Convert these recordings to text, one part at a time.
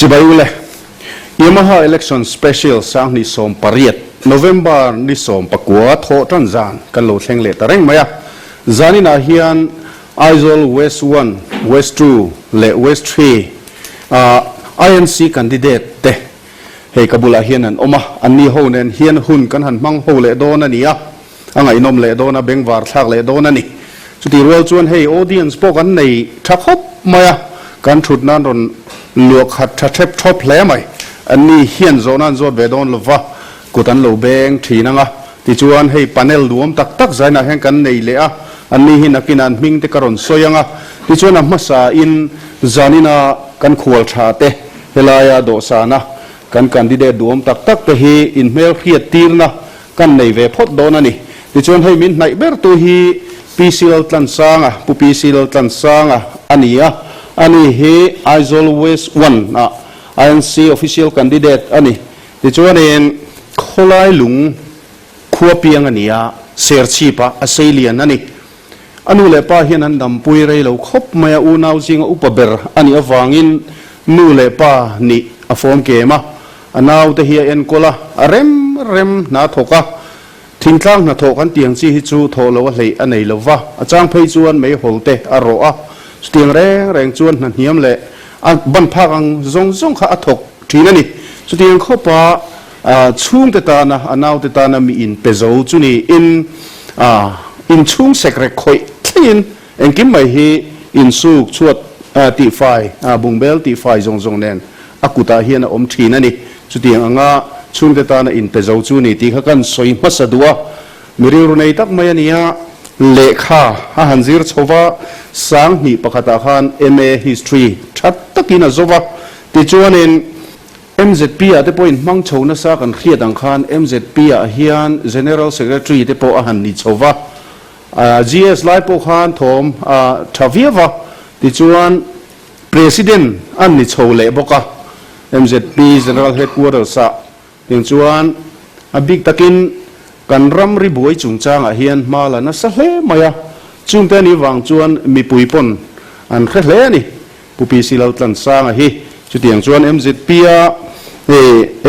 Chibai ule, Yamaha Election Special 2018, November ni 19 thawh tan zan kan lo thleng leh ta reng mai a. Zaninah hian Aizawl West One, West Two leh West Three ah INC candidate te hei ka bulah hian an awm a, anni ho nen hian hun kan han hmang ho leh dawn a ni a, a ngaihnawm leh dawn a, bengvar thlak leh dawn a ni. Chutih rual chuan hei audience pawh kan nei tha khawp mai a, kan thut nan rawn luah khat tha thep thawp hle mai. Anni hian zawhna an zawt ve dawn lova, kut an lo beng thin ang a, tichuan hei panel duam tak tak zainah hian kan nei leh a, anni hi nakinah an hming te ka rawn sawi ang a, tichuan a hmasa in zanina kan khual tha te helaia dawhsana kan candidate duam tak tak te hi inhmel hriat tirna kan nei ve phawt dawn a ni. Tichuan hei min hnaih ber tu hi PC Laltlansanga, Pu PC Laltlansanga a ni a, ani hi Aizawl West One ah INC official candidate a ni. Tichuanin khawlai lung khua piang a ni a, Serchhip-ah a seilian a ni. A nu leh pa hian an dampui rei lo khawp mai a, unau zinga upa ber a nih avangin nu leh pa nih a fawm kem a, a naute hi a enkawl a, a rem rem hna thawk a, thingtlang hnathawh kan tih ang chi hi chu thawh lo a hleih a nei lo va, a chang phei chuan meihawl te a rawh a, chutiang reng reng chuan hna hniam leh a ban phak ang zawng zawng kha a thawk thin a ni. Chutiang khawpa chhungte tana, a naute tana mi inpe zo chu niin inchhung sekrek khawih thlengin engkim mai hi insuk chhuat tihfai, bungbel tihfai zawng zawng nen a kutah hian a awm thin a ni. Chutiang anga chhungte tana inpe zo chu ni tih kha kan sawi hmasa duh a. Mi rilru nei tak mai a ni a, lehkha a han zir chho va, 2001 ah khan MA History tha takin a zo va, tichuanin MZP ah te pawhin hmang chho nasa kan hriat ang khan MZP ah hian General Secretary te pawh a han ni chho va, GS lai pawh khan thawm a tha viau va, tichuan President an ni chho leh bawk a, MZP General Headquarters ah Tiang chuan a bik takin kan ramri buai chungchangah hian hma la nasa hle mai a, chungte anih vang chuan mipui pawn an hre hle a ni. Pu PC Laltlansanga hi chutiang chuan MZP a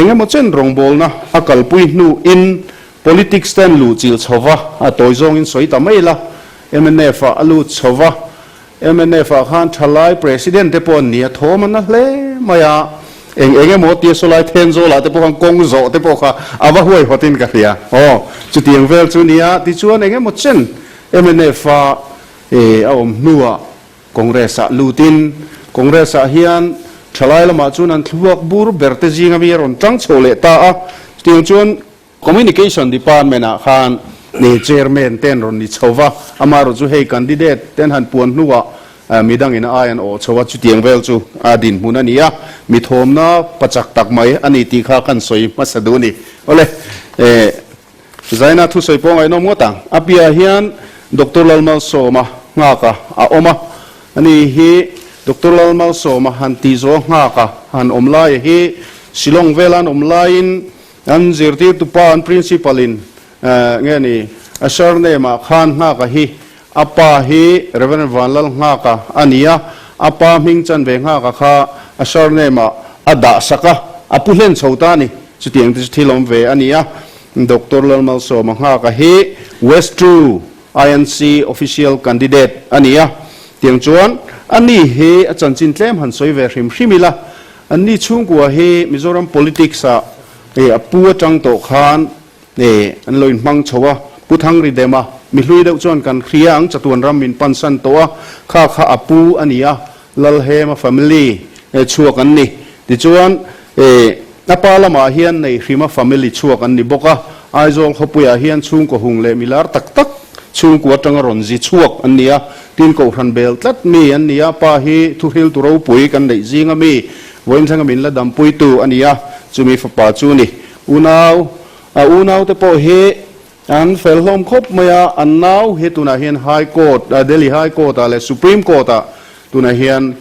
eng emaw chen rawngbawlna a kalpui hnuin politics te an luhchilh chho va, a tawi zawngin sawi ta mai ila, mnf ah a lut chho va, Mnf ah khan thalai President te pawh an ni a, thawm a na hle mai a, eng eng emaw tia sawlai Thenzawl ah te pawh khan kawng zawh te pawh kha a va huaihawt in ka hria aw, chutiang vel chu nia, tichuan eng emaw chen mnf a a awm hnuah Congress ah lut in Congress ah hian thalai lamah chuan an thluak bur ber te zinga mi a rawn tang chho leh ta a, chutiang chuan Communication Department ah khan Chairman te an rawn ni chho va, amaherawh chu hei candidate te an han puan hnuah midangin a ai an awh chho a, chutiang vel chu a dinhmun a ni a, mi thawmna pachak tak mai a ni tih kha kan sawi hmasa duh a ni. Awle, Zaina thusawi pawh ngaihnawm ngawt ang. A piahah hian Doctor Lalmalsawma nghaka a awm a, ani hi Doctor Lalmalsawma han tih zawh nghaka han awm laia hi Shillong vela an awm laiin An zirtirtu pa, an principal in nge ni a surname ah khan Nghaka hi a pa hi Rev. Vanlal Nghaka a ni a, a pa hming chan ve Nghaka kha a surname ah a dah sak a, a pu hlen chho ta a ni. Chutiang te chu thil awm ve a ni a. Doctor Lalmalsawma Nghaka hi West True INC official candidate a ni a. Tiang chuan a ni hi a chanchin tlem han sawi ve hrim hrim ila, Anni chhungkua hi Mizoram politics ah a pu atang tawh khan an lo inhmang chho a, Pu Thangri Dema mi hlui deuh chuan kan hria ang chatuan ram min pansan tawh a, kha kha a pu a ni a, Lalhema family chhuak an ni. Tichuan a pa lamah hian Neihrima family chhuak an ni bawk a, Aizawl khawpuiah hian chhungkaw hung leh milar tak tak chhungkua atanga rawn zi chhuak an ni a, tin kohhran bel tlat mi an ni a, pa hi thuhriltu ropui kan neih zinga mi, vawiin thlenga min la dampuitu a ni a, chumi fapa chu ni. Unau, a unaute pawh hi an fel hlawm khawp mai a, an nau hi tunah hian High Court, Delhi High Court-ah leh Supreme Court-ah tunah hian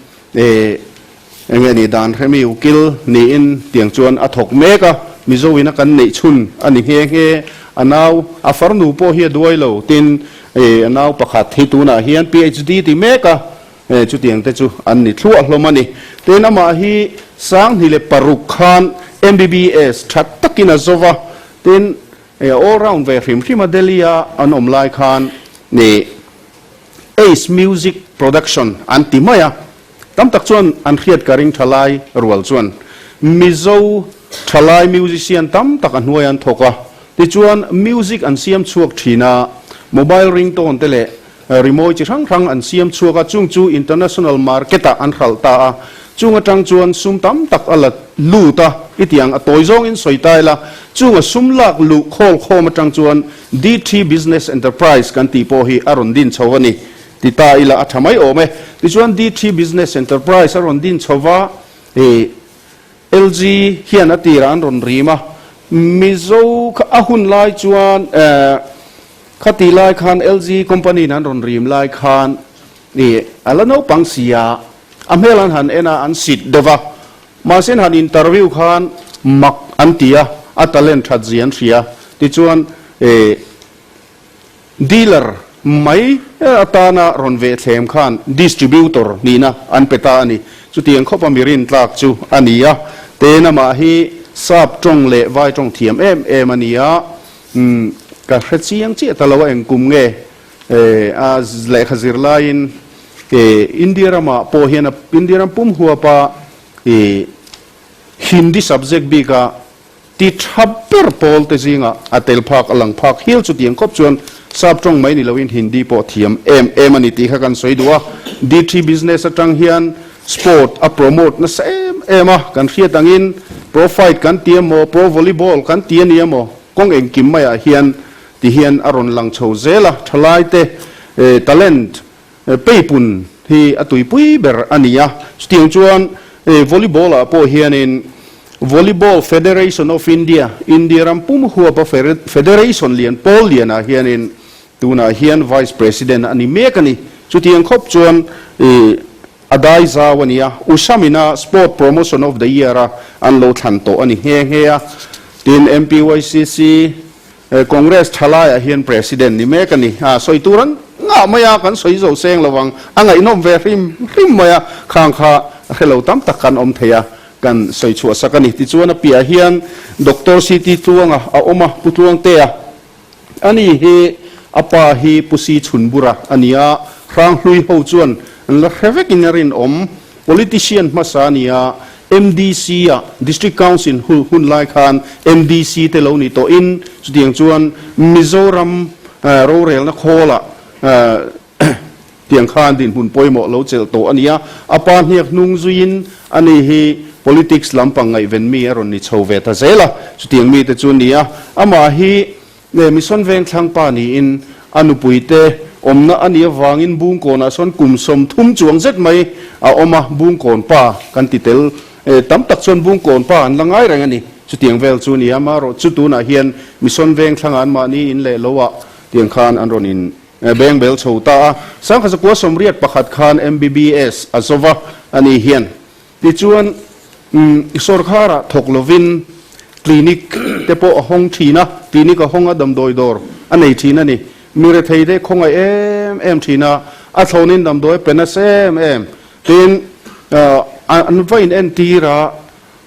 Eng nge ni dan hremi ukil niin tiang chuan a thawk mek a, Mizo ina kan neih chhun a ni nghe nghe. A nau, a farnu pawh hi a duai lo, tin a nau pakhat hi tunah hian PhD ti mek a, chutiang te chu an ni thluah hlawm a ni. Tin amah hi 2006 khan MBBS tha takin a zo va, tin all round ve hrim hrim a Delhi a an awm lai khan Ace Music Production an ti mai a, tam tak chuan an hriat ka ring thalai rual chuan Mizo thalai musician tam tak a hnuai an thawk a, tichuan music an siam chhuak thin a, mobile ringtone te leh Rimawi chi hrang hrang an siam chhuak a, chung chu international market ah an hralh ta a, chung atang chuan sum tam tak a la lut a, i tih ang a tawi zawngin sawi ta ila, chung a sum lak luh khawl khawm atang chuan DT Business Enterprise kan tih pawh hi a rawn din chho a ni ti ta ila a tha mai awm e. Tichuan DT Business Enterprise a rawn din chho va, i LG hian a tirah an rawn rim a, Mizo kha a hun lai chuan eh, Khati lai khan LG company in an rawn rim lai khan i a la naupang si a, a hmel an han en a, an sit deuh a. Mahse an han interview khan mak an ti a, a talent that zia an hria. Tichuan i dealer mai atana rawn veh thlem khan distributor nihna an pe ta a ni. Chutiang khawpa mi rintlak chu a ni a, Tena mah hi sap tawng leh vai tawng thiam em em a ni a. Umm ka hre chiang chiah ta lo a eng kum nge a lehkha zir laiin India ramah pawh hian India ram pum huapa Hindi subject bika ti tha ber pawl te zingah a tel phak a lang phak hial chutiang khawp chuan sap tawng mai ni loin Hindi pawh thiam em em a ni tih kha kan sawi duh a. DT business atang hian Sport a promote nasa em em a, kan hriat angin pro fight kan ti emaw, pro volleyball kan ti a ni emaw, kawng engkim maiah hian ti hian a rawn lang chho zel a, thalaite talent peipun hi a tuipui ber a ni a. Chutiang chuan volleyball ah pawh hianin Volleyball Federation of India, India ram pum huapa federation lian pawl lianah hianin Tunah hian Vice President a ni mek a ni. Chutiang khawp chuan a dai zau a ni a, Ushamina Sport Promotion of the Year a an lo thlan tawh a ni nghe nghe a. Tin, MPYCC Congress thalaiah hian President ni mek a ni. A sawi tur an ngah mai a, kan sawi zo seng lo vang. A ngaihnawm ve hrim hrim mai a, khang kha hre lo tam tak kan awm thei a, kan sawi chhuah sak a ni. Tichuan a piahah hian Doctor CT Tluanga a awm a, Pu Tluangtea. Ani hi a pa hi Pu Si Chhunbura a ni a, Hranghlui ho chuan an la hre vekin a rinawm. Politician hmasa a ni a, MDC ah District Council hun lai khan MDC te lo ni tawhin chutiang chuan Mizoram rorelna khawlah Tiang khan dinhmun pawimawh lo chelh tawh a ni a, a pa hniak hnung zuiin ani hi politics lampang ngaihven mi a rawn ni chho ve ta zel a, chutiang mite chu a ni a, amah hi Mission Vengthlang pa niin a nupuite awmna a nih avangin Bungkawnah sawn kum 30 chuang zet mai a awm a, Bungkawn pa kan ti tel tam tak chuan Bungkawn pa an la ngai reng a ni, chutiang vel chu a ni a, amaherawh chu tunah hian Mission Vengthlangah anmahni in leh loah tiang khan an rawn in Beng bel chho ta a, 1981 khan MBBS a zo va a ni hian. Tichuan, sawrkharah thawk lovin clinic te pawh a hawng thin a, clinic a hawng a damdawi dawr a nei thin a ni. Mi rethei te khawngaih em em thin a, a thlawnin damdawi a pe nasa em em. Tin, an va in entir a,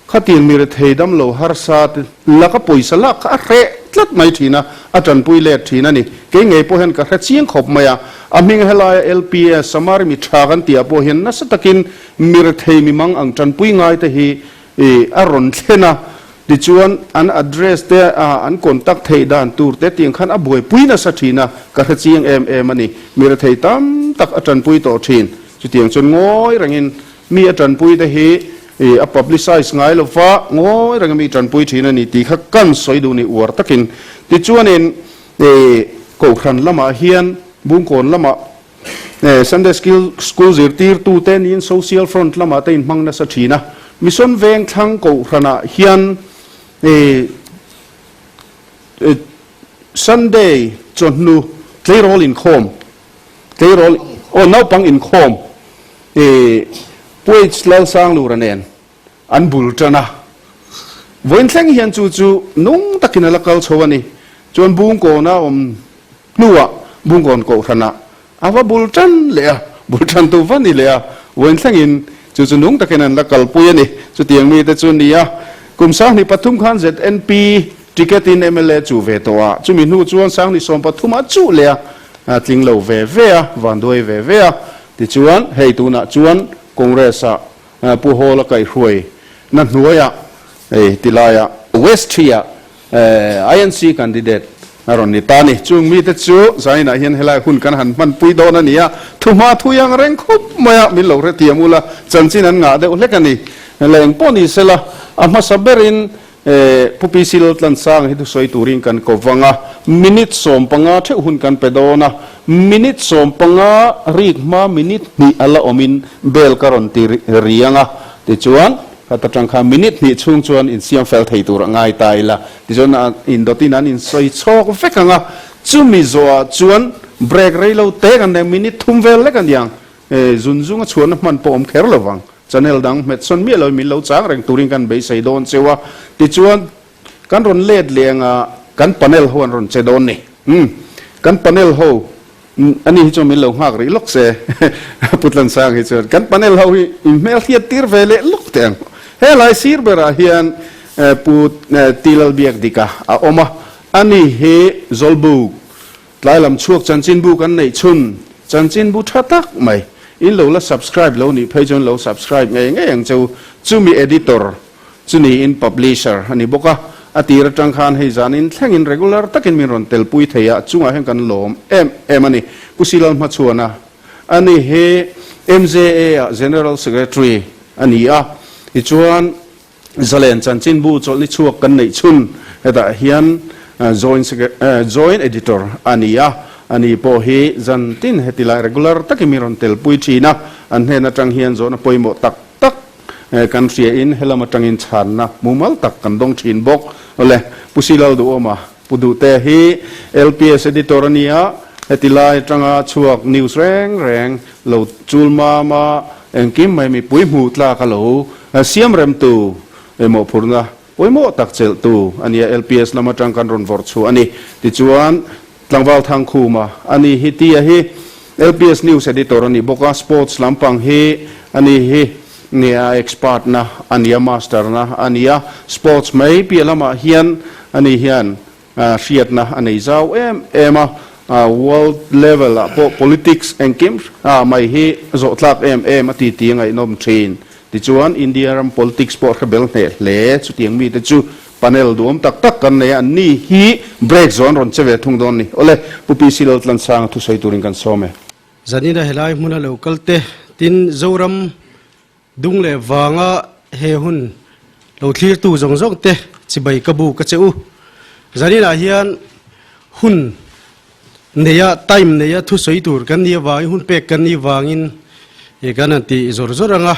Khatiang mi rethei dam lo harsa te laka pawisa lak kha a hreh tlat mai thin a, a tanpui let thin a ni. Kei ngei pawh hian ka hre chiang khawp mai a, a hming helaia LPS, Samari mi tha kan tih ah pawh hian nasa takin mi rethei mi mang ang tanpui ngai te hi a rawn thlen a, tichuan an address te an contact theih dan tur te tiang khan a buaipui nasa thin a, ka hre chiang em em a ni. Mi rethei tam tak a tanpui tawh thin. Chutiang chuan ngawi rengin Mi a tanpui te hi a publicise ngai lo va, ngawi reng a mi tanpui thin a ni tih kha kan sawi duh ni uar takin. Tichuanin Kohhran lamah hian Bungkawn lamah Sunday School zirtirtu te niin Social Front lamah te inhmang nasa thin a. Mission Vengthlang Kohhranah hian Sunday chawhnu tleirawl inkhawm Tleirawl aw naupang inkhawm i Puaich Lalsanglura nen an bul tan a, vawiin thleng hian chu chu nung takin a la kal chho a ni. Chuan Bungkawna awm hnuah Bungkawn Kohhranah a va bul tan leh a, bul tan tu va ni leh a, vawiin thlengin. Chu chu nung takin an la kalpui a ni. Chutiang mite chu nia, kum 23 khan ZNP ticket in mla chu ve tawh a, chumi hnu chuan 2013 a chuh leh a, tling lo ve ve a, vanduai ve ve a. Tichuan, hei tunah chuan Congress ah Pu Hawla kaihhruai na hnuaiah hei tilaiah West Tree-ah INC candidate a rawn ni ta a ni. Chung mite chu zainah hian helai hun kan han hmanpui dawn a ni a, thuhma thui ang reng khup mai a, min lo hrethiam ula, chanchin an ngah deuh hlek a ni. Leng pawh ni sela, a hmasa berin Pu PC Laltlansanga hi thusawi turin kan ko vang a, minute 15 theuh hun kan pe dawn a, minute 15 rik hma minute hnih a la awmin bell ka rawn ti riang a, tichuan khat atang khan minute hnih chhung chuan insiam fel thei tur a ngai ta ila, tichuan indawtin an insawi chhawk vek ang a, chumi zawhah chuan break rei lo te kan nei, minute thum vel lek a niang, zun zunga chhuahna hman pawh awm kher lo vang. Channel dang hmet sawn miah lo min lo chang reng turin kan beisei dawn cheu a, tichuan kan rawn let leh anga kan panel ho an rawn che dawn ni. Umm kan panel ho ani hi chuan min lo nghak rih lawk se Pu Tlansang hi chuan kan panel ho hi in hmel hriat tir ve leh lawk teh ang. Helai sir berah hian Pu Tilalbiakdika a awm a, ani hi Zawlbuk Tlai lam chhuak chanchinbu kan neih chhun chanchinbu tha tak mai. In lo la subscribe lo nih phei chuan lo subscribe ngei ngei ang cheu. Chumi editor chu niin publisher a ni bawk a. A tir atang khan hei zanin thlengin regular takin min rawn telpui thei a, chungah hian kan lawm em em a ni. Pu Silal Hmachhuana a ni hi MJA ah General Secretary a ni a, tichuan Zalen chanchinbu chawlhni chhuak kan neih chhun hetah hian joint editor a ni a, ani pawh hi zan tin heti lai regular takin min rawn telpui thin a, an hnen atang hian zawhna pawimawh tak tak kan hriain helam atangin chhanna mumal tak kan dawng thin bawk. Awle, Pu Silal Duhawma, Pu Duhte hi LPS editor a ni a, heti lai atanga chhuak news reng reng lo chul mam a, engkim mai mipui hmuh tlak a lo siam remtu emaw phurna pawimawh tak chelhtu a nia, LPS lam atang kan rawn vawrh chhuah a ni. Tichuan, Tlangval Thangkhuma a ni hi tia hi LPS news editor a ni bawk a, sports lampang hi a ni hi nia expert na a nia, master na a nia, sports mai piah lamah hian a ni hian hriatna a nei zau em em a, world level ah pawh politics engkim mai hi zawh tlak em em a ti ti a ngaihnawm thin. Tichuan India ram politics pawh hre bel hneh hle, chutiang mite chu panel duhawm tak tak kan nei a, an ni hi break zawn rawn che ve thung dawn ni. Awle, Pu PC Laltlansanga thusawi turin kan sawm e. Zanina helai hmuna lo kal te, tin Zoram Dung leh vanga he hun lo thlirtu zawng zawng te chibai ka bu ka che u. Zaninah hian hun neia, time neia thusawi tur kan nih avangin, hun pek kan nih vangin he kan han ti zawr zawr ang a.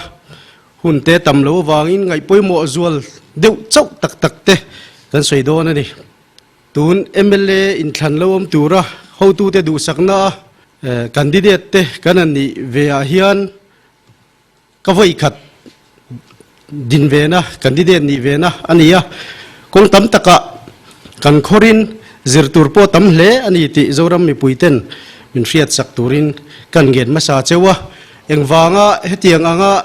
Hun te tam lo avangin ngaih pawimawh zual deuh chauh tak tak te kan sawi dawn a ni. Tun mla inthlan lo awm tura hotute duhsakna a candidate te kan han nih ve ah hian, Ka vawi khat din vena, candidate nih vena a ni a, kawng tam takah kan khawrin zir tur pawh tam hle a ni tih Zoram mipuiten min hriatsak turin kan ngen hmasa cheu a. Engvanga hetiang anga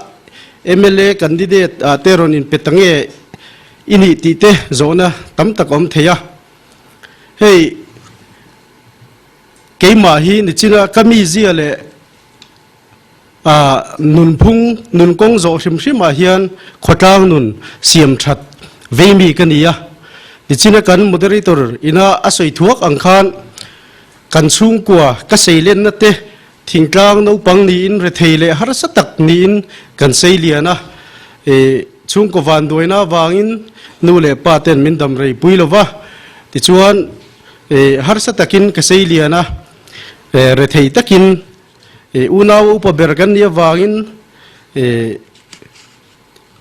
mla candidate ah te rawn inpe ta nge i nih tih te zawhna tam tak a awm thei a. Hei keimah hi nichina ka mizia leh A nunphung, nunkawng zawh hrim hrimah hian khawtlang nun siam that vei mi ka ni a. Tichina kan moderator ina a sawi thuak ang khan kan chhungkua ka seilenna te thingtlang naupang niin rethei leh harsa tak niin kan sei lian a. E chhungkaw vanduaina avangin nu leh pa ten min dam rei pui lo va. Tichuan e harsa takin ka sei lian a, e rethei takin E unau upa ber kan nih avangin e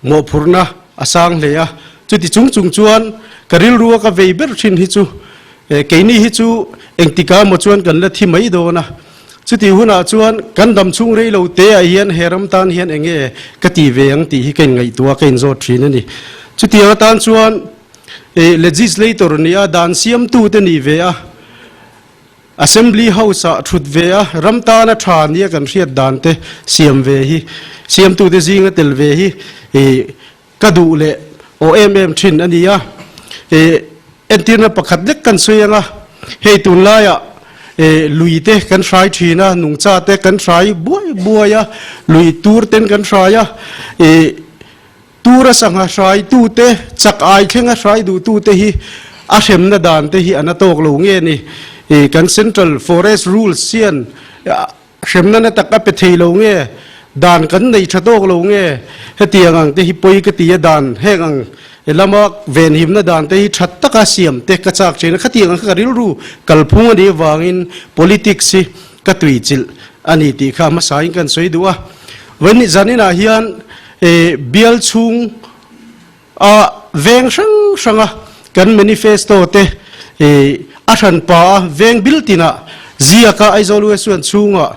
mawhphurhna a sang hle a, chuti chung chung chuan ka rilru a ka vei ber thin hi chu e keini hi chu engtika emaw chuan kan la thi mai dawn a, chuti hunah chuan kan dam chhung rei lo te ah hian he ram tan hian eng nge ka ti ve ang tih hi ka inngaihtuah a, ka inzawt thin a ni. Chutiang atan chuan e legislator nia dan siamtute nih ve a. Assembly House-ah thut ve a, ram tana tha nia kan hriat dan te siam ve hi, siamtute zinga tel ve hi ka duh leh aw em em thin a ni a. Entirna pakhat lek kan sawi ang a, hei tunlaiah lui te kan hrai thin a, nungcha te kan hrai buai buai a, lui tur ten kan hrai a, Tura sangha hraitute, chak ai thlenga hrai duhtute hi a hremna dan te hi a na tawk lo nge ni? Kan Central Forest Rules hian hremna na tak a pe thei lo nge? Dan kan nei tha tawk lo nge? Hetiang ang te hi pawi ka ti a, dan heng ang lama venhimna dan te hi tha taka siam te ka chak thin a, khatiang ang kha ka rilru kalphung a nih avangin politics hi ka tuichilh a ni tih kha hmasain kan sawi duh a. Vawiin zaninah hian bial chhung a veng hrang hranga kan manifesto te a hranpa a veng bil tinah ziaka Aizawl West Zone chhungah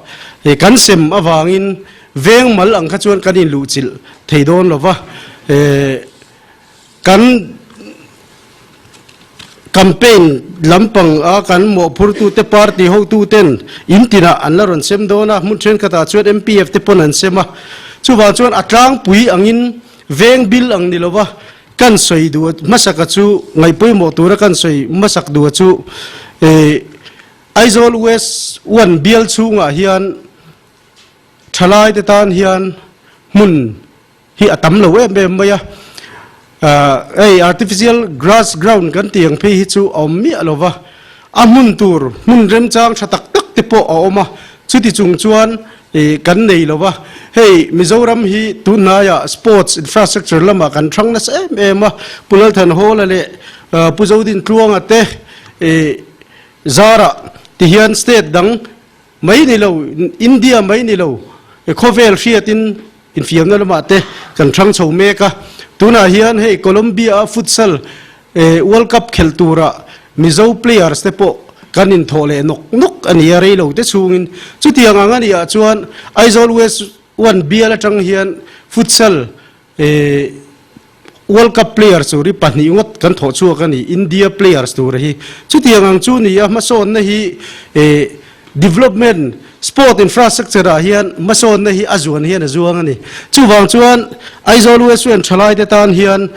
kan sem avangin veng mal ang kha chuan kan inluhchilh thei dawn lova. Kan campaign lampang a kan mawhphurtute party hotuten in tinah an la rawn sem dawn a, hmun thenkhatah chuan MPF te pawn an sem a. Chuvang chuan a tlangpui angin veng bil ang ni lova kan sawi duh hmasaka chu ngaihpawimawh tura kan sawi hmasak duh chu Aizawl West One bial chhungah hian thalaite tan hian hmun hi a tam lo em em mai a, hei artificial grass ground kan tih ang phei hi chu a awm miah lo va, a hmun tur hmun remchang tha tak tak te pawh a awm a, chuti chung chuan ih kan nei lo va, hei Mizoram hi tunhnaiah sports infrastructure lamah kan hrang nasa em em a, Pu Lalthanhawla leh Pu Zodintluanga te ih zarah tihian state dang Mai ni lo, India mai ni lo, khawvel hriatin infiamna lamah te kan hrang chho mek a. Tunah hian hei Colombia-a futsal World Cup khelh turah Mizo players te pawh kan inthawh leh nawk nawk a ni a, rei lo te chhungin. Chutiang ang a nih ah chuan Aizawl West One bial atang hian futsal World Cup players tur hi pahnih ngawt kan thawh chhuak a ni, India players tur hi. Chutiang ang chu ni a, hmasawnna hi development, sport infrastructure ah hian hmasawnna hi a zuan hian a zuang a ni. Chuvang chuan Aizawl West Wing thalaite tan hian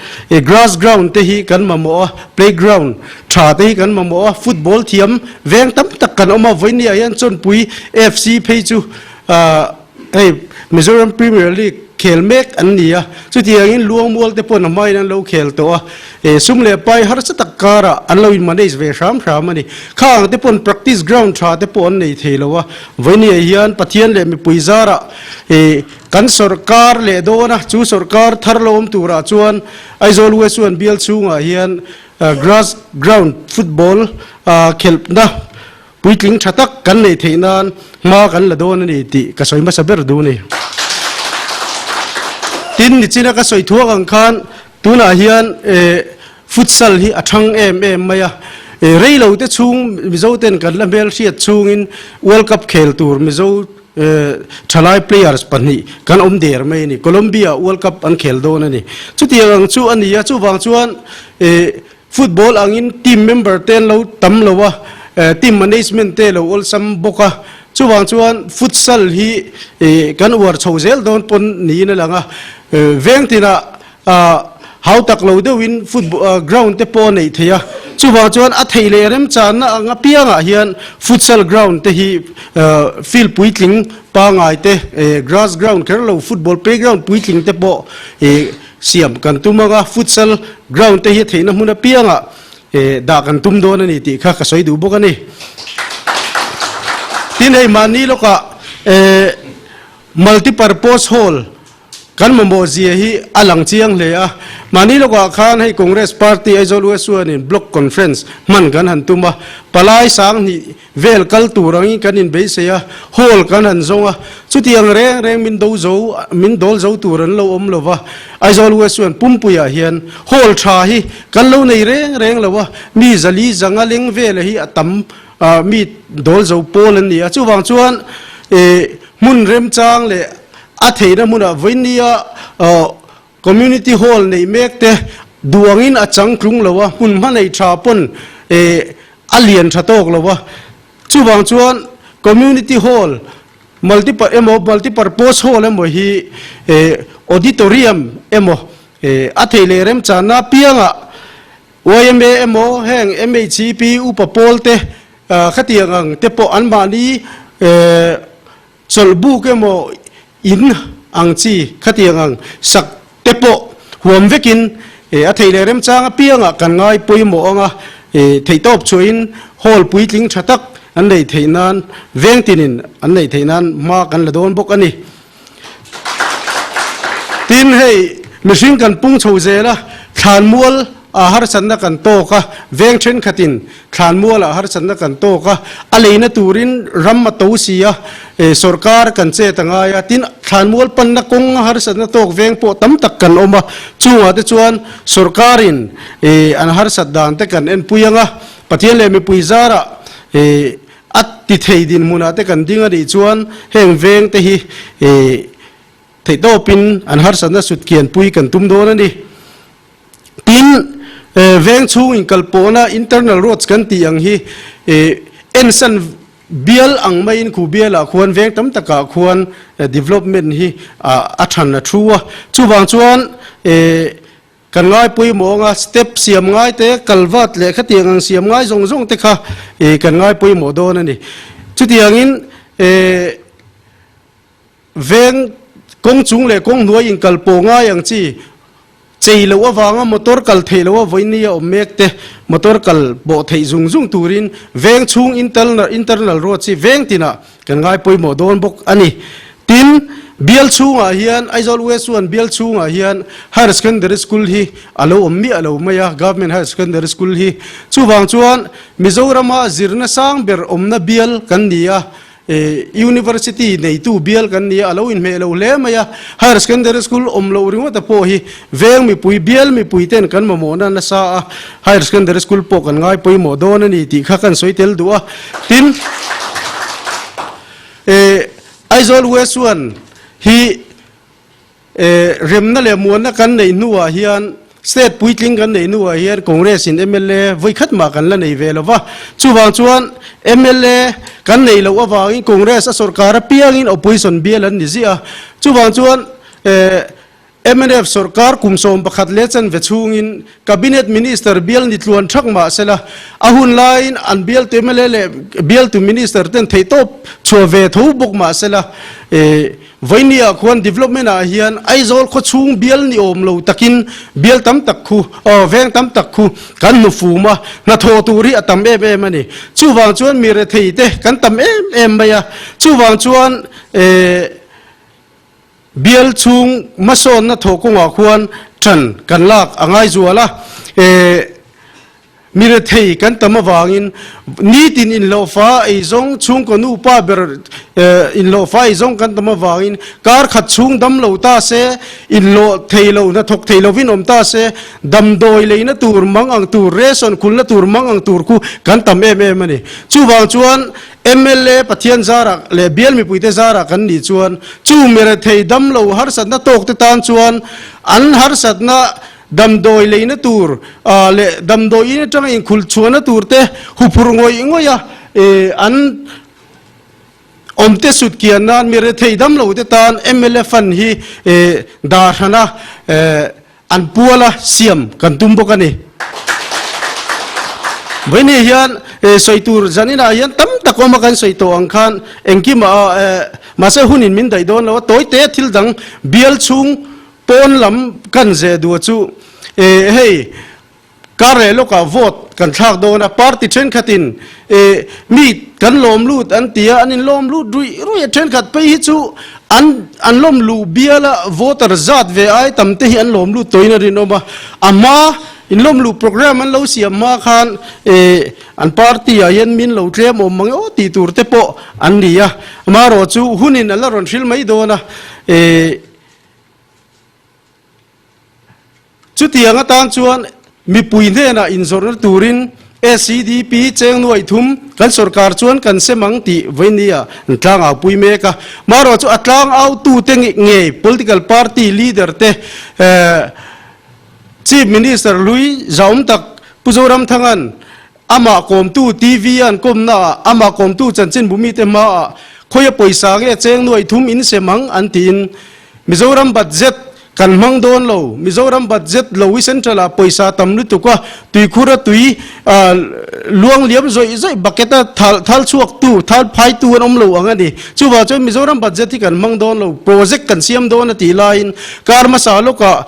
grass ground te hi kan mamawh a, playground tha te hi kan mamawh a, football thiam veng tam tak kan awm a, vawinia hian Chawnpui FC phei chu Hei Mizoram Premier League khel mek an ni a, chutiangin Luangmual te paw'n a hmain an lo khel tawh a, eh sum leh pai harsa tak karah an lo in manage ve hram hram a ni. Khang te paw'n practice ground tha te pawh an nei thei lo a, vawinia hian Pathian leh mipui zarah eh kan sawrkar leh dawn a, chu sawrkar thar lo awm turah chuan Aizawl West chuan bial chhungah hian grass ground football khelhna Puitling tha tak kan neih theih nan hma kan la dawn a ni tih ka sawi hmasa ber duh a ni. Tin, nichina ka sawi thuak ang khan tunah hian futsal hi a thang em em mai a, rei lo te chhung Mizo ten kan la hmelhriat chhungin World Cup khel tur Mizo thalai players pahnih kan awm der mai a ni. Colombia World Cup an khel dawn a ni. Chutiang ang chu a ni a, chuvang chuan Football angin team member te an lo tam lo a, team management te lo awlsam bawk a, chuvang chuan futsal hi kan uar chho zel dawn pawn niin a lang a, veng tinah hau tak lo deuhin football ground te pawh a neih theih a, chuvang chuan a theih leh remchanna ang apiangah hian futsal ground te hi field puitling pangai te, grass ground kher lo football playground puitling te pawh Siam kan tum anga futsal ground te hi a theihna hmun apiangah dah kan tum dawn a ni tih kha ka sawi duh bawk a ni. Tin hei mahni lawkah multipurpose hall kan mamawh zia hi a lang chiang hle a. Mahni lawkah khan hei Congress party Aizawl West chuanin block conference hman kan han tum a, palai sanghnih Vel kal tur angin kan inbeisei a, hall kan han zawng a, chutiang reng reng min do zo, min dawl zo tur an lo awm lo va, Aizawl West chuan Pumpuiah hian hall tha hi kan lo nei reng reng lo a, mi zali zanga leng vela hi a tam mi dawl zo pawl an ni a, chuvang chuan hmun remchang leh a theihna hmunah vawinia Community Hall neih mek te duangin a chang tlung lo a, hmun hma nei tha pawn a lian tha tawk lo a. Chuvang chuan Community Hall multi emaw multipurpose hall emaw hi auditorium emaw a thei leh remchanna apiangah yma emaw heng MHCP upa pawl te khatiang ang te pawh anmahni Chawlhbuk emaw in ang chi khatiang ang sak te pawh huam vekin a thei leh remchang apiangah kan ngai pawimawh ang a, theihtawp chhuahin hall puitling tha tak an neih theih nan veng tinin an neih theih nan hma kan la dawn bawk a ni. Tin, hei mihring kan pung chho zel a, thlanmual a harsatna kan tawk a, veng thenkhatin Thlanmualah harsatna kan tawk a, a leina turin ram a to si a, sawrkar kan chet a ngai a, tin thlanmual panna kawng harsatna tawk veng pawh tam tak kan awm a, chungah te chuan sawrkarin an harsat dan te kan enpui ang a, Pathian leh mipui zarah a ti thei dinhmunah te kan ding a nih chuan heng veng te hi theihtawpin an harsatna sutkianpui kan tum dawn a ni. Tin, veng chhung inkalpawhna internal roads kan tih ang hi ensan bial ang maiin khu bialah khuan veng tam takah khuan development hi a than a thu a. Chuvang chuan kan ngai pawimawh anga step siam ngai te, kalvat leh khatiang ang siam ngai zawng zawng te kha kan ngai pawimawh dawn a ni. Chutiangin Veng kawng chung leh kawng hnuai inkal pawh ngai ang chi, chei loh avanga motor kal theih loh a vawiin a awm mek te, motor kal pawh theih zung zung turin veng chhung internal road chi veng tinah kan ngai pawimawh dawn bawk a ni. Tin, bial chhungah hian Aizawl West chuan bial chhungah hian Higher Secondary School hi a lo awm miah lo mai a, Government Higher Secondary School hi. Chuvang chuan Mizorama zirna sang ber awmna bial kan ni a, University neitu bial kan ni a, a lo inhmeh lo hle mai a. Higher Secondary School awm loh ringawta pawh hi veng mipui, bial mipui ten kan mamawhna nasa a, Higher Secondary School pawh kan ngai pawimawh dawn a ni tih kha kan sawi tel duh a. Tin, Aizawl West One hi Remna leh muanna kan neih hnuah hian state puitling kan neih hnuah hian Congress in mla vawikhat mah kan la nei ve lo va. Chuvang chuan mla kan neih loh avangin Congress a sawrkar apiangin opposition bial an ni ziah a. Chuvang chuan mnf sawrkar kum 11 leh chanve chhungin Cabinet Minister bial ni tluan thak mah sela a hun laiin an bialtu mla leh bialtu minister ten theihtawp chhuah ve tho bawk mah sela Vawinia khuan development ah hian Aizawl khawchhung bial ni awm lo takin bial tam tak khu aw veng tam tak khu kan hmu fum a, hnathawh tur hi a tam em em a ni. Chuvang chuan mi rethei te kan tam em em mai a, chuvang chuan eh bial chhung hmasawnna thawh kawngah khuan ṭan kan lak a ngai zual a, eh. Mi rethei kan tam avangin nitin inhlawhfa ei zawng chhungkaw nupa ber inhlawhfa ei zawng kan tam avangin kar khat chhung dam lo ta se, inhlawh thei lo, hnathawk thei lovin awm ta se, damdawi leina tur mang ang tur, ration khulna tur mang ang tur khu kan tam em em a ni. Chuvang chuan mla Pathian zarah leh bial mipuite zarah kan nih chuan chu mi rethei dam lo harsatna tawkte tan chuan an harsatna Damdawi leina tur leh damdawi in atanga inkhul chhuahna tur te huphurh ngawih ngawih a, an awmte sut kian nan mi rethei dam lo te tan mla fund hi dah hran a, an pual a siam kan tum bawk a ni. Vawiin hian sawi tur zaninah hian tam tak awm a kan sawi tawh ang khan engkimah mahse hunin min daih dawn lo a, tawi te thil dang bial chhung Pawn lam kan zeh duh chu eh hei kar leh lawkah vote kan thlak dawn a, party thenkhatin eh mi kan lawm lut an ti a, an inlawm lut ruih ruih a, thenkhat phei hi chu an an lawm luh bial a voter zat ve ai tam te hi an lawm lut tawhin a rinawm a, a hma inlawm luh program an lo siam hma khan eh an party ah hian min lo tlem awm mang e aw tih tur te pawh an ni a, amaherawh chu hunin a la rawn hril mai dawn a eh. Chutiang atan chuan mipui hnenah inzawrhna turin SEDP cheng nuaih thum kan sorkar chuan kan sem ang tih vawinia an tlangau pui mek a. Marawh chu a tlangautute ngei political party leader te Chief Minister Hlui Zaum tak Pu Zoramthanga'n. Amah kawmtu TV a an kawmnaah amah kawmtu chanchinbu mite hmaah khawia pawisa nge cheng nuaih thum in sem ang an tiin Mizoram budget kan hmang dawn lo. Mizoram budget lo hi central ah pawisa tam lutuk a, tuikhur a tui luang liam zawih zawih bucket a thal thal chhuak tu, thal phai tu an awm lo ang a ni. Chuvang chuan Mizoram budget hi kan hmang dawn lo, project kan siam dawn a tih laiin kar hmasa lawkah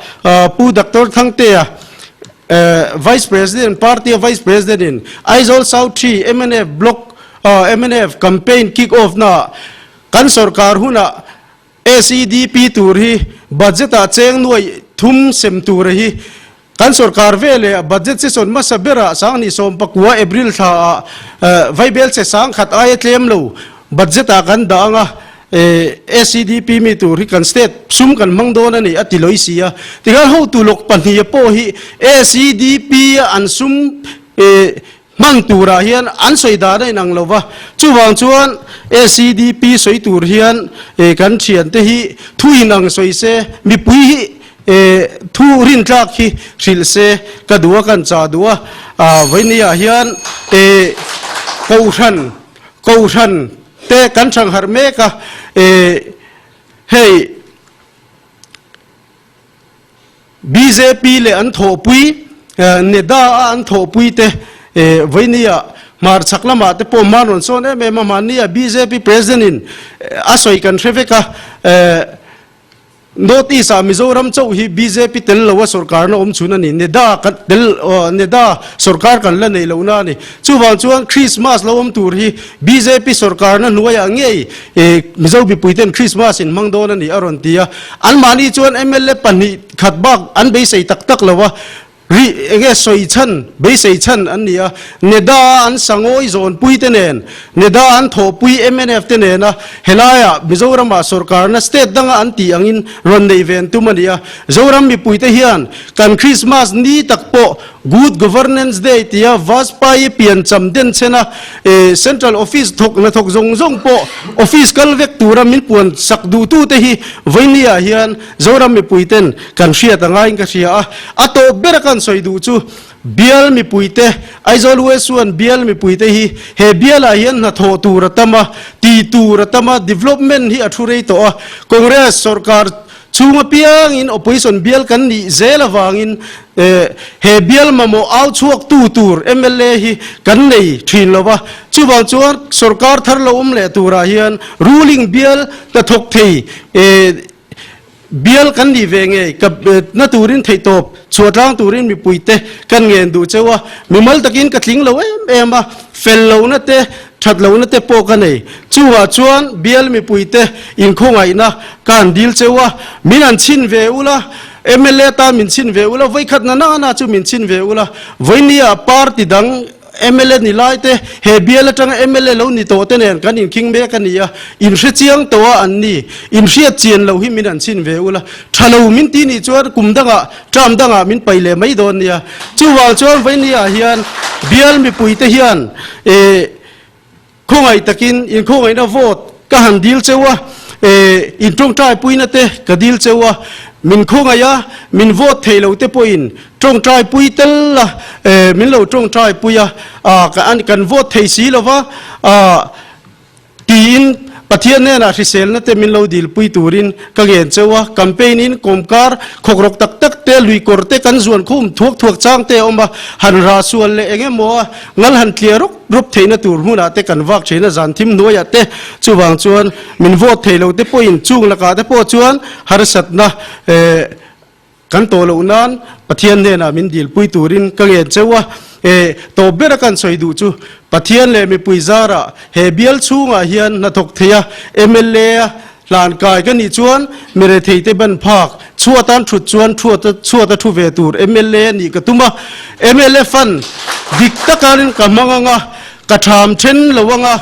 Pu Doctor Thangtea, Vice President, Party a Vice President in Aizawl South 3 mnf Block mnf campaign kick off na kan sorkar hunah SEDP tur hi budget ah cheng nuai thum sem tur hi kan sorkar veleh budget session hmasa berah sanghnih 19 April thla ah vaibel che sangkhat aia tlem lo budget ah kan dah anga SEDP mi tur hi kan state sum kan hmang dawn a ni a ti lawih si a. Tikhan hotu lawk pahniha pawh hi SEDP a an sum hman turah hian an sawi dan a inang lo va. Chuvang chuan SEDP sawi tur hian kan thiante hi thu inang sawi se, mipui hi thu rintlak hi hrilh se ka duh a, kan chah duh a. Vawinia hian Kohhran, Kohhran, Te kan chang harh mek a, e hei bjp leh an thawhpui NEDA a an thawhpui te e vawinia hmarchhak lamah te pawh hman rawn sawn em em a, hmannia bjp president in a sawi kan hre vek a, e North East ah Mizoram chauh hi bjp tel lo a sorkarna awm chhun a ni. NEDA kan tel NEDA sorkar kan la nei lohna a ni. Chuvang chuan Christmas lo awm tur hi bjp sorkarna hnuaiah ngei Mizo mipuiten Christmas in hmang dawn a ni a rawn ti a. Anmahni chuan mla pahnih khat bak an beisei tak tak lo a. Ri enge sawi chhan, beisei chhan an ni a, NEDA a an sangawi zawnpui te nen, NEDA an thawhpui mnf te nena helaiah Mizoramah sorkarna state danga an tih angin rawn neih ve an tum a ni a. Zoram mipuite hian kan Christmas ni tak pawh Good Governance Day tia Vajpayee piancham denchhena Central Office thawk hnathawk zawng zawng pawh office kal vek tura min puan sak duhtute hi vawinia hian Zoram mipuiten kan hriat a ngaiin ka hria a, a tawp bera kan sawi duh chu bial mipuite, Aizawl West chuan bial mipuite hi he bialah hian hnathawh tur a tam a, tih tur a tam a, development hi a thu rei tawh a, Congress sorkar chhung apiangin opposition bial kan nih zel avangin he bial mamawh au chhuaktu tur mla hi kan nei thin lo va, chuvang chuan sorkar thar lo awm leh turah hian ruling bial hnathawk thei Bial kan nih ve ngei ka na turin theihtawp chhuah tlang turin mipuite kan ngen duh cheu a, mimal takin ka tling lo em em a, fel lohna te that lohna te pawh ka nei. Chuvah chuan bial mipuite inkhawngaihna ka han dil cheu a, min han chhin ve ula, mla tan min chhin ve ula, vawikhat na nana chu min chhin ve ula, vawinia party dang, Mla ni lai te, he bial atanga mla lo ni tawh te nen kan inkhing mek a ni a, inhre chiang tawh a an ni, inhriat chian loh hi min an chhin ve ula, tha lo min ti nih chuan kum dangah, term dangah min pai leh mai dawn nia. Chuvang chuan vawinia hian bial mipui te hian eh Khawngaih takin inkhawngaihna vote ka han dil cheu a, in tawngtai puina te ka dil cheu a, min khawngaih a, min vote thei lo te pawhin tawngtai pui tel la, min lo tawngtai pui a, kan vote thei si lo va, tiin Pathian hnenah hriselna te min lo dil pui turin ka ngen cheu a, campaign in kawmkar khawkrawk tak tak te, luikawr te kan zuan khum thuak thuak chang te a awm a, han rah sual leh eng emaw a ngal han tliar rawk Rup theihna tur hmunah te kan vak thin a, zan thim hnuaiah te chuvang chuan min vote thei lo te pawhin chung lakah te pawh chuan harsatna eh kan tawh loh nan Pathian hnenah min dilpui turin ka ngen cheu a, eh tawp bera kan sawi duh chu Pathian leh mipui zarah he bial chhungah hian hnathawk theia mla a hlan kai ka nih chuan mirethei te ban phak chhuat an thut chuan thuat chhuat a thu ve tur mla nih ka tum a, mla fund dik takin ka hmang anga ka tham then lo anga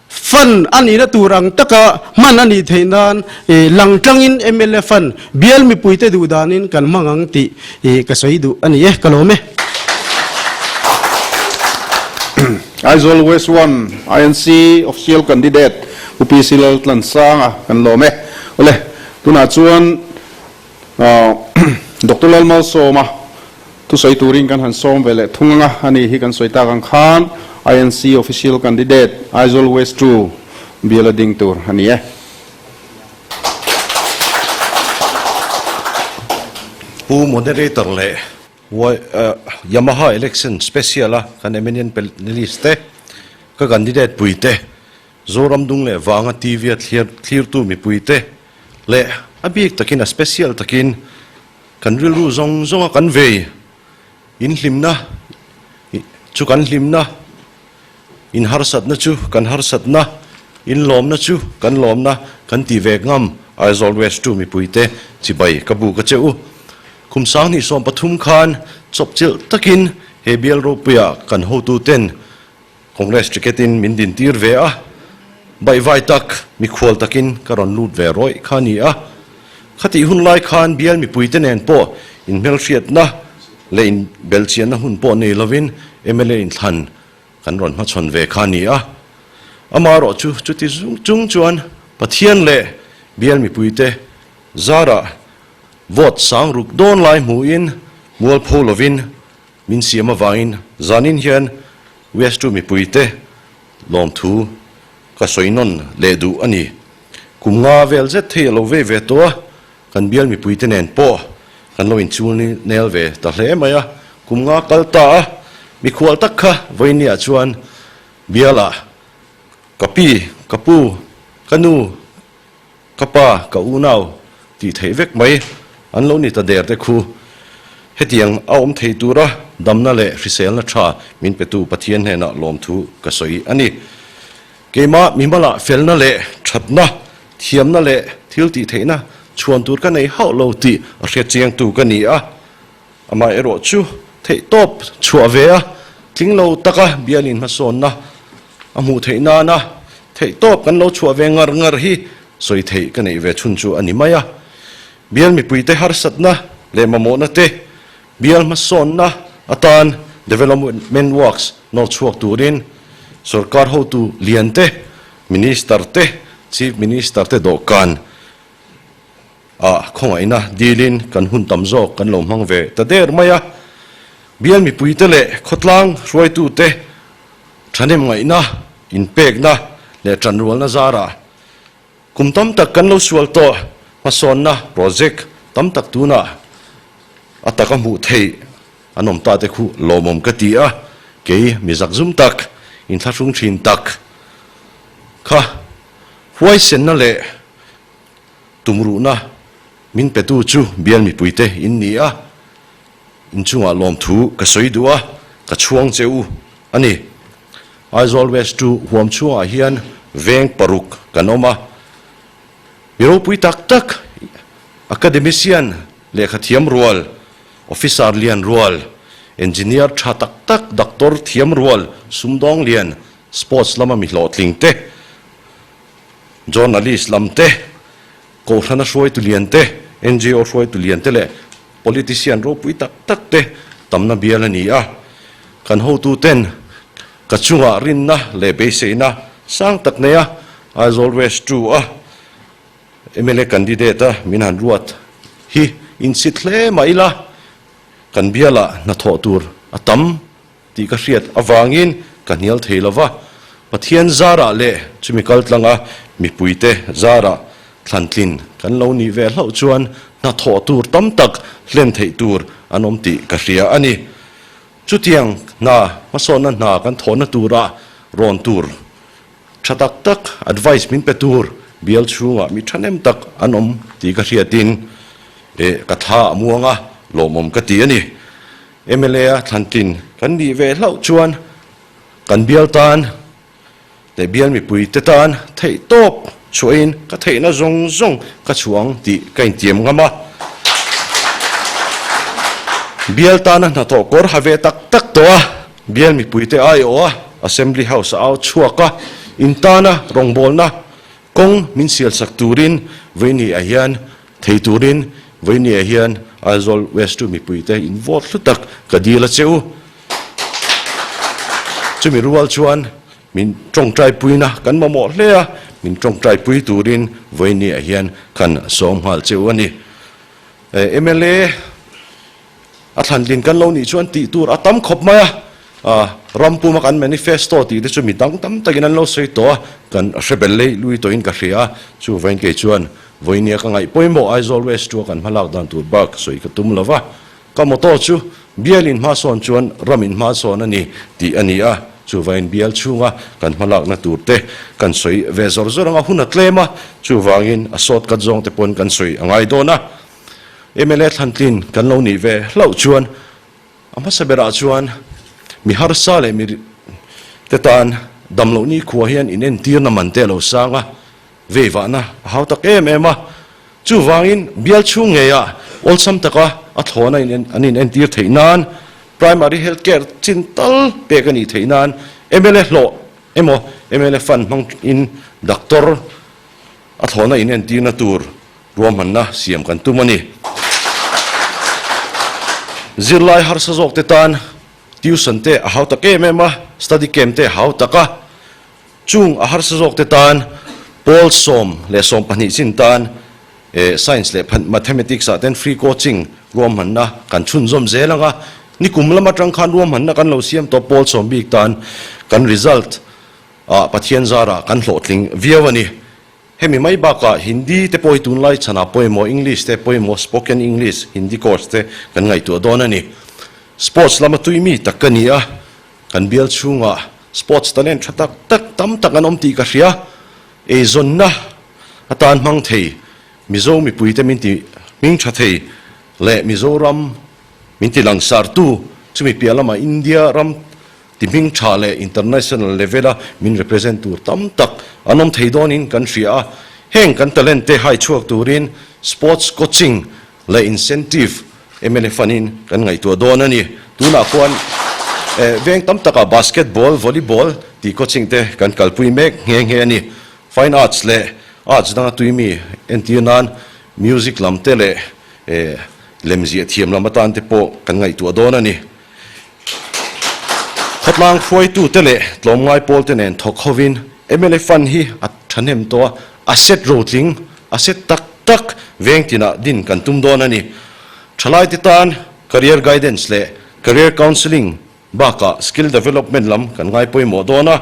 fund a nihna tur ang taka hman a nih theih nan lang tlangin mla fund bial mipuite duh danin kan hmang ang tih ka sawi duh a ni e, ka lawm e. Aizawl West One INC Official Candidate Pu PC Laltlansanga kan lawm e. Awle, tunah chuan Doctor Lalmalsawma. Thusawi turin kan han sawm ve leh thung anga, ani hi kan sawi tak ang khan INC Official Candidate Aizawl West ii biala ding tur a ni e. Pu Moderator leh Yamaha Election Special a kan eminent panelist te, ka candidate pui te, Zoram dung leh vanga TV a thlir thlirtu mipui te leh a bik takin a special takin kan rilru zawng zawnga kan vei in hlimna chu kan hlimna, in harsatna chu kan harsatna, in lawmna chu kan lawmna kan ti ve ngam Aizawl West tu mipuite chibai ka bu ka che u. Kum 2013 khan chawpchilh takin he bial ropuia kan hotuten Congress ticket in min din tir ve a, baihvai tak mikhual takin ka rawn lut ve rawih kha a ni a. Khatih hun lai khan bial mipuite nen pawh inhmelhriatna leh inbelchianna hun pawh nei lovin mla inthlan kan rawn hmachhawn ve kha a ni a. Amaherawh chu chuti chung chuan Pathian leh bial mipuite zarah vote sang ruk dawn lai hmuhin mualpho lovin Min siam avangin zanin hian West tu mipuite lawmthu ka sawi nawn leh duh a ni. Kum nga vel zet thei a lo vei ve tawh a, kan bial mipuite nen pawh kan lo inchul nel ve ta hle mai a. Kum nga kal ta a, mikhual tak kha vawinia chuan bialah ka pi, ka pu, ka nu, Ka pa, ka unau tih theih vek mai an lo ni ta der te khu. Hetiang a awm thei tura damna leh hriselna tha min petu Pathian hnenah lawmthu ka sawi a ni. Keimah mimalah felna leh thatna, thiamna leh thil tih theihna chhuan tur ka nei hauh lo tih a hriatchiangtu ka ni a. Amaherawh chu theihtawp chhuah ve a, tling lo taka bialin hmasawnna a hmuh theih nana theihtawp kan lo chhuah ve ngar ngar hi sawi theih ka neih ve chhun chu a ni mai a. Bial mipuite harsatna leh mamawhna te bial hmasawnna atan development works nawr chhuak turin sorkar hotu lian te, Minister te, Chief Minister te dawhkan Ah, khawngaihna dilin kan hun tam zawk kan lo hmang ve ta der mai a. Bial mipuite leh khawtlang hruaitute thahnem ngaihna, inpekna leh tanrualna zarah kum tam tak kan lo sual tawh. Hmasawnna project tam tak tunah a taka hmuh theih an awm ta te khu lawmawm ka ti a, kei mi zakzum tak, inthlahrung thin tak kha huaisenna leh Tumruhna min petu chu bial mipuite in ni a, inchungah lawmthu ka sawi duh a, ka chhuang che u a ni. Aizawl West chu huam chhungah hian veng paruk kan awm a, mi ropui tak tak, academician, lehkha thiam rual, officer lian rual, engineer tha tak tak, doctor thiam rual, sumdawng lian, sports lama mi hlawhtling te, Journalist lam te, Kohhrana hruaitu lian te, NGO hruaitu lian te leh politician ropui tak tak te tamna bial a ni a. Kan hotuten ka chungah rinna leh beiseina sang tak nei a, Aizawl West ii a mla candidate a min han ruat hi insit hle mah ila, kan bialah hnathawh tur a tam tih ka hriat avangin ka hnial thei lo va, Pathian zarah leh chumi kaltlanga mipuite zarah thlantlin kan lo nih ve hlauh chuan hnathawh tur tam tak hlen theih tur an awm tih ka hria a ni. Chutiang hna hmasawnna hna kan thawhna turah rawn tur tha tak tak advice min pe tur bial chhungah mi thahnem tak an awm tih ka hriatin ka thla a muang a, lawmawm ka ti a ni. Mla a thlantlin kan nih ve hlauh chuan kan bial tan leh bial mipui te tan theih tawp chhuahin ka theihna zawng zawng ka chhuah ang tih ka intiam ngam a. Bial tana hnathawh kawr ha ve tak tak tawh a, bial mipui te aiawh a, Assembly House a au chhuak a, in tana rawngbawlna Kawng min sialsak turin Vawinia hian thei turin Vawinia hian Aizawl West tu mipuite in vote hlu tak ka dil a che u. Chumi rual chuan min tawngtaipuina kan mamawh hle a, min tawngtaipui turin Vawinia hian kan sawm nghal che u a ni. Mla. A thlantlin kan lo nih chuan tih tur a tam khawp mai a, ram puma kan manifesto tih te chu mi dang tam takin an lo sawi tawh a, kan hre bel lei lui tawhin ka hria a, chuvain kei chuan vawinia ka ngaih pawimawh Aizawl West tua kan hmalak dan tur bak sawi ka tum lo va, ka motto chu bial in hmasawn chuan ram in hmasawn a ni tih a ni a, chuvain bial chhunga kan hmalakna tur te kan sawi ve zawr zawr ang a, hun a tlem a, chuvangin a sawt kat zawng te pawn kan sawi a ngai dawn a. Mla thlantlin kan lo nih ve hlauh chuan a hmasa berah chuan mi harsa leh mi te tan damloh nikhua hian inentirna man te a lo sang a, veivahna a hau tak em em a. Chuvangin bial chhung ngeiah awlsam taka a thlawna an inentir theih nan Primary Health Care chin tal pek a nih theih nan mla hlawh emaw mla fund hmangin doctor a thlawna inentirna tur Ruahmanna siam kan tum a ni. Zirlai harsa zawk te tan tuition te a hau tak em em a, study camp te a hau tak a. Chung a harsa zawk te tan pawl 12 chin tan science leh mathematics ah ten free coaching ruahmanna kan chhunzawm zel ang a. Nikum lam atang khan ruahmanna kan lo siam tawh pawl 10 bik tan kan result ah Pathian zarah kan hlawhtling viau a ni. Hemi mai bakah Hindi te pawh hi tunlai chhanah pawimawh, English te pawimawh, Spoken English, Hindi course te kan ngaihtuah dawn a ni. Sports lama tui mi tak ka ni a, kan bial chhungah sports talent tha tak tak tam tak an awm tih ka hria. Eizawnna atan hmang thei Mizo mipuite min ti hming tha thei leh Mizoram min ti langsartu chumi piah lamah India ram Ti hming tha leh international level a min represent tur tam tak an awm thei dawnin kan hria a, heng kan talent te hai chhuak turin sports coaching leh incentive mla fund in kan ngaihtuah dawn a ni. Tunah khuan veng tam takah basketball, volleyball tih coaching te kan kalpui mek nghe nghe a ni. Fine arts leh arts danga tuimi entir nan music lam te leh lemziah thiam lam atan te pawh kan ngaihtuah dawn a ni. Khawtlang hruaitute leh tlawmngai pawlte nen thawk hovin mla fund hi a thahnem tawh a, a set rotling, a set tak tak veng tinah din kan tum dawn a ni. Thalaite tan career guidance leh career counselling bakah skill development lam kan ngai pawimawh dawn a,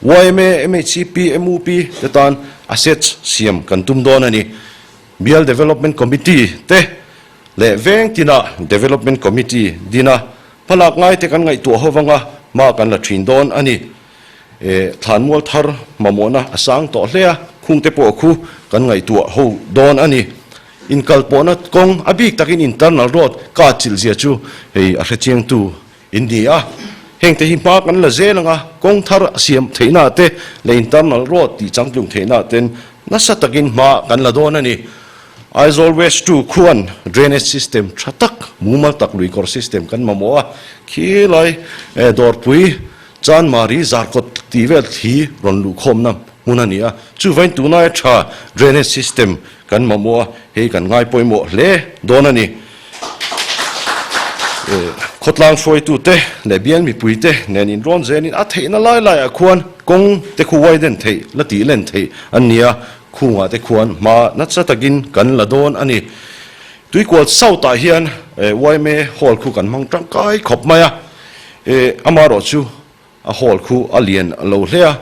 yma, MHCP, MUP te tan assets siam kan tum dawn a ni. Bial Development Committee te leh veng tinah Development Committee dina hmalak ngaite kan ngaihtuah ho vanga hma kan la thin dawn a ni. E, thlanmual thar mamawhna a sang tawh hle a, khungte pawh khu kan ngaihtuah ho dawn a ni. Inkalpawhna kawng a bik takin internal road ka chilh zia chu hei a hrechiangtu in ni a. Hengte hi hma kan la zel anga kawng thar a siam theihna te leh internal road tih changtlung theihna ten nasa takin hma kan la dawn a ni. Aizawl West 2 khuan drainage system tha tak, mumal tak luikawr system kan mamawh a, khilai Dawrpui, Chanmari, Zarkawt tih vel thli rawn luhkhawmna hmun a ni a, chuvain tunlaia tha drainage system kan mamawh a, hei kan ngai pawimawh hle dawn a ni. Khawtlang hruaitute leh bial mipuite nen inrawn zelin a theihna lai laiah khuan kawng te khu widen theih la tih len theih an ni a, Khungah te khuan hma nasa takin kan la dawn a ni. Tuikual South ah hian yma hall khu kan hmang tangkai khawp mai a, amaherawh chu a hall khu a lian lo hle a,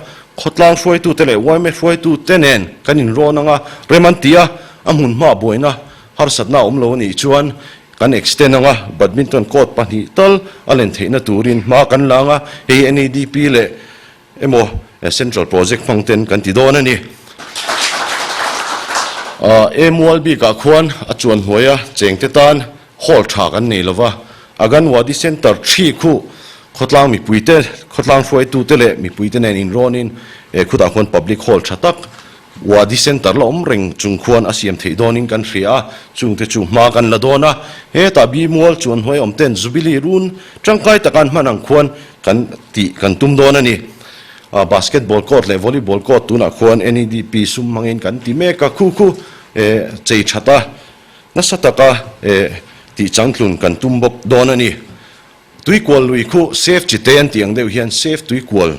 khawtlang hruaitute leh yma hruaitute nen kan inrawn ang a, rem an ti a, a hmun hma buaina harsatna a awm lo a nih chuan kan extend ang a, badminton court pahnih tal a len theihna turin hma kan la ang a, hei NEDP leh Emaw Central Project hmang ten kan ti dawn a ni. A mual bikah khuan a chuan hnuaia chengte tan hall tha kan nei lova, Aganwadi Centre thi khu khawtlang mipuite, khawtlang hruaitute leh mipuite nen inrawnin khutah khuan Public Hall tha tak Wadi Centre la awm reng chung khuan a siam theih dawnin kan hria a, chungte chu hma kan la dawn a, hetah bi mual chuan hnuai awm ten Jubilee run tangkai taka an hman ang khuan kan tih kan tum dawn a ni. Basketball court leh volleyball court tunah khuan NEDP sum hmangin kan ti mek a, khu khu chei that a, nasa taka tih changtlun kan tum bawk dawn a ni. Tuikual lui khu safe chi te an tih ang deuh hian safe tuikual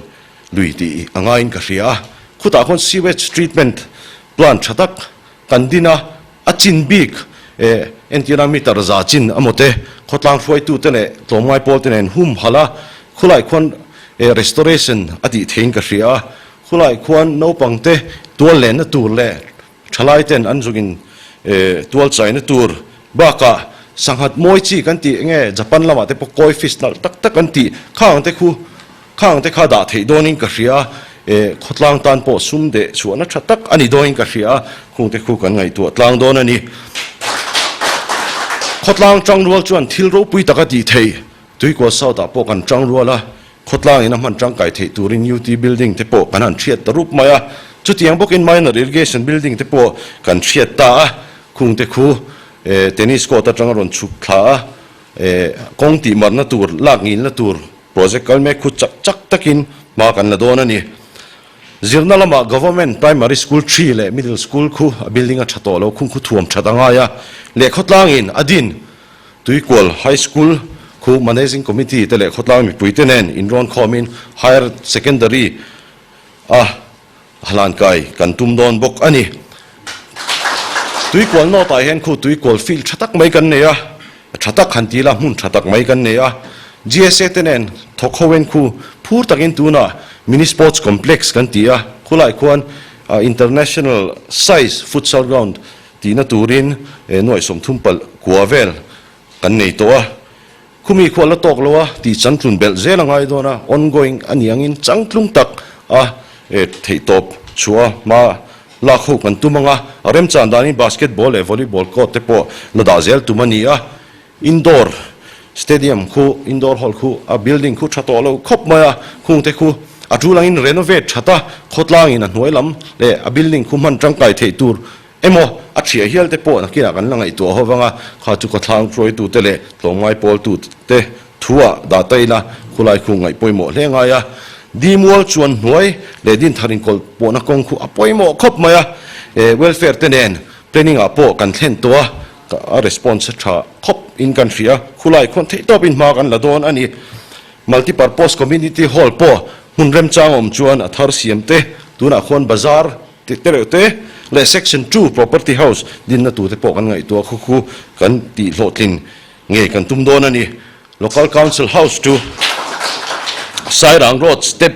lui tih a ngaiin ka hria a, khutah khawn sewage treatment plant tha tak kan din a, a chin bik. Entirna meter za chin a mawte khawtlang hruaitute leh tlawmngai pawlte nen hum halh a, khulai khuan restoration a tih theiin ka hria a, khulai khuan naupangte tual lenna tur leh thalai ten an zungin tual chaina tur bakah sanghat mawi chi kan tih enge Japan lamah te pawh koi fish nalh tak tak an tih khang te khu Khang te kha dah theih dawnin ka hria a, eh, khawtlang tan pawh sum deh chhuahna tha tak a ni dawnin ka hria a, khung te khu kan ngaihtuah tlang dawn a ni. Khawtlang tangrual chuan thil ropui tak a tih theih, Tuikual South ah pawh kan tangrual a, khawtlang in a hman tangkai theih turin UT building te pawh kan han thiat ta rup mai a, chutiang bawkin minor irrigation building te pawh kan thiat ta a, khung te khu, eh, tennis court atanga rawn chhuk thla a, eh, kawng tih marna tur, lak ngilna tur, Project kal mek khu chak chak takin hma kan la dawn a ni. Zirna lamah Government Primary School ṭhi leh Middle School khu a building a ṭha tawh lo, khung khu thuam ṭhat a ngai a. Lehkhawtlangin a din Tuikual High School khu Managing Committee te leh khawtlang mipuite nen inrawn khawmin Higher Secondary a hlankai kan tum dawn bawk a ni. Tuikual North ah hian khu Tuikual field tha tak mai kan nei a, tha tak han ti ila hmun tha tak mai kan nei a. GSA te nen thawk ho en khu phur takin tunah Mini Sports Complex kan ti a, khulai khuan International size futsal ground tihna turin nuaih 30 palh kua vel kan nei tawh a. Khumi khual la tawk lo a tih changtlun belh zel a ngai dawn a, ongoing a ni angin changtlung tak a theihtawp chhuah a hma lak ho kan tum ang a, a remchan danin basketball leh volleyball court te pawh la dah zel tum a ni a, indoor stadium khu, indoor hall khu a building khu tha tawh lo khawp mai a, khung te khu a tul angin renovate that a, khawtlangin a hnuai lam leh a building khu hman tangkai theih tur Emaw, a thiah hial te pawh nakinah kan la ngaihtuah ho vang a, kha chu ka thlang hruaitute leh tlawmngai pawltute thu-ah dah ta ila, khulai khu ngaih pawimawh hle ngai a. Dimual chuan hnuai leh Dinthar inkawlh pawhna kawng khu a pawimawh khawp mai a, e, welfare te nen planning-ah pawh kan thlen tawh a, a response tha khawp in kan hria, khulai khuan theihtawpin hma kan la dawn a ni. Multipurpose Community Hall pawh hmun remchang awm chuan a thar siam te, tunah khuan bazar Tih te reuh te leh Section 2 Property House dinna tute pawh kan ngaihtuah khu khu kan tih hlawhtlin ngei kan tum dawn a ni. Local Council House chu Sairang Road step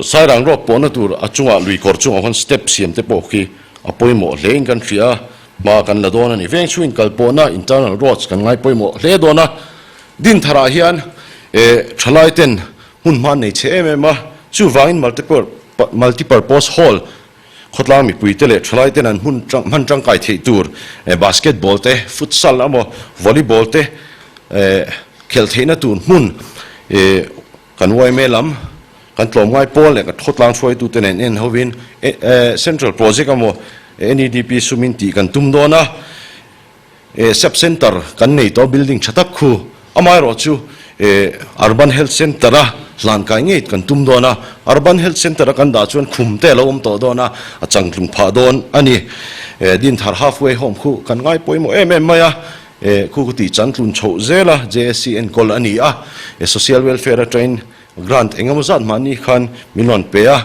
Sairang Road pawhna tur a chungah lui kawr chungah khuan step siam te pawh khi a pawimawh hlein kan hria a, hma kan la dawn a ni. Veng chhungin kal pawhna internal roads kan ngai pawimawh hle dawn a. Dintharah hian thalai ten hmun hma nei chhe em em a, chuvangin multiple Multipurpose Hall, khawtlang mipuite leh thalaiten an hmun hman tangkai theih tur basketball te, futsal emaw volleyball te khelh theihna tur hmun kan yma lam kan tlawmngai pawl leh khawtlang hruaitute nen en hovin Central Project emaw NEDP sumin tih kan tum dawn a. Sub Centre kan nei tawh building tha tak khu amaherawh chu Urban Health Centre a hlan kai ngei kan tum dawn a, Urban Health Centre a kan dah chuan khum te a lo awm tawh dawn a, a changtlung phah dawn a ni. Dinthar Half Way Home khu kan ngai pawimawh em em mai a, khu khu tih changtlun chhoh zel a JSC enkawl a ni a, Social Welfare atangin grant engemaw zat mahni khan min rawn pe a,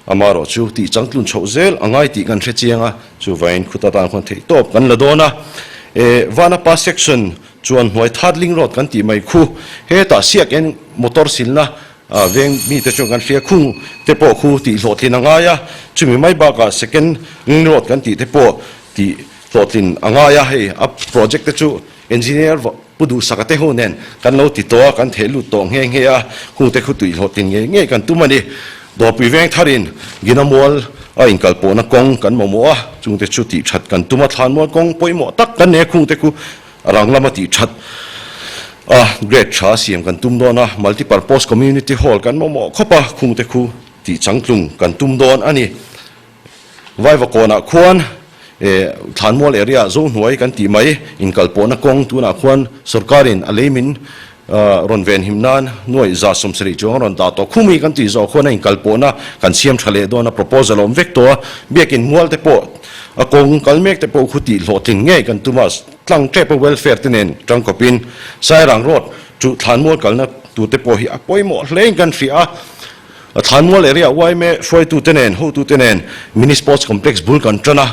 Amaherawh chu tih changtlun chhoh zel a ngai tih kan hre chiang a, chuvangin khuta tan khuan theih tawp kan la dawn a. E, Vanapa section chuan hnuai Thadling Road kan tih mai khu, hetah siak en motor silna veng mite chuan kan hria khung te pawh khu tih hlawhtlin a ngai a, chumi mai bakah Second Ring Road kan tih te pawh tih hlawhtlin a ngai a, hei a project te chu Engineer Pu Duhsaka te ho nen kan lo ti tawh a, kan theh lut tawh nghe nghe a, hungte khu tui hlawhtlin ngei ngei kan tum a ni. Dawrpui veng tharin Gina mual a inkalpawhna kawng kan mamawh a, chungte chu tih that kan tum a, thlanmual kawng pawimawh tak kan nei a, khungte khu a rang lama tih that a, grade tha siam kan tum dawn a, multipurpose community hall kan mamawh khawp a, khungte khu tih changtlung kan tum dawn a ni. Vaivakawnah khuan Thlanmual area Zohnuai kan tih mai inkalpawhna kawng tunah khuan sorkarin a lei min rawn venhim nan nuaih 170 chuang a rawn dah tawh. Khumi kan tih zawh khuan a inkalpawhna kan siam tha leh dawn a, proposal a awm vek tawh a, biakin mual te pawh a kawng kal mek te pawh khu tih hlawhtling ngei kan tum a, tlang tep a welfare te nen tangkawpin Sairang road chu Thlanmual kalna tur te pawh hi a pawimawh hlein kan hria a. Thlanmual area yma hruaitute nen, hotute nen Mini Sports Complex bul kan tan a.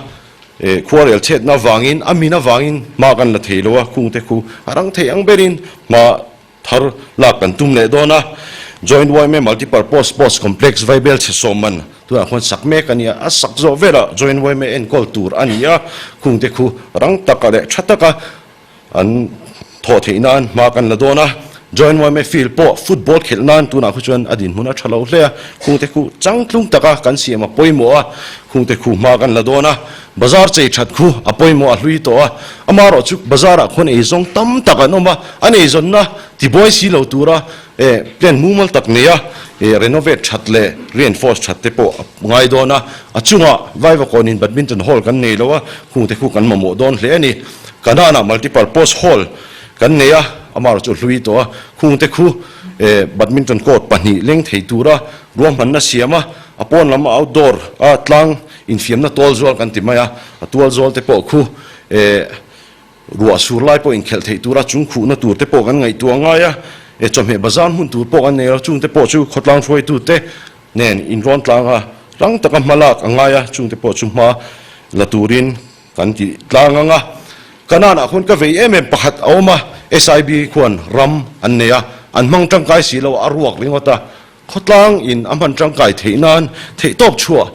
Khuarel chhetna avangin, a min avangin hma kan la thei lo a, khungte khu a rang thei ang berin hma thar lak kan tum leh dawn a. Joint yma Multipurpose Sports Complex Vaibel chhe sawm man tunah khuan sak mek a ni a, a sak zawh velah Joint yma enkawl tur a ni a, khungte khu rang taka leh tha taka An thawh theih nan hma kan la dawn a, Joint yma field pawh football khelh nan tunah khu chuan a dinhmun a tha lo hle a, khungte khu changtlung taka kan siam a pawimawh a, khungte khu hma kan la dawn a, bazar chei that khu a pawimawh a hlui tawh a, amaherawh chu bazar ah khuan eizawng tam tak an awm a, an eizawnna tibuai si lo tura plan mumal tak nei a, renovate that leh reinforce that te pawh a ngai dawn a, a chungah Vaivakawnin badminton hall kan nei lo a, khungte khu kan mamawh dawn hle a ni. Kanaan-ah multipurpose hall kan nei a, amaherawh chu hlui tawh a, khungte khu badminton court pahnih leng thei tura ruahmanna siam a, a pawn lam outdoor a tlang infiamna tual zual kan ti mai a, a tual zual te pawh khu ruah sur lai pawh inkhelh theih tura chung khuhna tur te pawh kan ngaihtuah ngai a, chawhmeh bazar hmun tur pawh kan nei lo, chungte pawh chu khawtlang hruaitute nen inrawn tlanga rang taka hma lak a ngai a, chungte pawh chu hma la turin Kan ti tlang ang a, Kanaan ah khuan ka vei em em pakhat a awm a, SIB khuan ram an nei a, an hmang tangkai si lo a, a ruak ringawt a, khawtlang in a hman tangkai theih nan theihtawp chhuah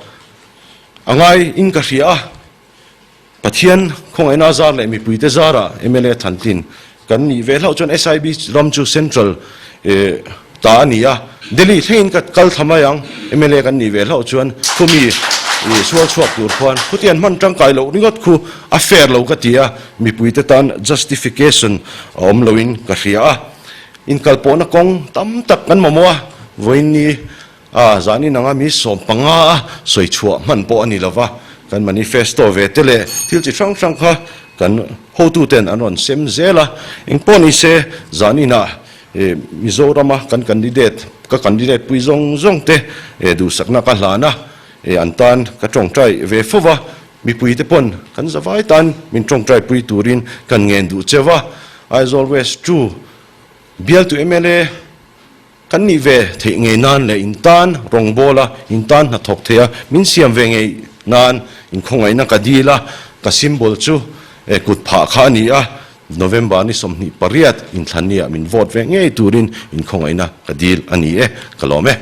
a ngai in ka hria a, Pathian khawngaihna zar leh mipuite zarah mla Thantlin Kan nih ve hlauh chuan SIB ram chu Central ta a ni a, Delhi thlengin ka kal thla mai ang, mla kan nih ve hlauh chuan khumi sual chhuak tur khuan khutian hman tangkai loh ringawt khu a fair lo ka ti a, mipuite tan justification a awm loin ka hria a, inkalpawhna kawng tam tak kan mamawh a, vawiin ni A, zanin anga mi 15 a sawi chhuah hman pawh a ni lova, kan manifesto ve te leh thil chi hrang hrang kha kan hotuten an rawn sem zel a, engpawh ni se zaninah Mizorama kan candidate, ka candidate pui zawng zawng te duhsakna ka hlan a, an tan ka tawngtai ve fo va, mipui te pawn kan zavai tan min tawngtai pui turin kan ngen duh cheu va, Aizawl West 2 bialtu mla Kan nih ve theih ngei nan leh in tan rawngbawl a, in tan hnathawk theih a, min siam ve ngei nan inkhawngaihna ka dil a, ka symbol chu kut phah kha a ni a, November ni 28 inthlanni ah min vote ve ngei turin inkhawngaihna ka dil a ni e, ka lawm e.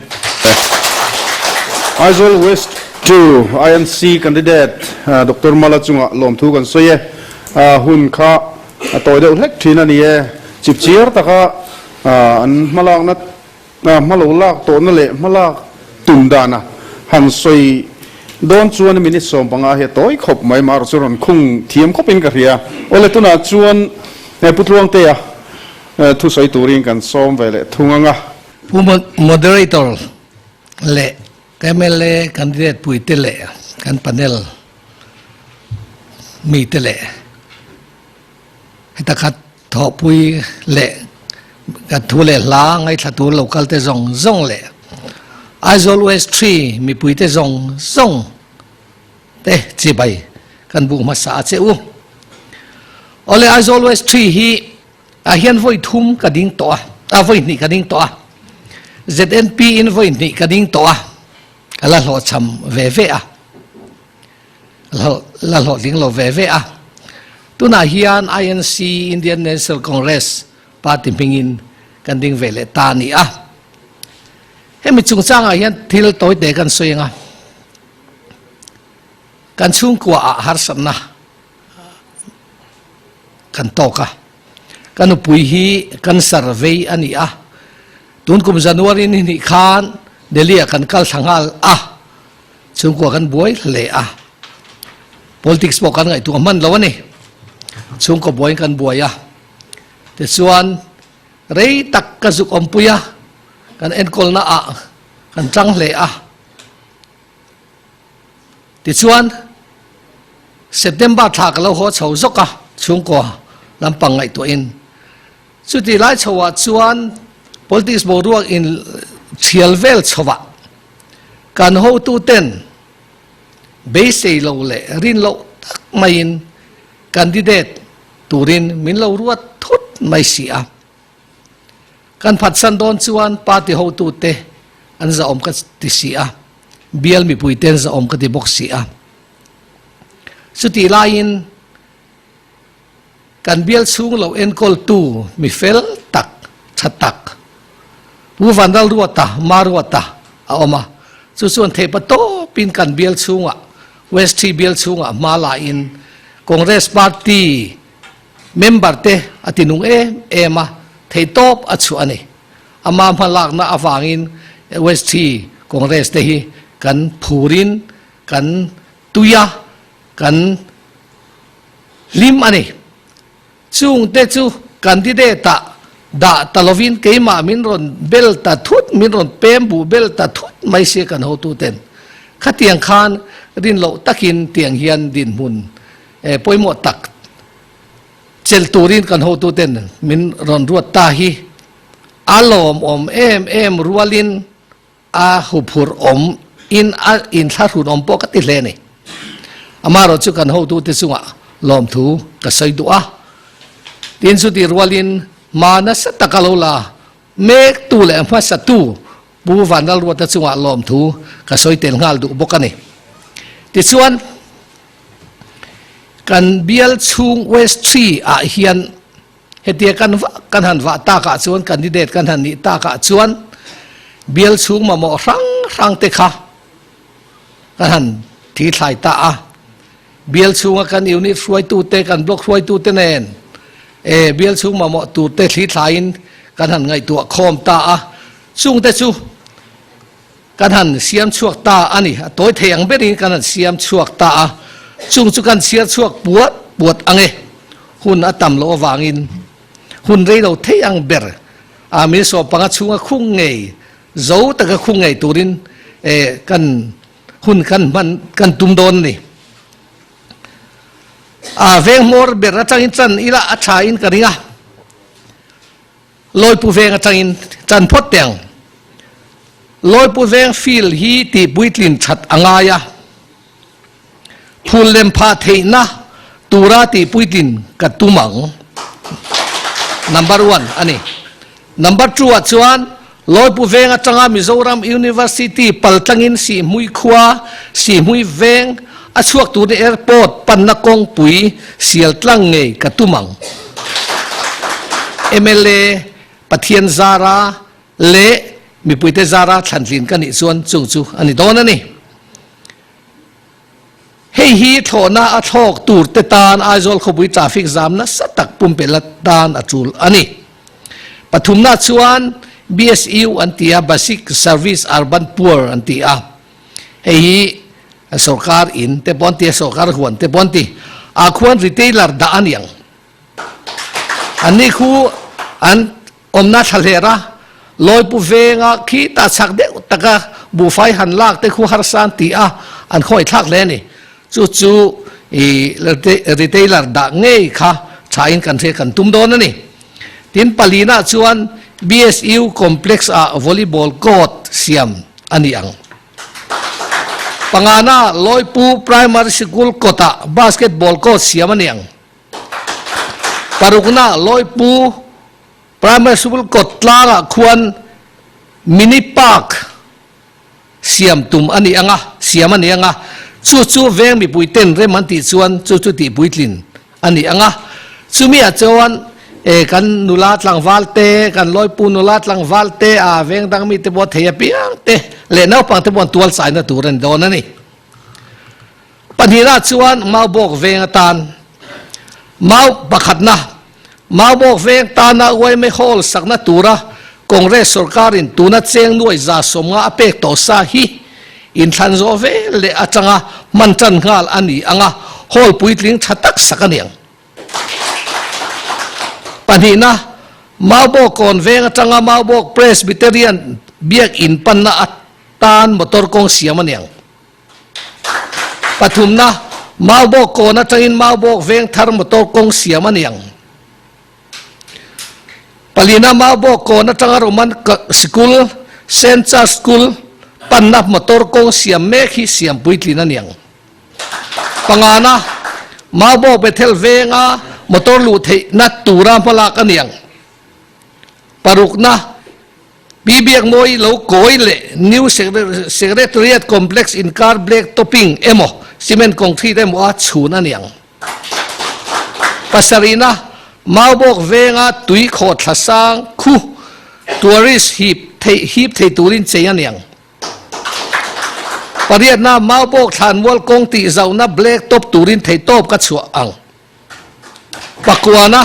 Aizawl West to INC candidate Doctor Mala chungah lawmthu kan sawi e, hun kha a tawi deuh hlek thin a ni e, chipchiar taka An hmalakna hmalo lak tawhna leh hmalak tum dana han sawi dawn chuan minute 15 hi a tawi khawp mai, mar chu rawn khung thiam khawpin ka hria. Awle tunah chuan Pu Tluangtea thusawi turin kan sawm ve leh thung ang a. Pu Moderator leh mla candidate puite leh kan panel mite leh Heta khat thawhpui leh kan thu leh hla ngaithla tur lo kal te zawng zawng leh Aizawl West 3 mipui te zawng zawng te chibai kan buh hmasa a che u. Awle Aizawl West 3 hi ah hian vawi thum ka ding tawh a, a vawi hnih ka ding tawh a, ZNP in vawi hnih ka ding tawh a, ka la hlawhchham ve ve a. La hlawhtling lo ve ve a. Tunah hian INC, Indian National Congress, party hmingin kan ding ve leh ta a ni a. Hemi chungchangah hian thil tawite kan sawi ang a. Kan chhungkuaah harsatna kan tawk a. Ka nupui hi cancer vei a ni a. Tun kum January ni hnih khan Delhi-ah kan kal thla nghal a. Chhungkua kan buai hle a, politics pawh kan ngaihtuah hman lo a ni. Chhungkaw buaiin kan buai a, tichuan rei tak ka zuk awmpui a, kan enkawlna ah kan tlang hle a. Tichuan September thla ka lo haw chho zawk a, chhungkaw lampang ngaihtuahin. Chuti lai chhoah chuan politics boruak in thial vel chhoah kan hotuten beisei lo leh rin loh tak maiin candidate turin min lo ruat thut mai si a. Kan phatsan dawn chuan party hotute an zahawm ka ti si a, bial mipuite an zahawm ka ti bawk si a. Chutih laiin kan bial chhung lo enkawltu mi fel tak, tha tak Pu Vanlalruata, Maruata, a awm a. Chu chuan theihpa tawpin kan bial chhungah, West Tree bial chhungah hma lain Congress Party member te a ti nung em em a, theihtawp a chhuah a ni. Ama hmalakna avangin West Tree Congress te hi kan phurin kan tui a, kan hlim a ni. Chungte chu candidate ah dah ta lovin keimah min rawn bel ta thut, min rawn pem buh bel ta thut mai sia kan hotuten. Khatiang khan rin loh takin tiang hian dinhmun pawimawh tak chelh turin kan hotuten min rawn ruat ta hi a lawmawm em em rualin A huphurh awm in a inthlahrun awm pawh ka ti hle a ni. Amaherawh chu kan hotute chungah lawmthu ka sawi duh a. Tin chutih rualin hma nasa taka lo la mektu leh hmasatu Pu Vanlalruata chungah lawmthu ka sawi tel nghal duh bawk a ni. Tichuan, kan bial chhung West Tree ah hian Hetia kan vah kan han vah takah chuan candidate kan han nih takah chuan bial chhung mamawh hrang hrang te kha kan han thi thlai ta a. Bial chhunga kan unit hruaitu te kan block hruaitu te nen e bial chhung mamawh tur te thli thlaiin kan han ngaihtuah khawm ta a. Chung te chu kan han siam chhuak ta a ni. A tawi thei ang berin kan han siam chhuak ta a. Chung chu kan chhiar chhuak puat puat ang e. Hun a tam loh avangin hun rei lo thei ang ber a min sawmpanga chhunga khung ngei zo taka khung ngei turin kan hun kan hman kan tum dawn a ni. A veng hmawr ber atangin chan ila a tha in ka ring a. Lawipu veng atangin chan phawt teh ang. Lawipu veng field hi tih puitlin that a ngai a. Phul lem phah theihna tura tih puitlin ka tum ang. Number one a ni. Number two ah chuan Lawipu veng atanga Mizoram University paltlangin Sihhmui khua, Sihhmui veng a chhuak tur ni airport panna kawngpui sial tlang ngei ka tum ang. Mla Pathian zara leh mipuite zara thlantlin ka nih chuan chung chu a ni dawn a ni. Hei hi thlawhna a thlawk tur te tan Aizawl khawpui traffic zam nasa tak pumpelh atan a tul a ni. Pathumna chuan BSU an ti a, Basic Service Urban Poor an ti a. Hei hi sorkar in te pawh an ti a, sorkar huan te pawh an ti. Ah khuan retailer dah a ni ang. Anni khu an Awmna thlahlera Lawipu venga khitah chak deuh taka buhfai han lak te khu harsa an ti a, an khawi thlak hle a ni. Chu chu i retailer dah ngei kha thain kan hre kan tum dawn a ni. Tin palina chuan BSU complex ah volleyball court siam a ni ang. Pangana Lawipu Primary Sikul kawtah basketball court siam a ni ang. Parukna Lawipu Primary School kawt tlangah khuan mini park siam tum a ni ang a, siam a ni ang a, chu chu veng mipui ten rem an tih chuan chu chu tih puitlin a ni ang a. Chumi ah chuan e kan nula tlangval te, kan Lawipu nula tlangval te, a veng dang mite pawh thei apiang te leh naupang te pawh an tual chaina tur a ni dawn a ni. Pahnihna chuan Maubawk veng atan Mau pakhatna Maubawk veng tana yma Hall sakna tura Congress sorkarin tuna cheng nuai 150 a pek tawh sa hi inthlan zawh vel leh atanga hman tan nghal a ni ang a, hall puitling tha tak sak a ni ang. Pahnihna Maubawk kawn veng atanga Maubawk Presbyterian biak in panna atan motor kawng siam a ni ang. Pathumna, Maubawk kawn atangin Maubawk veng thar motor kawng siam a ni ang. Palina, Maubawk kawn atanga Roman Sikul, Saint Charles School, panna motor kawng siam mek hi siam puitlin a ni ang. Pangana, Maubawk Bethel venga motor luh theihna tura hmalak a ni ang. Parukna, Pi Biakmawi lo kawi leh New Secretariat Complex inkar black topping emaw cement concrete emaw a chhun a niang. Pasarihna, Maubawk venga tui khawhthla sang khu tourist hip theih hip thei turin chei a niang. Pariatna, Maubawk thlanmual kawng tih zauhna black top turin theihtawp ka chhuah ang. Pakuana,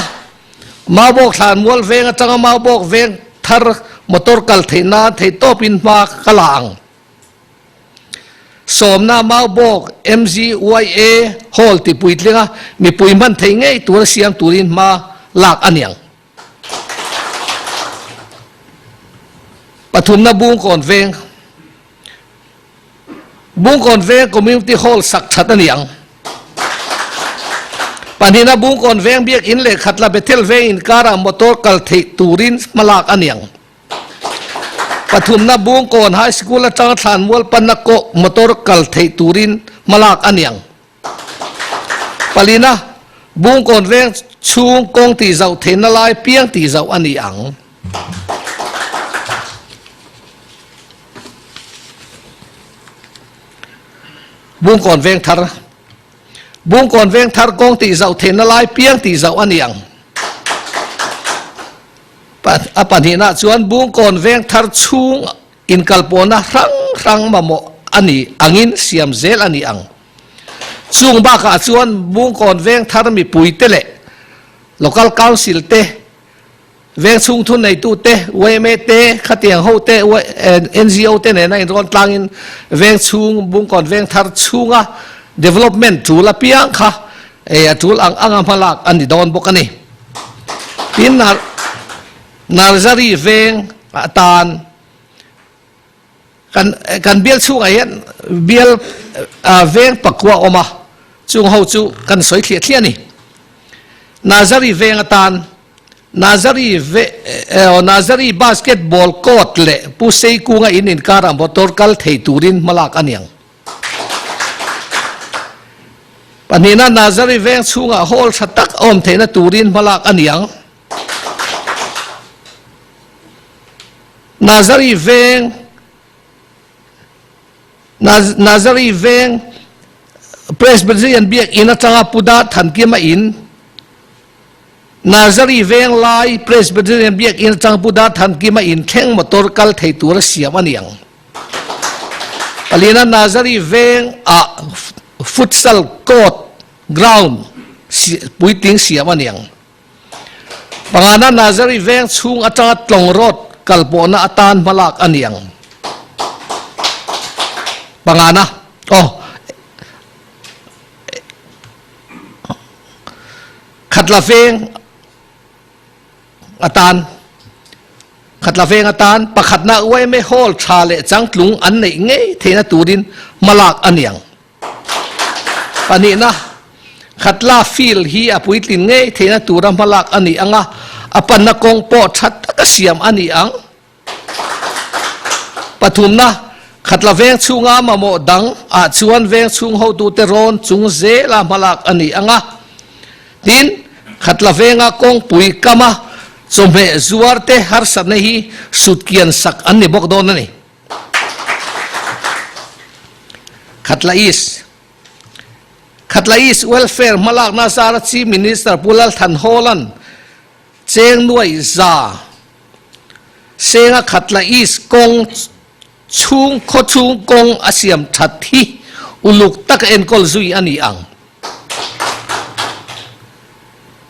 Maubawk thlanmual veng atanga Maubawk veng thar motor kal theih nan theihtawpin hma ka la ang. Sawmna Maubawk MZYA Hall ti puitlinga mipui hman theih ngei tura siam turin hma lak a niang. Pathumna Bungkawn veng Bungkawn veng Community Hall sak that a ni ang. Pahnihna Bungkawn veng Biakinn leh Khatla Bethel veng inkarah motor kal theih turin hmalak a ni ang. Pathumna Bungkawn High School atanga thlanmual panna kawh motor kal theih turin hmalak a ni ang. Palina, Bungkawn veng chhung kawng tih zauh theihna lai piang tih zauh a ni ang. Bungkawn veng thar Bungkawn veng thar kawng tih zauh theihna lai piang tih zauh a ni ang. A pahnihna chuan Bungkawn veng thar chhung Inkalpawhna hrang hrang mamawh a ni angin siam zel a ni ang. Chung bakah chuan Bungkawn veng thar mipuite leh Local Council te, veng chhung thuneitu te, yma te, khatiang ho te, NGO te nena inrawn tlangin veng chhung Bungkawn veng thar chhunga development tul apiang kha a tul ang anga hmalak a ni dawn bawk a ni. Tin, Narzari veng atan kan kan bial chhungah hian bial veng pakua a awm a, chung ho chu kan sawi thliah thliah a ni. Narzari veng atan Narzari ve Narzari basketball court leh Pu Seikunga in inkarah motor kal thei turin hmalak a niang. Pahnihna Narzari veng chhungah hall tha tak a awm theihna turin hmalak a niang. Nazari veng Nazari veng Presbyterian biak in atanga Puda Thankima in Nazari veng lai Presbyterian biak in atanga Puda Thankima in thleng motor kal thei tura siam a ni ang. Palina Nazari veng ah futsal court ground puitling siam a ni ang. Pangana Nazari veng chhung atanga tlawng road kal pawhna atan hmalak a ni ang. Pangana aw Khatla veng atan Khatla veng atan pakhatna yma hall tha leh changtlung an neih ngei theihna turin hmalak a ni ang. Pahnihna, Khatla field hi a puitlin ngei theihna tura hmalak a ni ang a, a panna kawng pawh tha taka siam a ni ang. Pathumna, Khatla veng chhunga mamawh dang ah chuan veng chhung hotute rawn chung zela hmalak a ni ang a. Tin, Khatla venga kawngpui kama chawhmeh zuarte harsatna hi sutkian sak an ni bawk dawn a ni. Khatla East Khatla East Welfare hmalakna zara Chief Minister Pu Lalthan Hawla'n cheng nuai za senga Khatla East kawng chhung khawchhung kawng a siam that hi uluk taka enkawl zui a ni ang.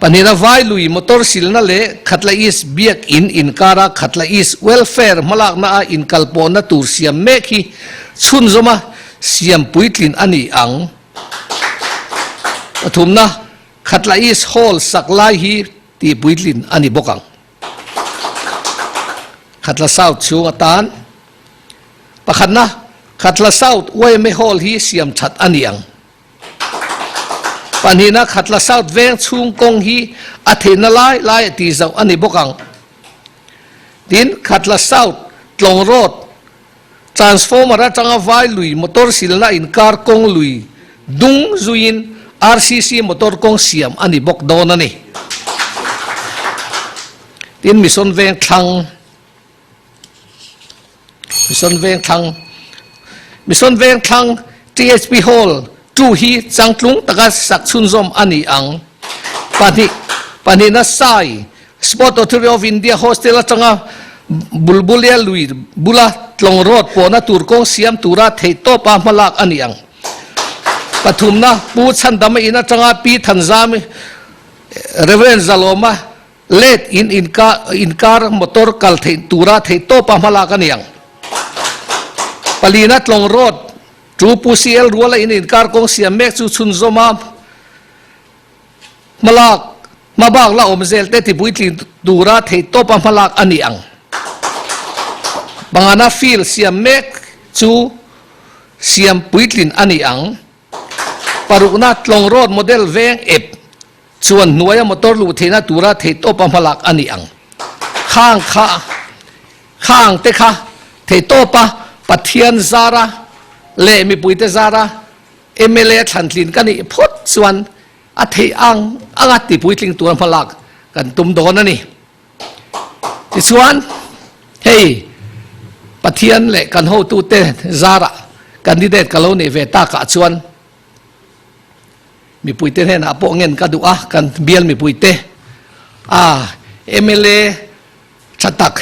Pahnihna Vailui motor silna leh Khatla East Biak In inkara Khatla East Welfare hmalakna a inkalpawhna tur siam mek hi chhunzawma siam puitlin a ni ang. Pathumna Khatla East Hall sak lai hi tih puitlin a ni bawk ang. Khatla South chhung atan pakhatna Khatla South yma Hall hi siam that a ni ang. Pahnihna Khatla South veng chhung kawng hi a theihna lai lai a tih zauh a ni bawk ang. Tin, Khatla South Tlawng Road transformer atanga vai lui motor silna inkar kawng lui dung zuiin RCC motor kawng siam a ni bawk dawn a ni. Tin, Mission Veng thlang. Mission Vengthlang Mission Vengthlang THP Hall 2 hi changtlung taka sak chhunzawm a ni ang. Pahnih Pahnihna Sai Sport Authority of India Hostel atanga Bulbulia lui bula tlawng road pawhna tur kawng siam tura theihtawpa hmalak a ni ang. Pathumna Pu Chhandama in atanga Pi Thanzami Rev. Zalawma let in inkar motor kal theih tura theihtawpa hmalak a ni ang. Palina tlawng road chu Pu CL Ruala in inkar kawng siam mek chu chhunzawm a hmalak hmabak la awm zel te tipuitling tura theihtawpa hmalak a ni ang. Pangana field siam mek chu siam puitlin a ni ang. Parukna tlawng road model veng ep chuan hnuaia motor luh theihna tura theihtawpa hmalak a ni ang. Khang kha khang te kha theihtawpa Pathian zara leh mipuite zara mla thlantlin ka nih phawt chuan a theih ang anga tipuitling tura hmalak kan tum dawn a ni. Tichuan, hei Pathian leh kan hotute zarah candidate ka lo neih ve takah chuan mipuite hnenah pawh ngen ka duh a, kan bial mipuite a mla tha tak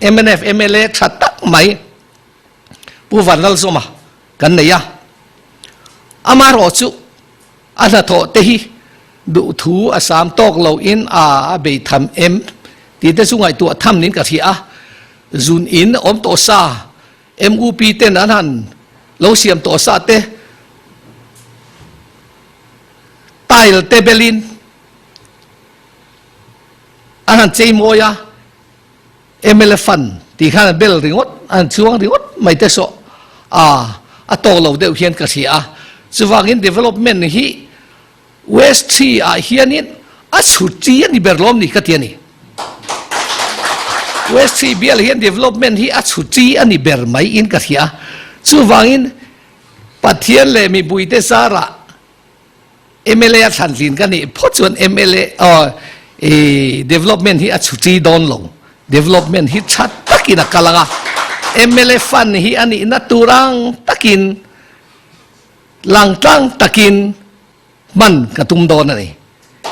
mnf mla tha tak mai Pu Vanlalzawma kan nei a, amaherawh chu A hnathawh te hi duhthu a sam tawk lo in a a bei tham em tih te chu ngaihtuah tham niin ka hria a, zun in awm tawh sa MUP ten an han lo siam tawh sa te tile te belin an han chei mawi a. Mla fund tih khan a bel ringawt, a han chuang ringawt mai te saw a a tawk lo deuh hian ka hria a. Chuvangin development hi West Tree ah hianin a chhut chi a ni ber lawm ni ka ti a ni. West Tree bial hian development hi a chhut chi a ni ber mai in ka hria a. Chuvangin Pathian leh mipuite zarah Mla a thlantlin ka nih phawt chuan mla aw i development hi a chhuti dawn lo development hi tha takin a kal ang a mla fund hi a nihna tur ang takin langtlang takin hman ka tum dawn a ni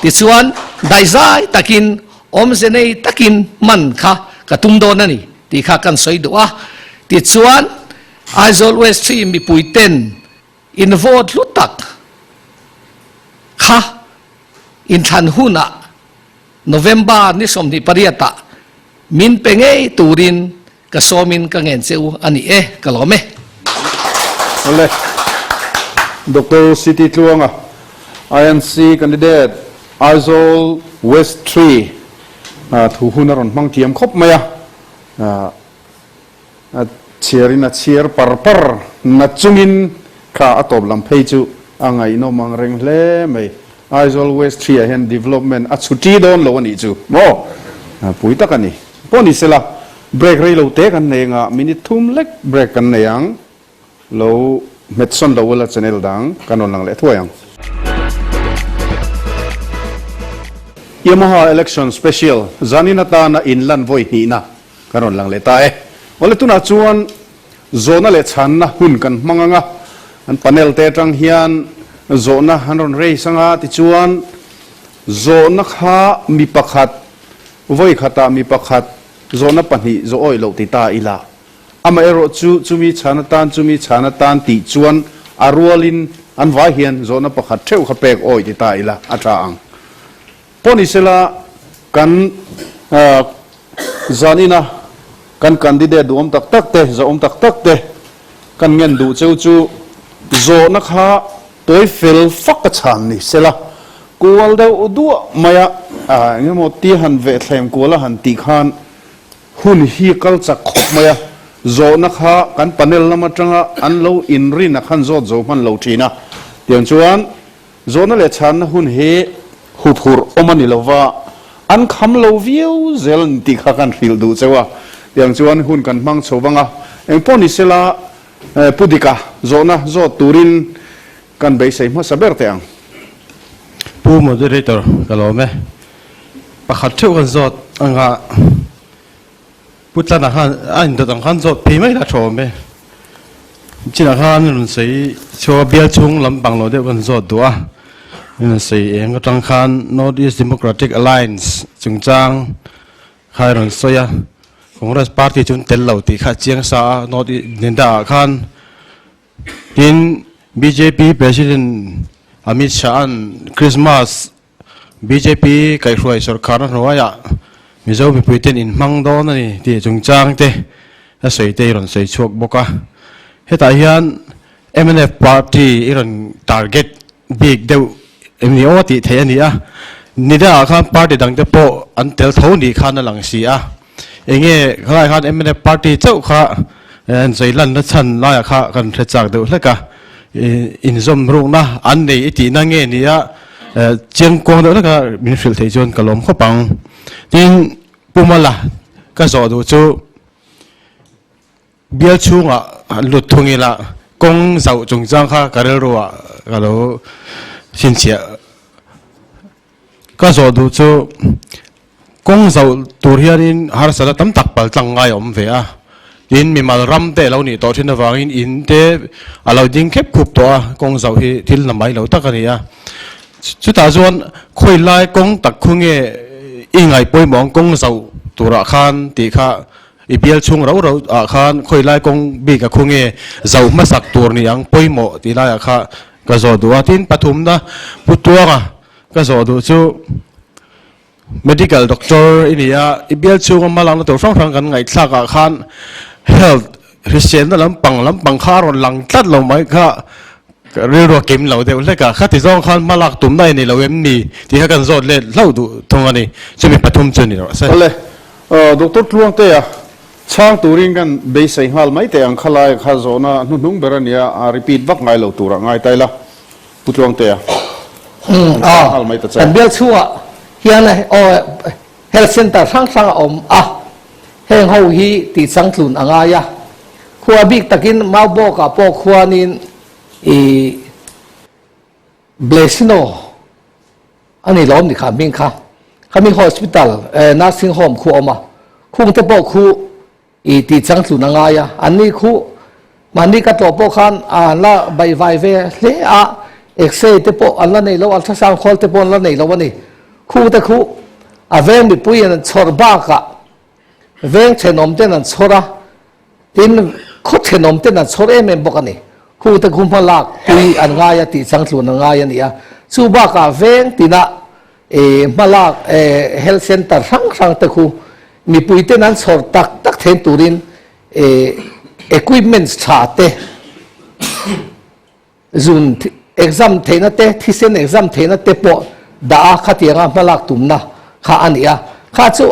tichuan daihzai takin awmze nei takin hman kha ka tum dawn a ni tih kha kan sawi duh a tichuan Aizawl West hi mipui ten In vote hlu tak kha inthlan hunah November ni 28 ah min pe ngei turin ka sawmin ka ngen che u a ni e, ka lawm e. Awle. Doctor CT Tluanga, INC candidate, Aizawl West Tree thu hun a rawn hmang thiam khawp mai a. A chhiarin a chhiar par par na chungin kha a tawp lam phei chu a ngaihnawm ang reng hle mai. Aizawl West Tree ah hian development a chhuti dawn lo a nih chu maw? Pui tak a ni. Pawh ni sela, break rei lo te kan nei anga minute thum lek break kan nei ang. Lo hmet sawn lo ula channel dang kan rawn lang leh thuai ang. Yamaha Election Special zanin atana inlan vawi hnihna kan rawn lang leh ta e. Awle tunah chuan zawhna leh chhanna hun kan hmang ang a, an panel te atang hian zawhna an rawn raise ang a, tichuan zawhna kha mi pakhat vawi khatah mi pakhat zawhna pahnih zawh awih loh ti ta ila. Amaherawh chu chumi chhan atan chumi chhan atan tih chuan a rualin an vai hian zawhna pakhat theuh kha pek awih ti ta ila a tha ang. Pawh ni sela kan zanina kan candidate duhawm tak tak te, zahawm tak tak te kan ngen duh cheu chu zawhna kha tawi fel fak a chhan ni sela kual deuh duah maia engemaw tia han vehthlem kual a han tih khan Hun hi kal chak khawp mai a, zawhna kha kan panel lam atanga an lo inrin a khan zawt zo hman lo thin a. Tiang chuan zawhna leh chhanna hun hi huphurh awm a ni lo va, an kham lo viau zel an tih kha kan hrilh duh cheu a. Tiang chuan hun kan hmang chho vang a, engpawh ni sela Pu Dika zawhna zawt turin kan beisei hmasa ber teh ang. Pu Moderator, ka lawm e. Pakhat theuh kan zawt anga. Pu Tlana khan a indawt ang khan zawt phei mai la tha awm e. Chinah khan rawn sawi chhuak a, bial chhung lam pang lo deuh kan zawt duh a. Rawn sawi eng atang khan North East Democratic Alliance chungchang kha i rawn sawi a. Congress party chu an tel lo tih kha a chiang sa a, North East Nenda ah khan. Tin, bjp President Amit Shah-a'n Christmas Bjp kaihhruai sorkarna hnuaiah Mizo mipuiten inhmang dawn a ni tih chungchang te a sawi te i rawn sawi chhuak bawk a. Hetah hian mnf party i rawn target bik deuh em ni aw tih theih a ni a. Nidangah khan party dangte pawh an tel tho nih khan a lang si a. Enge khalai khan mnf party chauh kha an sawi lanna chhan laiah kha kan hre chak deuh hlek a, inzawm rukna an nei i tihna nge nia chiangkuang deuh hleka min hrilh theih chuan ka lawm khawp ang. Tin, Pu Mala ka zawh duh chu bial chhungah lut thung ila kawng zauh chungchang kha ka rilru ah ka lo chhinchhiah. Ka zawh duh chu kawng zauh tur hianin harsatna tam tak pal tlang ngai a awm ve a, tin mimal ram te a lo nih tawh thin avangin in te a lo ding khep khup tawh a, kawng zauh hi thil na mai lo tak a ni a. Chutah chuan khawi lai kawng tak khu nge i ngaih pawimawh ang kawng zauh turah khan tih kha i bial chhung rau rau ah khan khawi lai kawng bik a khu nge zauh hmasak tur ni ang pawimawh tih laiah kha ka zawh duh a. Tin pathumna Pu Tuanga Ka zawh duh chu medical doctor i ni a, i bial chhunga hma lakna tur hrang hrang kan ngaihthlak ah khan health hriselna lampang lampang kha a rawn lang tlat lo mai kha rilru a kim lo deuh hlek a, khati zawng khan hma lak tumna i nei lo em ni tih kha kan zawt let hlauh duh thung a ni, chumi pathum chu ni rawh se. Awle, Doctor Tluangtea, chhang turin kan beisei nghal mai teh ang khalai kha zawhna hnuhnung ber a nia, a repeat vak ngai lo turah ngai ta ila. Pu Tluangtea, Umm aw, kan bial chhungah hian health center hrang hrang a awm a, heng ho hi tih changtlun a ngai a, khua bik takin Maubawkah pawh khuanin ih Blessino a ni lawm ni kha hming kha, khami hospital nursing home khu a awm a, khungte pawh khu I tih changtlun a ngai a, anni khu mahni ka tlawh pawh khan an la baihvai ve hle a, X-ray te pawh an la nei lo, ultrasound khawl te pawh an la nei lo a ni. Khu te khu a veng mipui in an chhawr bakah veng thenawm ten an chhawr a, tin khaw thenawm ten an chhawr em em bawk a ni. Khu te khu hma lak pui an ngai a, tih changtlun a ngai a ni a. Chu bakah veng tinah I hmalak health center hrang hrang te khu mipui ten an chhawr tak tak thein turin equipments tha te zun exam theihna te thisen exam theihna te pawh dah a khatianga hmalak tumna kha a ni a. Kha chu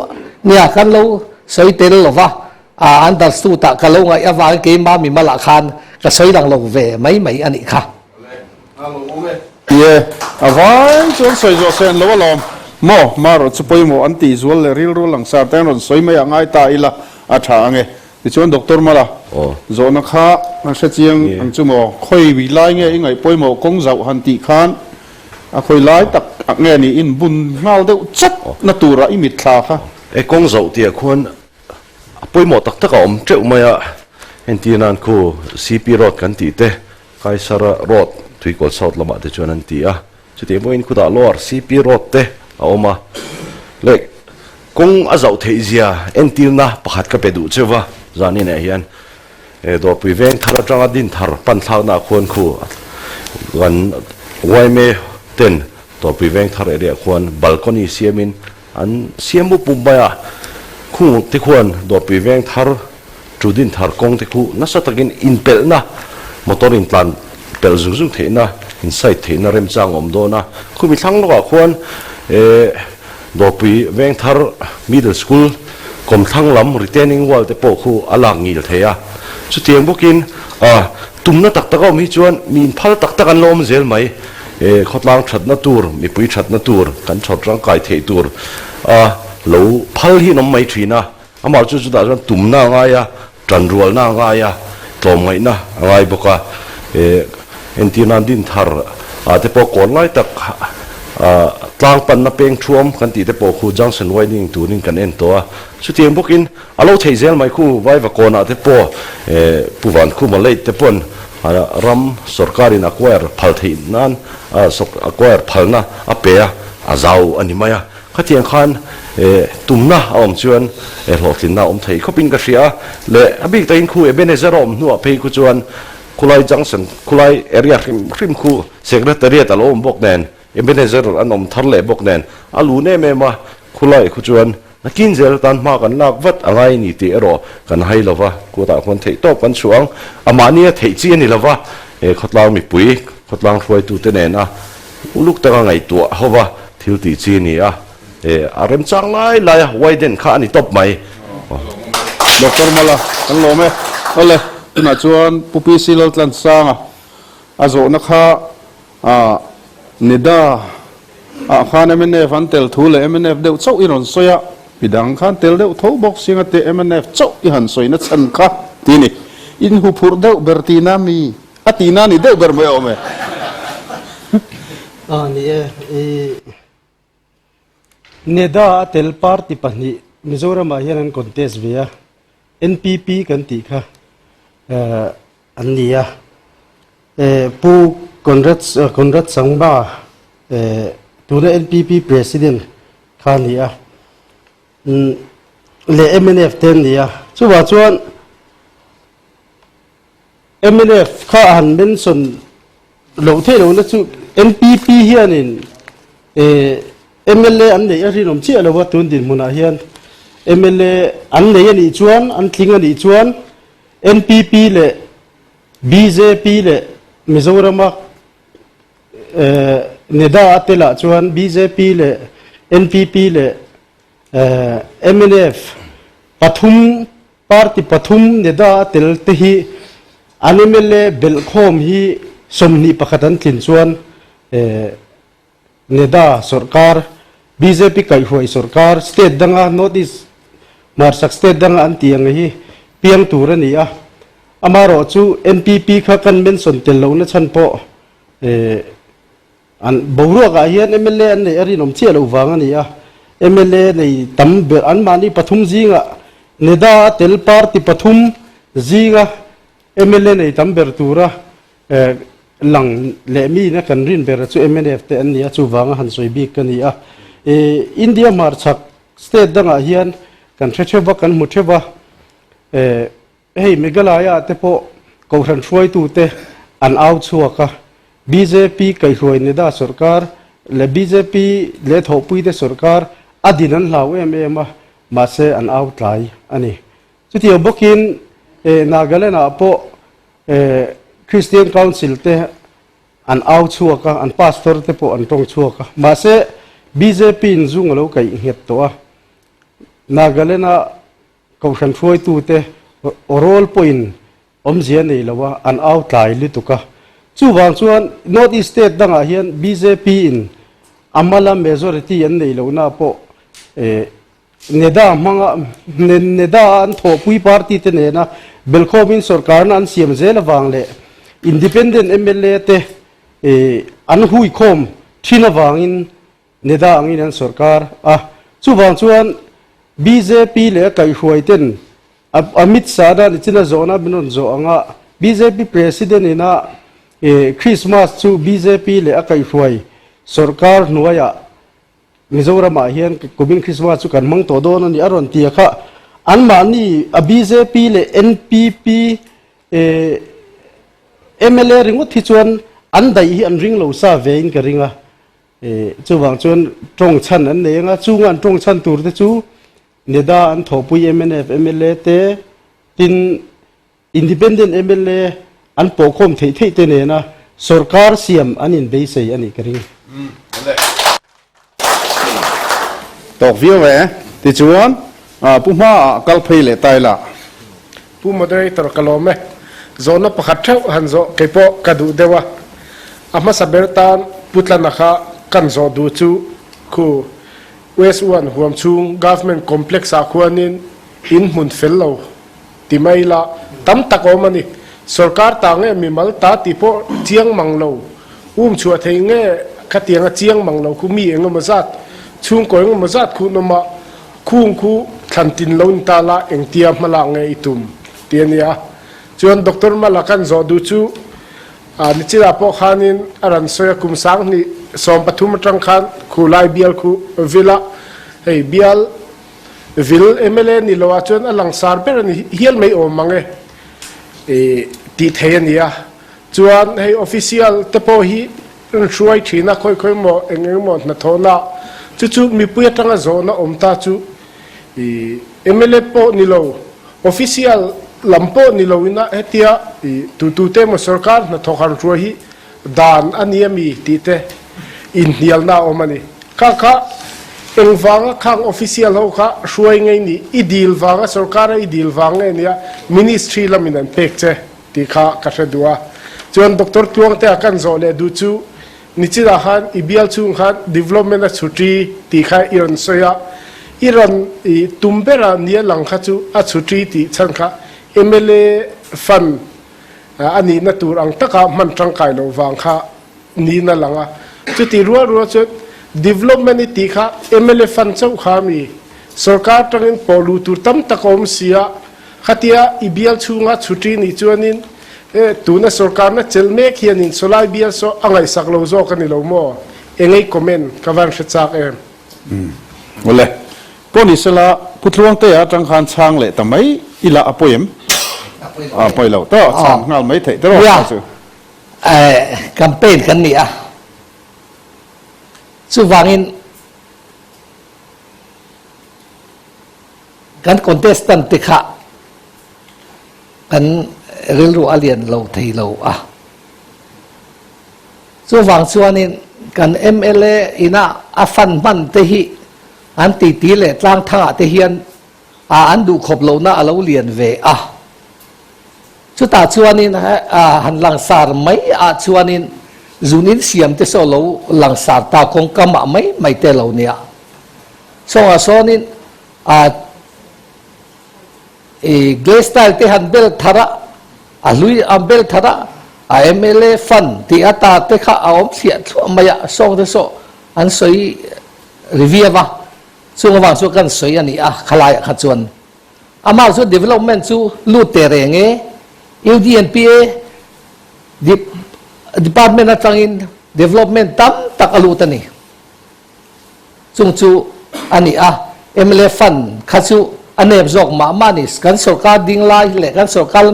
nia kan lo sawi tel lova understood ah ka lo ngaih avangin keimah mimalah khan ka sawi lang lo ve mai mai a nih kha. Ie, a vai chuan sawi zawh se an lo alawm. Maw, marawh chu pawimawh an tih zual leh rilru langsar te an rawn sawi mai ah ngai ta ila a tha ang e. Tichuan Doctor Mala, zawhna kha an hre chiang ang chu maw? Khawi lai nge i ngaih pawimawh kawng zauh han tih khan a khawi lai tak nge ni in bun nghal deuh chat na turah i mitthla kha. E kawng zauh tih ah khuan a pawimawh tak tak a awm teuh mai a, entir nan khu CP Road kan tih te Kaisara Road, Tuikawl South lamah te chuan an ti a, chutiang pawhin khutah Lower CP Road te a awm a. Leh kawng a zauh theih zia entirna pakhat ka pe duh cheu va, zan inah hian Dawrpui veng thar atanga din thar pan thlaknaah khuan khu kan yma ten Dawrpui veng thar area khuan balcony siamin An siam mup mup mai a, khung te khuan Dawrpui veng thar, Trudin thar kawng te khu nasa takin inpelhna, motor in tlan pelh zung zung theihna, in side theihna remchang a awm dawn a. Khumi thlang lawkah khuan Dawrpui veng thar Middle School kawmthlang lam retaining wall te pawh khu a lak ngil thei a. Chutiang bawkin tumna tak tak a awm hi chuan mi inphal tak tak an la awm zel mai. He khawtlang thatna tur, mipui thatna tur, kan chhawr tangkai theih tur a lo phal hi an awm mai thin a. Amah chu chutah chuan tumna a ngai a, tanrualna a ngai a, tlawmngaihna a ngai bawk a. He entir nan din thar ah te pawh kawn lai tak Tlang panna peng thuam kan tih te pawh khu junction widening turin kan en tawh a. Chutiang bawkin a lo theih zel mai khu Vaivakawnah te pawh Pu Vankhuma late te pawn ram sorkarin acquire phal theih nan acquire phalna a pe a, a zau a ni mai a. Khatiang khan tumna a awm chuan hlawhtlinna a awm thei khawpin ka hria a, leh a bik takin khu Ebenezer a awm hnuah phei khu chuan khulai junction khulai area hrim hrim khu secretariat a lo awm bawk nen Ebenezer an awm thar leh bawk nen a lun em em a, khulai khu chuan nakin zel atan hma kan lak vat a ngai ni tih erawh kan hai lo va, kutah khuan theih tawp kan chhuah ang, a mahnia theih chi a ni lo va, khawtlang mipui khawtlang hruaitute nena Uluk taka ngaihtuah ho va thil tih chi a ni a, a remchang lai lai a widen kha a ni tawp mai. Doctor Mala, kan lawm e. Awle, tunah chuan Pu PC Laltlansanga a zawhna kha Nida ah khan mnf an tel thu leh mnf deuh chauh i rawn sawi a, midang khan tel deuh tho bawk singa te mnf chauh i han sawina chhan kha ti ni. In huphurh deuh ber tina mi? A tihna ni deuh ber mai a awm e. A ni e, i NEDA a tel party pahnih Mizoramah hian an contest ve a, NPP kan tih kha an ni a. Pu Conrad Conrad Sangma tuna NPP president kha a ni a, leh mnf te an ni a. Chuvang chuan Mnf kha a han mention loh theih lohna chu NPP hianin mla an neih a rinawm chiah lo a, tun dinhmunah hian mla an nei a nih chuan, an tling a nih chuan NPP leh bjp leh Mizorama NEDA a telah chuan bjp leh NPP leh mnf pathum Party pathum NEDA a tel te hi an mla belhkhawm hi 21 an tlin chuan NEDA sawrkar, bjp kaihhruai sawrkar, state danga North East hmarchhak state danga an tih ang hi piang tur a ni a. Amaherawh chu NPP kha kan mention tel lohna chhan pawh An boruakah hian mla an neih a rinawm chiah loh vang a ni a, mla nei tam ber anmahni pathum zingah NEDA a tel party pathum zinga mla nei tam ber tura lang leh miin a kan rin ber chu mnf te an ni a, chuvanga han sawi bik ka ni a. India hmarchhak state dangah hian kan hre theuh va, kan hmu theuh va. Hei Meghalaya te pawh Kohhran hruaitute an au chhuak a, bjp kaihhruai Neda sawrkar leh bjp leh thawhpuite sawrkar a din an hlau em em a, mahse an au tlai a ni. Chutiang bawkin Nagaland ah pawh Christian Council te an au chhuak a, an pastor te pawh an tawng chhuak a, mahse bjp in zung a lo kaih nghet tawh a, Nagaland ah Kohhran hruaitute awrawl pawhin awmzia nei lo a, an au tlai lutuk a. Chuvang chuan North East state dangah hian bjp in a mala majority an neih lohna pawh NEDA hmanga NEDA a an thawhpui party te nena belkhawmin sorkarna an siam zel avang leh independent mla te an huikhawm thin avangin NEDA angin an sorkar a, chuvang chuan bjp leh a kaihhruai ten Amit Shah dan ichin a zawhna min rawn zawh ang a, bjp President ina Christmas chu bjp leh a kaihhruai sorkar hnuaiah Mizoramah hian kumin Christmas chu kan hmang tawh dawn a ni a rawn ti a kha, anmahni a bjp leh NPP mla ringawt hi chuan an daih hi an ring lo sa ve in ka ring a. Chuvang chuan tawng chhan an nei anga, chunga an tawng chhan tur te chu NEDA an thawhpui mnf mla te, tin Independent mla an pawhkhawm theih theih te nena sorkar siam an inbeisei a nih ka ring. Tawk viau e. Tichuan, Pu Hmaah kal phei leh ta ila. Pu Moderator ka lawm e. Zawhna pakhat theuh han zawh kei pawh ka duh deuh a. A hmasa ber tan Pu Tlana kha kan zawh duh chu khu West One huam chhung Government Complex ah khuanin in hmun fel lo ti mai la tam tak a awm a ni. Sorkar ta nge mimal ta tih pawh chiang mang lo um chhuah thei nge. khatianga chiang mang lo khu mi engemaw zat chhungkaw engemaw zat khu an awm a, khung khu thlan tin lo ni ta la engtia hmalak nge i tum tih a ni a. Chuan Doctor Mala kan zawh duh chu nichina pawh khanin a rawn sawi a, kum 2013 atang khan khu lai bial khu vila hei bial vil mla ni lo ah chuan a langsar ber a ni hial mai awm ang e tih thei a ni a. Chuan hei official te pawh hi an hruai thin a, khawi khawi maw eng eng emaw hnathawhna chu chu mipui atanga zawhna awm ta chu i mla pawh ni lo official lam pawh ni lo ina hetia i tu te emaw sorkar hnathawk han hruai hi dan a ni ami tih te inhnialna a awm a ni. Kha kha engvanga khang official ho kha hruai ngei ni i dil vanga sorkara i dil vang nge nia ministry lamin an pek che. Tih kha ka hre duh a. Chuan Doctor Tluangtea kan zawh leh duh chu nichinah khan i bial chhung khan development a chhuṭi tih kha i rawn sawi a, i rawn i tum bera nia lang kha chu a chhuṭi tih chhan kha mla fund a nihna tur ang taka hman tangkai loh vang kha niin a lang a. Chutih rual rual chuan development i tih kha mla fund chauh kha mi sorkar tangin pawh luh tur tam tak a awm si a, Khatia i bial chhunga chhuṭi nih chuanin e tuna sorkarna chel mek hianin sawlai bial saw a ngaihsak lo zawk a ni lo maw? Engei comment ka van hre chak em? Umm awle. Pawh ni sela Pu Tluangtea atang khan chhang leh ta mai ila a pawi em? A pawi lo tawh chhang nghal mai theih te rawh Nia, campaign kan ni a, chuvangin Kan contestant te kha kan rilru a lian lo thei lo a. Chuvang chuanin kan mla ina a fund hman te hi an titi leh tlang thangah te hian a an duh khawp lohna a lo lian ve a. Chutah chuanin han langsar mai ah chuanin zunin siam te saw lo langsar ta kawngkam ah mai mai te lo nia. Chawngah sawnin a i glass tile te han bel thar a, a hlui an bel thar a, a mla fund tih ata te kha a awm thliah thluah mai a, sawng te saw an sawi ri viau a, chung avang chuan kan sawi a ni a khalaiah kha chuan amah chu development chu lut teh reng e, UDNPA department atangin development tam tak a lut a ni. Chung chu a ni a, mla fund kha chu a nep zawk mah mah a ni. Kan sorkar ding lai leh kan sorkar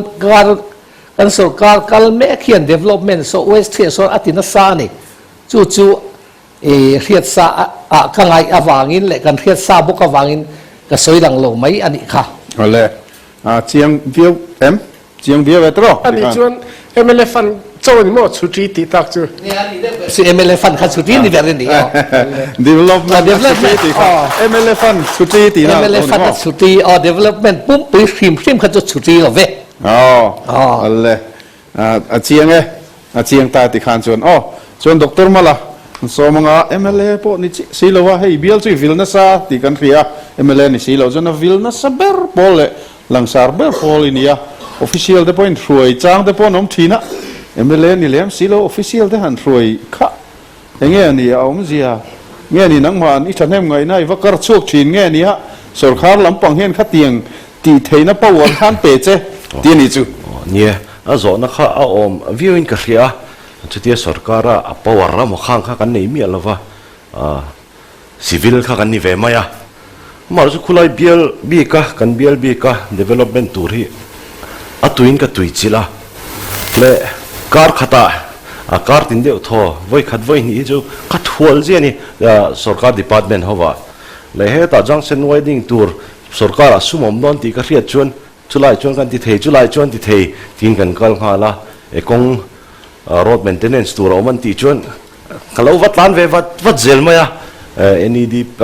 kan sorkar kal mek hian development saw waste hriat sawn a ti nasa a ni. Chu chu i hriat sa ah ka ngaih avangin leh kan hriat sa bawk avangin ka sawi lang lo mai a nih kha. Awle, a chiang viau em? Chiang viau e tawh. A nih chuan mla fund cho a ni maw chhuṭi tih tak chu. Si mla fund kha chhuṭi ni ber a ni aw. Development a chhuṭi tih kha mla fund chhuṭi tih na mla fund a chhuṭi aw development pumpui hrim hrim kha chu chhuṭi lo ve. Aw ale a chiang e a chiang ta ti khan chuan aw chuan Doctor Mala an sawm anga mla pawh ni chiah si lo a hei bial chu i vil nasa tih kan hria mla ni si lo chuan a vil nasa ber pawl leh Langsar ber pawl i ni a, official te pawhin hruai chang te pawh an awm thin a, mla ni lem si lo official te han hruai kha enge a ni a awmzia nge ni nangmah an i thahnem ngaihna i va kar chhuak thin nge ni a, sorkar lampang hian khatiang tih theihna power khan pe che tih a ni chu. Nia, a zawhna kha a awm viau in ka hria a, chutia sorkara a power emaw khang kha kan nei miah lova, Civil kha kan ni ve mai a, amah chu khulai bial bik a, kan bial bik a development tur hi a tuiin ka tui chilh a, leh kar khatah a kar tin deuh thaw vawi khat vawi hnih hi chu ka thual zia a ni sorkar department ho ah leh hetah junction widening tur sorkar ah sum awm dawn tih ka hriat chuan chulai chuan kan ti thei chulai chuan ti thei tiin kan kal nghal a, e kawng road maintenance tur a awm an tih chuan Ka lo va tlan ve vat vat zel mai a, NEDP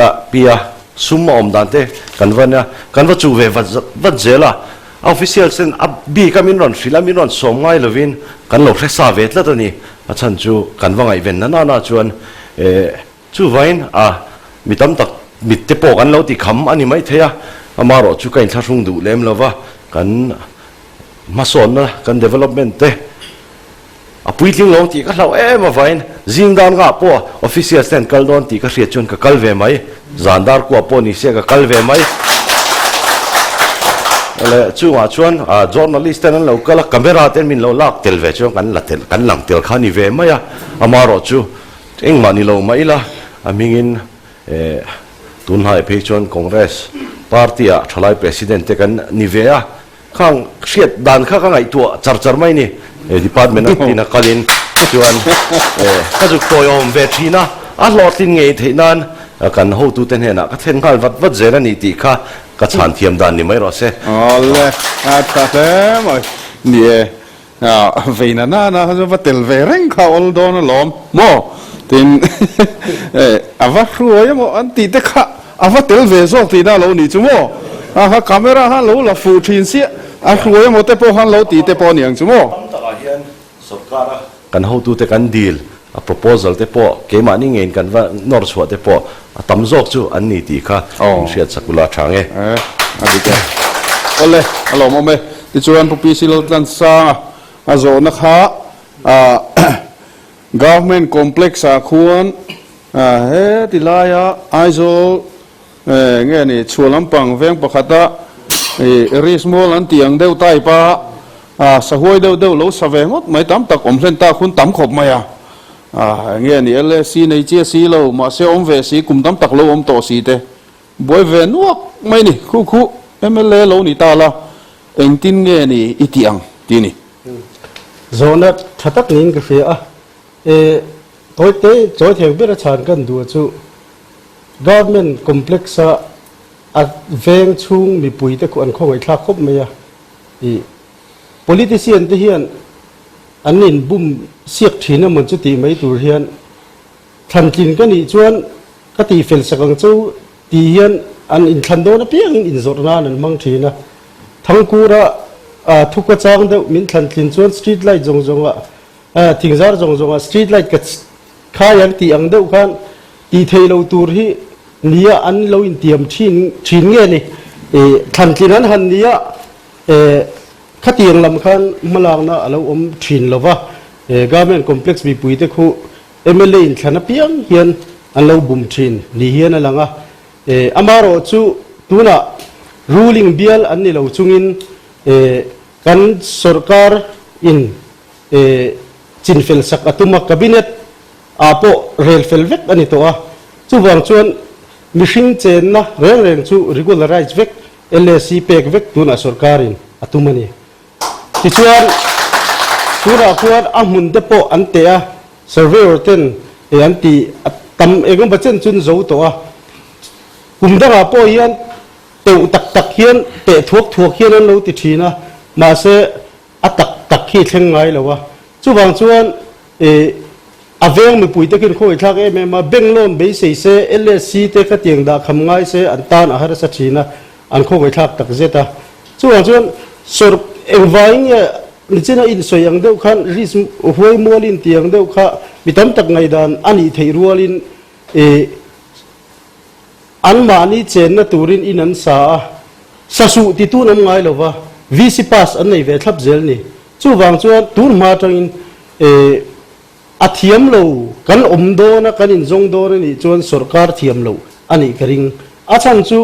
a sum a awm dan te kan va nia, kan va chuh ve vat vat zel a, a officials ten a bik a min rawn hrilh a, min rawn sawm ngai lovin kan lo hre sa ve tlat a ni, a chhan chu kan va ngaihven na nana chuan chuvain a mi tam tak mit te pawh kan lo ti kham a ni maithei a, amaherawh chu ka inthlahrung duh lem lova kan hmasawnna kan development te. puitling lo tih ka hlauh em avangin zing dan ngah pawh officials te an kal dawn tih ka hriat chuan ka kal ve mai. Zan dar kuah pawh ni se ka kal ve mai. Le chungah chuan journalist ten an lo kal a, camera ten min lo lak tel ve chuan kan la tel kan lang tel kha a ni ve mai a. Amaherawh chu engmah ni lo mah ila a hmingin tunhnai phei chuan Congress party ah thalai president te kan ni ve a. Khang hriat dan kha ka ngaihtuah char char mai ni. Department a tina kalin chuan ka zuk tawiawm ve thin a, a hlawhtlin ngei theih nan kan hotute hnenah ka thlen nghal vat vat zel a ni tih kha ka chhan thiam dan ni mai rawh se. Awle, a tha hle mai. Ni e, veina nana kha chuan va tel ve reng kha awl dawn alawm maw? Tin, a va hruai emaw an tih te kha A va tel ve zawk tihna a lo nih chu maw? A kha camera khan lo la fuh thin sia, a hruai emaw te pawh khan lo tih te pawh a ni ang chu maw? Tam takah hian sorkara kan hotute kan deal a proposal te pawh keimahni ngeiin kan va nawr chhuah te pawh a tam zawk chu an ni tih kha in hriat sak ula tha nge. E, a dik e. Awle, a lawmawm e. Tichuan Pu PC Laltlansanga a zawhna kha Government Complex ah khuan heti laia Aizawl nge ni chhuah lampang veng pakhata Rismual an tih ang deuh type a sahuai deuh deuh lo sa ve ngawt mai tam tak awm hlen tak hun tam khawp mai a, nge ni LSC nei chiah si lo mahse awm ve si kum tam tak lo awm tawh si te buai ve nuak mai ni khu khu mla lo ni ta la engtin nge ni i tih ang tih ni. Zawhna tha tak niin ka hria a, e tawite chawi thei ber a chhan kan duh chu Government complex a a veng chhung mipui te khu an khawngaihthlak khawp mai a, i politician te hian an inbum siak thin emaw chu tih mai tur hian thlantlin ka nih chuan ka tihfel sak ang chu Ti hian an inthlan dawn apiangin inzawrh nan an hmang thin a. Thangkura thuka chang deuh min thlan tlin chuan street light zawng zawngah thingzar zawng zawngah street light ka khai ang tih ang deuh khan tih theih lo tur hi nia an lo intiam thin thin nge ni. Thlan tlin an han nia khatiang lam khan hmalakna a lo awm thin lo va. Government complex mipuite khu Mla inthlan apiang hian an lo bum thin ni hian a lang a, amaherawh chu tunah ruling bial an ni lo chungin kan sorkar in chinfel sak a tum a, cabinet ah pawh rel fel vek a ni tawh a, chuvang chuan mihring chenna reng reng chu regularize vek, LAC pek vek tunah sorkar in a tum a ni. Tichuan, tunah khuan a hmun te pawh an teh a, surveyor ten eh an ti a tam eng emaw chen chun zo tawh a. Kum dangah pawh hian teuh tak tak hian teh thuak thuak hian an lo ti thin a, mahse a tak tak khi thleng ngai lo a. Chuvang chuan eh a veng mipui te khian khawngaihthlak em em a, bank loan beisei se, LSC te khatiang dah kham ngai se an tan a harsa thin a, An khawngaihthlak tak zet a. Chuvang chuan sawr engvaiin nge nichina insawi ang deuh khan risk huai mualin tih ang deuh kha mi tam tak ngaihdan a nih theih rualin ih anmahni chenna turin in an sa a, sasuh ti tun awm ngai lova VC pass an nei ve thlap zel ni. Chuvang chuan tun hma atangin ih a thiam lo kan awm dawn a, kan inzawng dawn a nih chuan sawrkar thiam loh a nih ka ring. A chhan chu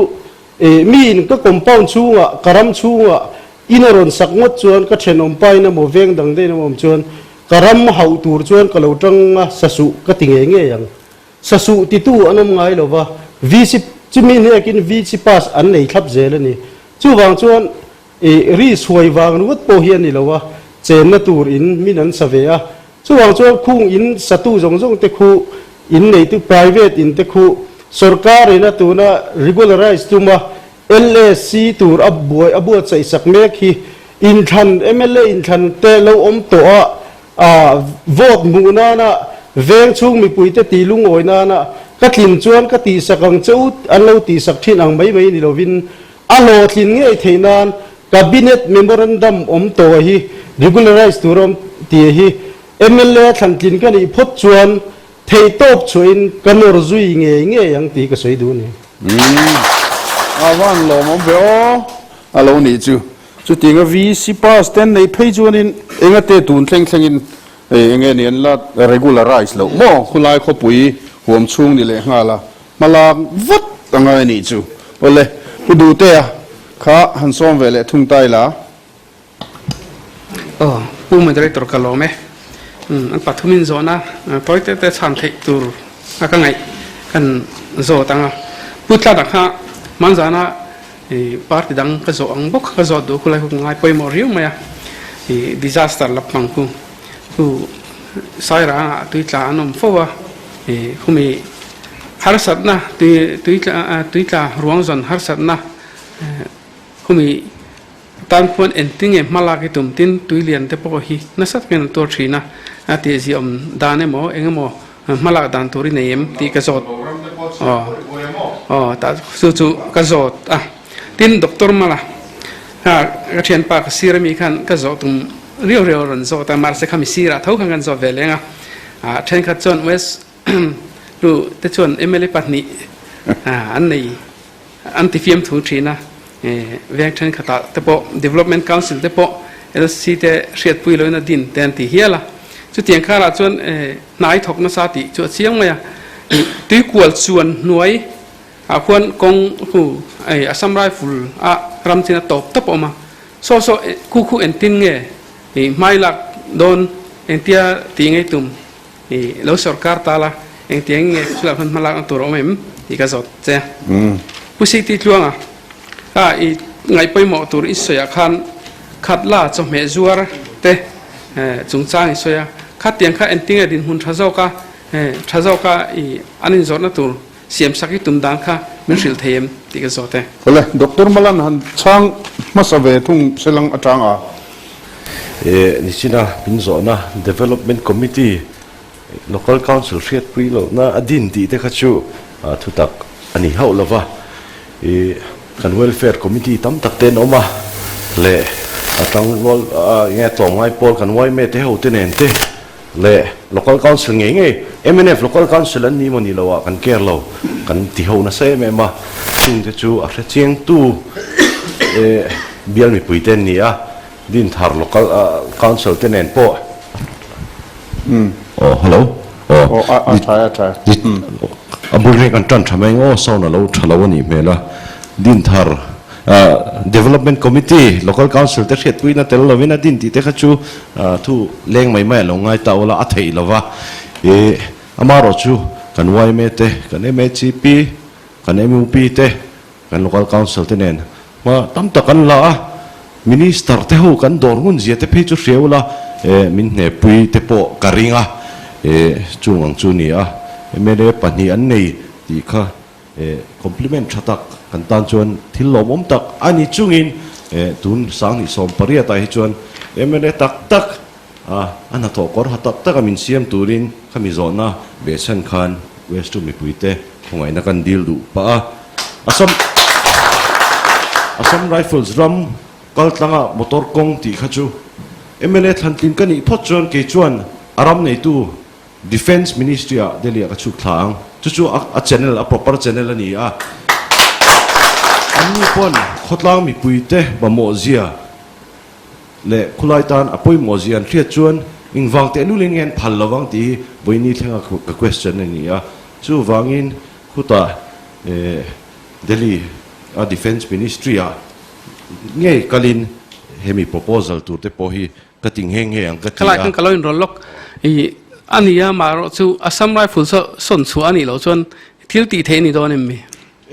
Ih, miin ka compound chhungah, ka ram chhungah in a rawn sak ngawt chuan ka thenawm pain emaw veng dang daih emaw awm chuan ka ram hauh tur chuan ka lo tang a, sasuh ka ti ngei ngei ang. Sasuh titu an awm ngai lo va, VC, chumi hnekin VC pass an nei thlap zel a ni. Chuvang chuan ih, ri suai vang ringawt pawh hi a ni lo a, chenna tur in min an sa ve a. Chuvang chuan khung in satu zawng zawng te khu in neitu private in te khu sorkar in a tuna regularize tum a LAC tur a buai a buatsaih sak mek hi inthlan mla inthlan te lo awm tawh a a vote hmuh nana veng chhung mipui te tih lungawi nana ka tlin chuan ka tihsak ang che u an lo tihsak thin ang mai mai ni lovin A hlawhtlin ngei theih nan Cabinet Memorandum awm tawh hi regularize tur awm tih hi mla thlantlin ka nih phawt chuan theihtawp chhuahin ka nawr zui ngei ngei ang tih ka sawi duh a ni. Umm a van lawmawm ve aw a lo nih chu. Chutianga VC pass te an neih phei chuanin engate tun thleng thlengin. Hei enge ni an la regularize loh maw? Khulai khawpui huam chhung ni leh nghal a, hma lak vat a ngai a nih chu. Awle, Pu Duhtea kha han sawm ve leh thung ta ila. Aw, Pu Moderator ka lawm e. An pathumin zawhna tawi te te chhan theih tur a ka ngaih kan zawt ang a. Pu Tlana kha hmanzana party dang ka zawh ang bawk kha ka zawt duh khulai khu ka ngai pawimawh riau mai a. Disaster lap hmang khu khu Sairangah tui tla an awm fo a. Khumi harsatna tui tla tui tla ruang zawn harsatna khumi Tan khuan engtinge hma lak i tum tin tui lian te pawh hi nasa takin an tuar thin a, a tih ziah awm dan emaw eng emaw hma lak dan tur i nei em tih ka zawt aw aw tah chu chu ka zawt a. Tin Doctor Mala kha ka thianpa ka sir ami khan ka zawh tum riau riau a rawn zawt a, mahse khami sirah tho khan kan zawt ve leng a, thenkhat chuan West Lu te chuan mla pahnih an nei. An ti fiamthu thin a, veng thenkhatah te pawh Development Council te pawh LC te hriatpui loin a din te an ti hial a. Chutiang karah chuan hnai thawk nasa tih chu a chiang mai a. Tuikual chuan hnuai ah khuan kawng hu Assam Rifle a ram chin a tawp tawp a awm a. Saw saw khu khu engtin nge hmai lak dawn engtia tih ngei tum I lo sorkar ta la, engtiang nge chulak hman hmalakna tur a awm em tih ka zawt che. Pu City Tluanga, Kha i ngaih pawimawh tur i sawiah khan khat la chawhmeh zuar te chungchang i sawi a, khatiang kha engtinge dinhmun tha zawka tha zawka i an inzawrhna tur siamsak i tum dan kha min hrilh thei em tih ka zawt e. Awle, Doctor Malan han chhang hmasa ve thung selang atang a. E, nichina min zawhna Development Committee, Local Council hriatpui lohna a din tih te kha chu thutak a ni hauh lova. E, kan Welfare Committee tam tak te an awm a, leh a tangrual enge tlawmngai pawl kan yma te ho te nen te leh Local Council ngei ngei mnf Local Council an ni maw ni lo ah kan care lo kan ti ho nasa em em a, chung te chu a hrechiang tu e bial mipui te an ni a, Dinthar Local Council te nen pawh Aw hello aw a tha a tha a bul hi kan tan tha mai ang aw sound a lo tha lo a nih hmel a, Dinthar Development Committee, Local Council te hriatpuina tel lovin a din tih te kha chu thu leng mai mai a lo ngai ta ula a theih lova. Ih, amaherawh chu kan yma te, kan MHCP, kan MUP te, kan Local Council te nen hma tam tak an la a, Minister te ho kan dawr ngun zia te phei chu hria ula, min hnehpui te pawh ka ring a, chung ang chu ni a, mla pahnih an nei tih kha Eh, compliment tha tak kan tan chuan thil lawmawm tak a ni chungin eh tun sanghnih 18 ah hi chuan mla tak tak a a hnathawh kawr ha tak tak a min siam turin khami zawhna behchhan khan West chu mipuite khawngaihna kan dil duh pah a. Assam Assam Rifles ram kaltlanga motor kawng tih kha chu mla thlantlin ka nih phawt chuan kei chuan a ram neitu Defence Ministry ah Delhi ah ka chhuk thla ang. Chu chu a channel, a proper channel a ni a. Anni pawn khawtlang mipuite mamawh zia leh khulai tan a pawimawh zia an hriat chuan engvang tehlulin nge an phal lovang tih hi vawiini thlenga ka question a ni a. Chuvangin khutah Delhi a Defence Ministry ah ngei kalin hemi proposal tur te pawh hi Ka ti nghe nghe ang ka ti a. Khalai khan ka lo inrawl lawk i a ni a, maherawh chu Assam Rifle saw sawn chhuah a nih loh chuan thil tih theih a ni dawn em mi?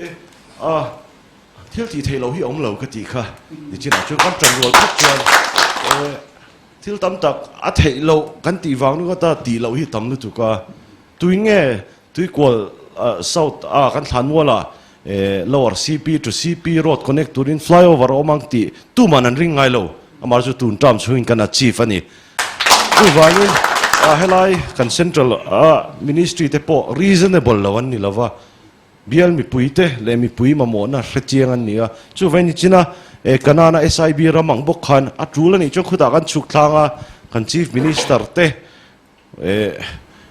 E, a, thil tih theih loh hi a awm lo ka tih kha nichinah chuan kan ṭan rual phawt chuan e, thil tam tak a theih loh kan tih vang ringawt a tih loh hi tam lutuk a, tui nge Tuikual South a kan thlan mualah Lower CP to CP road connect turin flyover a awm ang tih tuman an ring ngai lo. Amah chu tun term chhungin kan achieve a ni. Chuvangin helai kan central ministry te pawh reasonable lo an ni lova, bial mipui te leh mipui mamawhna hrechiang an ni a. Chuvangin nichina Kanana SIB ram ang bawk khan a tul a nih chuan khutah kan chhuk thlang a, kan Chief Minister te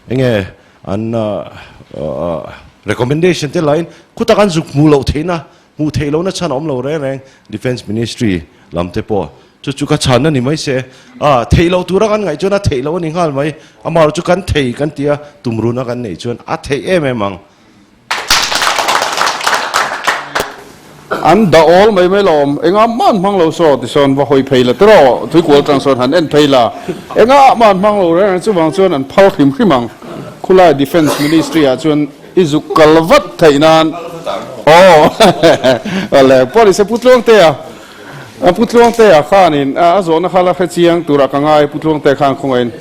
Enge an recommendation te lain khutak an zuk hmuh loh theihna, hmuh theih lohna chhan a awm lo reng reng Defence Ministry lam te pawh. Chu chu ka chhan a ni mai se. A theih loh tura kan ngaih chuan a theih loh a ni nghal mai. Amaherawhchu chu kan thei kan tia tumruna kan neih chuan a theih em em ang. An dah awl mai mai lo awm. Engah mah an hmang lo saw tisawn va hawi phei la tiraw tuikual tang sawn han en phei la. Engah mah an hmang lo reng reng chuvang chuan an phal hrim hrim ang. Khulai Defence Ministry ah chuan i zuk kal vat theih nan aw le pawh Pu Tluangtea Pu Tluangtea khanin a zawhna kha la hre chiang turah ka ngai Pu Tluangtea khan khawngaihin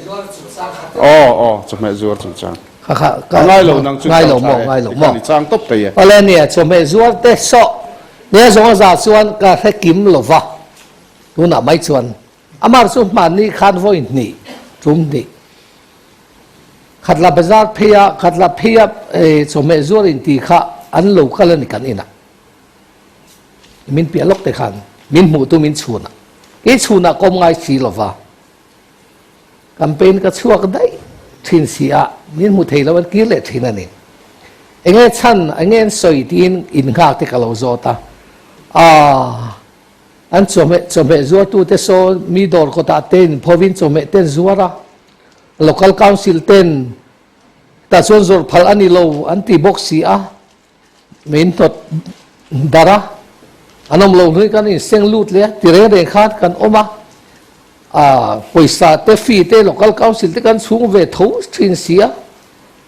aw aw chawhmeh zuar chungchang. Kha kha ka ngai lo nang chu ngai lo maw ngai lo maw i chang tawp thei e. Awle nia chawhmeh zuar te sawh nia zawng a za chuan ka hre kim lo va tunah mai chuan amar chu hmanni khan vawi hnih tum hnih khatla bazar phei a khatla phei a chawhmeh zuar in ti kha an lo kal a ni kan inah min piah lawk te khan min hmuh tu min chhun a kei chhunah kawm ngai si lo va. Campaign ka chhuak daih thin si a, min hmu thei lo an kir leh thin a ni. Enge chhan, enge an sawi tiin innghak te ka lo zawt a. Aaa, an chawhmeh, chawhmeh zuartute saw mi dawr kawtah te inphovin chawhmeh te an zuar a, Local Council ten tah chuan zawrh phal a ni lo an ti bawk si a, min hnawt darh a, an awm lo hnuai kan inseng lut leh a, ti reng reng khan kan awm a, ah pawisa te fee te local council te kan chhung ve tho thin si a,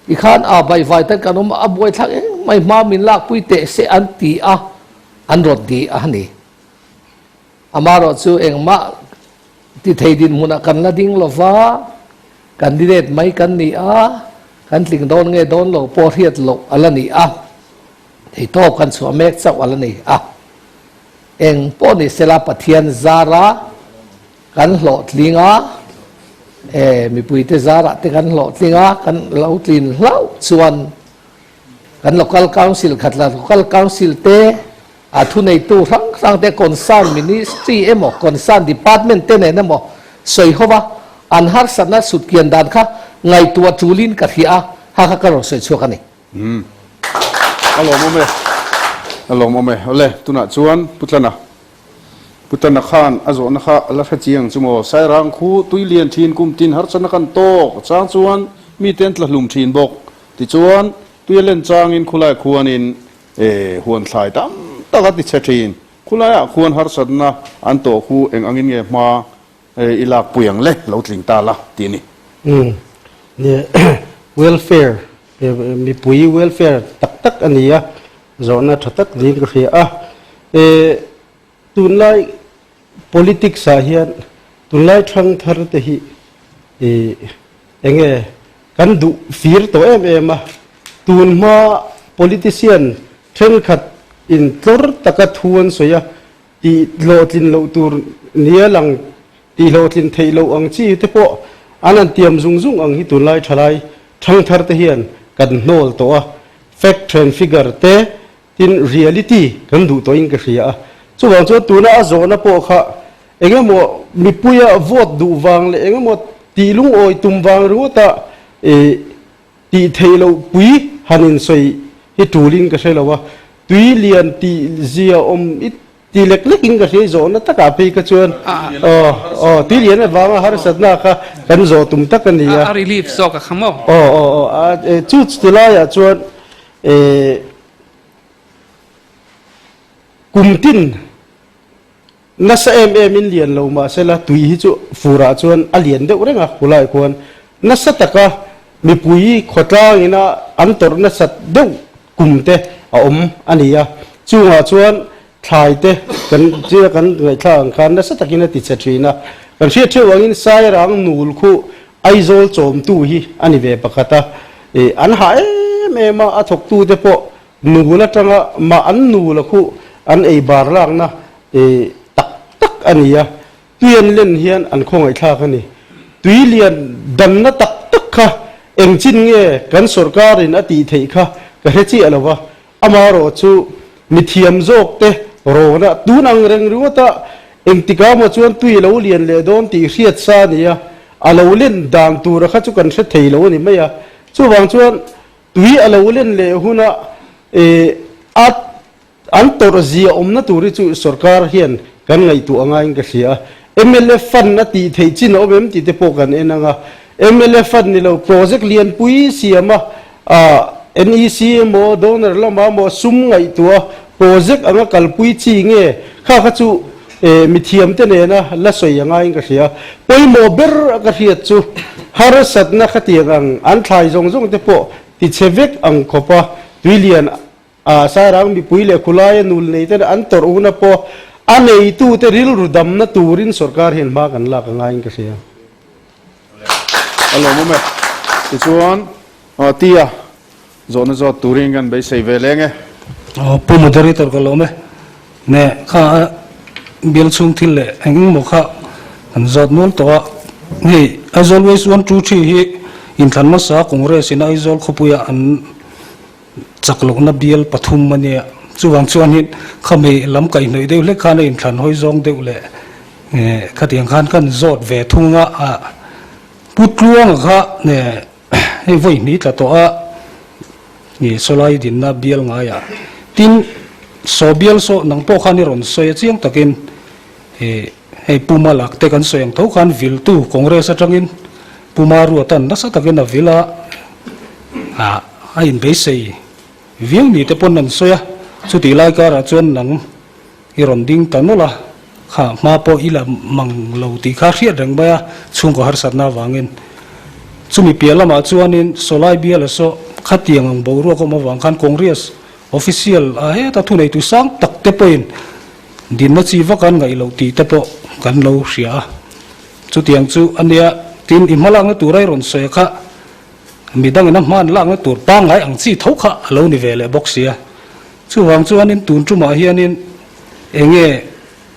tikhan ah baihvai tan kan awm a, a buaithlak engmah hma min lakpui teh se an ti a, an rawn ti a ni. Amaherawhchu engmah ti thei dinhmunah kan la ding lo va, candidate mai kan ni a, kan tling dawn nge dawn lo pawh hriat loh a la ni a, theitawp kan chhuah mek chauh a la ni a. Eng pawh ni sela Pathian zara kan hlawhtling a, e mipuite zarah te kan hlawhtling a, kan lo tlin hlauh chuan kan local council khat la local council te A thuneitu hrang hrang te concern ministry emaw concern department te nen emaw sawi ho va, an harsatna sutkian dan kha ngaihtuah tulin ka hria a, ha kha ka rawn sawi chhuak a ni. Umm. A lawmawm e. A lawmawm e. Awle, tunah chuan Pu Tlana. Pu Tlana khan a zawhna kha a la hre chiang chu maw? Sairang khu tui lian thin kum tin harsatna kan tawk chang chuan mite an tla hlum thin bawk. Tichuan, tui a len changin khulai khuanin E, huan thlai tam tak a ti chhe thin. Khulaiah khuan harsatna an tawh khu eng angin nge hma i lak pui ang le, lo tling ta la tih a ni. Umm, nia, welfare, mipui welfare tak tak a ni a, zawhna tha tak niin ka hria a. E, tunlai politics ah hian tunlai thangthar te hi e, enge Kan duh fir tawh em em a, tun hma politician thenkhat in tlawr taka thu an sawi a, tih hlawhtlin loh tur nia lang tih hlawhtlin theih loh ang chi te pawh an han tiam zung zung ang hi tunlai thalai thangthar te hian kan hnawl tawh a, fact and figure te tin reality kan duh tawhin ka hria a, chuvang chuan tuna a zawhna pawh kha Engemaw mipuia vote duh vang leh engemaw tih lungawi tum vang ringawta tih theih loh pui han insawi hi tulin ka hre lo a, tui lian tih zia awm i ti lek lekin ka hria i zawhna takah phei kha chuan aw aw tui lian avanga harsatna kha kan zawh tum tak a ni a. A relief zawk a kha maw? Aw aw aw chu chuti laiah chuan kum tin Nasa em em in lian lo mahsela tui hi chu furah chuan a lian deuh reng a, khulai khuan nasa taka mipui khawtlang ina an tawrh nasat deuh kum te a awm a ni a, chungah chuan thlai te kan zira kan ngaihthlak ang khan nasa takin a ti che thin a, kan hriat theuh angin Sairang nul khu Aizawl chawmtu hi a ni ve pakhat a, ih an hah em em a, a thawktu te pawh Nul atanga mah an nul a khuh an ei bar lakna tak tak a ni a, tui an len hian an khawngaihthlak a ni. Tui lian danna tak tak kha engchin nge kan sawrkarin a tih theih kha ka hre chiah lo va, amaherawh chu mithiam zawk te rawna tun ang reng ringawta engtikah maw chuan tui a lo lian leh dawn tih hriat sa a ni a, a lo len dan tura kha chu kan hre thei lo a ni mai a, chuvang chuan Tui a lo len leh huna a an tawrh zia awmna tur hi chu sorkar hian kan ngaihtuah angaiin ka hria a. Mla fund a tih theih chin a awm em tih te pawh kan en ang a. Mla fund ni lo project lianpui siam a, NEC emaw donor lamah emaw sum ngaihtuah project anga kalpui chi nge kha kha chu mithiam te nena la sawi a ngaiin ka hria. Pawimawh ber a ka hriat chu harsatna khatiang ang an thlai zawng zawng te pawh tichhe vek ang khawp a, tuilian A Sairang mipui leh khulaia nul nei ten an tawrh huna pawh a neitute rilru damna turin sorkar hian hma kan lak a ngaiin ka hria. A lawmawm e. Tichuan, Tia zawhna zawt turin kan beisei ve leng e. Aw, Pu Moderator ka lawm e. Ne, kha a bial chhung thil leh eng eng maw kha kan zawt nual tawh a. Hei Aizawl West 123 hi inthlan hmasa Congress in Aizawl khawpuiah an Chak lohna bial pathum a nia. Chuvang chuanin khami lam kaihhnawih deuh hlek khan a inthlan hawi zawng deuh leh khatiang khan kan zawt ve thung a, a Pu Tluanga kha hei vawi hnih tla tawh a sawlai dinna bial ngaiah tin saw bial saw nang pawh khan i rawn sawi a chiang takin hei Pu Malak te kan sawi ang tho khan viltu Congress atangin Pu Maruatan nasa takin a vil a. A inbeisei viau ni te pawn an sawi a, chutih lai karah chuan nang i rawn ding ta nawlh a, kha hma pawh i la mang lo tih kha hriat reng mai a, chhungkaw harsatna avangin. Chumi piah lamah chuanin Sawlai biala saw khatiang ang boruak awm avang khan Congress official a heta thuneitu sang tak te pawhin dinna chi vak an ngaih loh tih te pawh kan lo hria a, chutiang chu a nia, tin i hmalakna tura i rawn sawi a kha. Midangin a hman lakna tur pangngai ang chi tho kha a lo ni ve leh bawk sia. Chuvang chuanin tun tumah hianin enge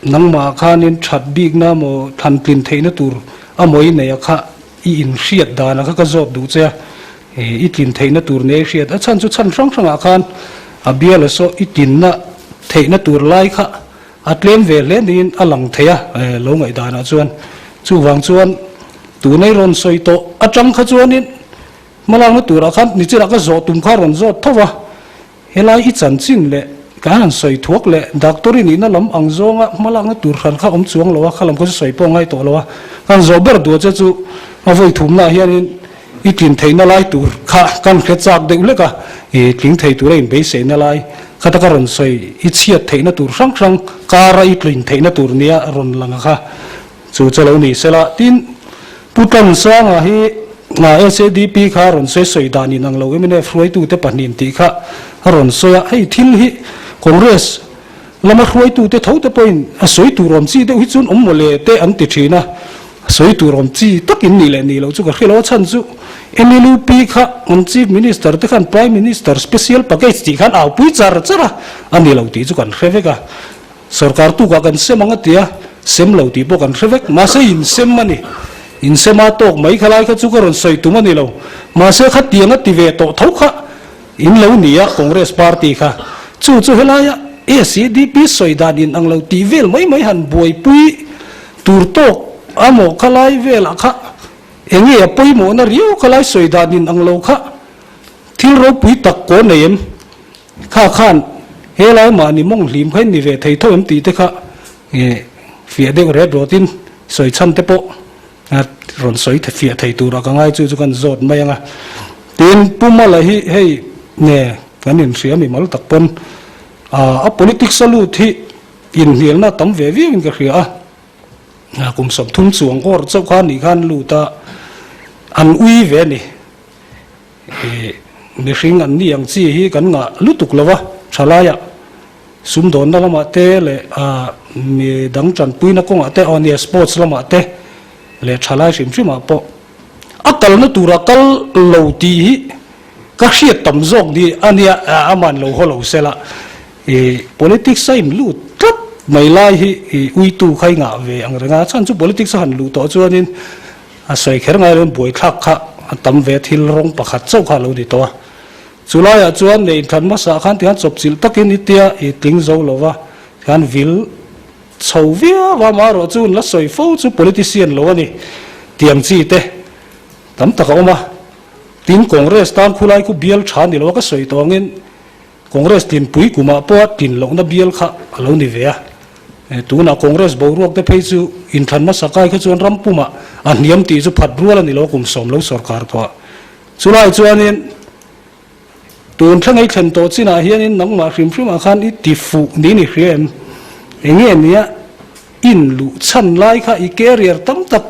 nangmah khanin that bikna maw thlan tlin theihna tur a mawi neia kha i inhriat dana kha ka zawt duh che a, i tlin theihna tur nei hriat a chhan chu chhan hrang hrangah khan a biala saw i tlinna theihna tur lai kha A tlem ve hle niin a lang thei a, lo ngaihdanah chuan. Chuvang chuan tunei rawn sawi tawh atang kha chuanin hmalakna turah khan nichinah ka zawh tum kha rawn zawt tho va, helai i chanchin leh kan han sawi thuak leh doctor i nihna lam ang zawnga hmalakna tur hran kha awm chuang lo a, kha lam kha chu sawi pawh ngai tawh lo a. Kan zawh ber duh che chu a vawi thumnaah hianin i tlin theihna lai tur kha kan hre chak deuh hlek a, i tling thei tura inbeiseina lai kha taka rawn sawi i chhiat theihna tur hrang hrang kara i tlin theihna tur nia rawn lang a kha chu chu lo ni sela. Tin, Pu Tlansanga hi SADP kha rawn sawi sawi dan inang lo mnf hruaitute pahnih tih kha a rawn sawi a, hei thil hi Congress lama hruaitute tho te pawhin a sawi tur awm chi deuh hi chuan awm mawle te an ti thin a. Sawi tur awm chi tak in nih leh nih loh chu ka hre lo a chhan chu NLUP kha an Chief Minister te khan Prime Minister Special Package tih khan au pui char char a, a ni lo tih chu kan hre vek a. Sorkar tukah kan sem ang a ti a, sem lo tih pawh kan hre vek. Mahse in sem a ni. In sem a tawk mai kha lai kha chu ka rawn sawi tum a ni lo. Mahse khatiang a ti ve tawh tho kha in lo ni a Congress Party kha. Chu chu helaia SEDP sawi dan in ang lo tih vel mai mai han buaipui Tur tawk a maw kha lai velah kha enge a pawimawhna riau kha lai sawi dan in ang lo kha thil ropui tak kaw nei em? Kha khan he lai mahni mawng hlim kha in ni ve thei tho em tih te kha fiah deuh ret rawtin sawi chhan te pawh rawn sawi fiah thei turah ka ngai chu chu kan zawt mai ang a. Tin, Pu Mala hi hei nge kan inhria mimal tak pawn a politics a lut hi Inhnialna tam ve viauin ka hria a, kum 30 chuang awr chauh kha nih khan lut a, an ui ve a ni. Mihring an ni ang chi hi kan ngah lutuk lo a, thalaiah sumdawnna lamah te leh mi dang tanpuina kawngah te, aw nia sports lamah te leh thalai hrim hrimah pawh a kalna tura kal lo tih hi ka hriat tam zawk ni a nia, aman lo haw lo sela. I politics a in lut tlat mai lai hi i uitu kha i ngah ve ang reng a, chhan chu politics a han luh tawh chuanin a sawi kher ngai loin buaithlak kha a tam ve thil rawng pakhat chauh kha a lo ni tawh a. Chu laiah chuan nei inthlan hmasa khan tikhan chawpchilh takin i tia i tling zo lo va, tikhan vil chho viau a, amaherawh chu la sawi fo chu politician lo a ni tiang chi te tam tak a awm a. Tin Congress tan khulai khu bial tha ni lo a ka sawi tawh angin Congress tlinpui kumah pawh tlin lohna bial kha a lo ni ve a. Tunah Congress boruak te phei chu inthlan hmasa kai kha chuan ram pumah a hniam tih chu phat rual a ni lo kum sawm lo sawrkar tawh. Chulai chuanin tun thleng ei thlen tawh chinah hianin nangmah hrim hrimah khan i ti fuh niin i hria em? Enge nia in luh chhan lai kha i career tam tak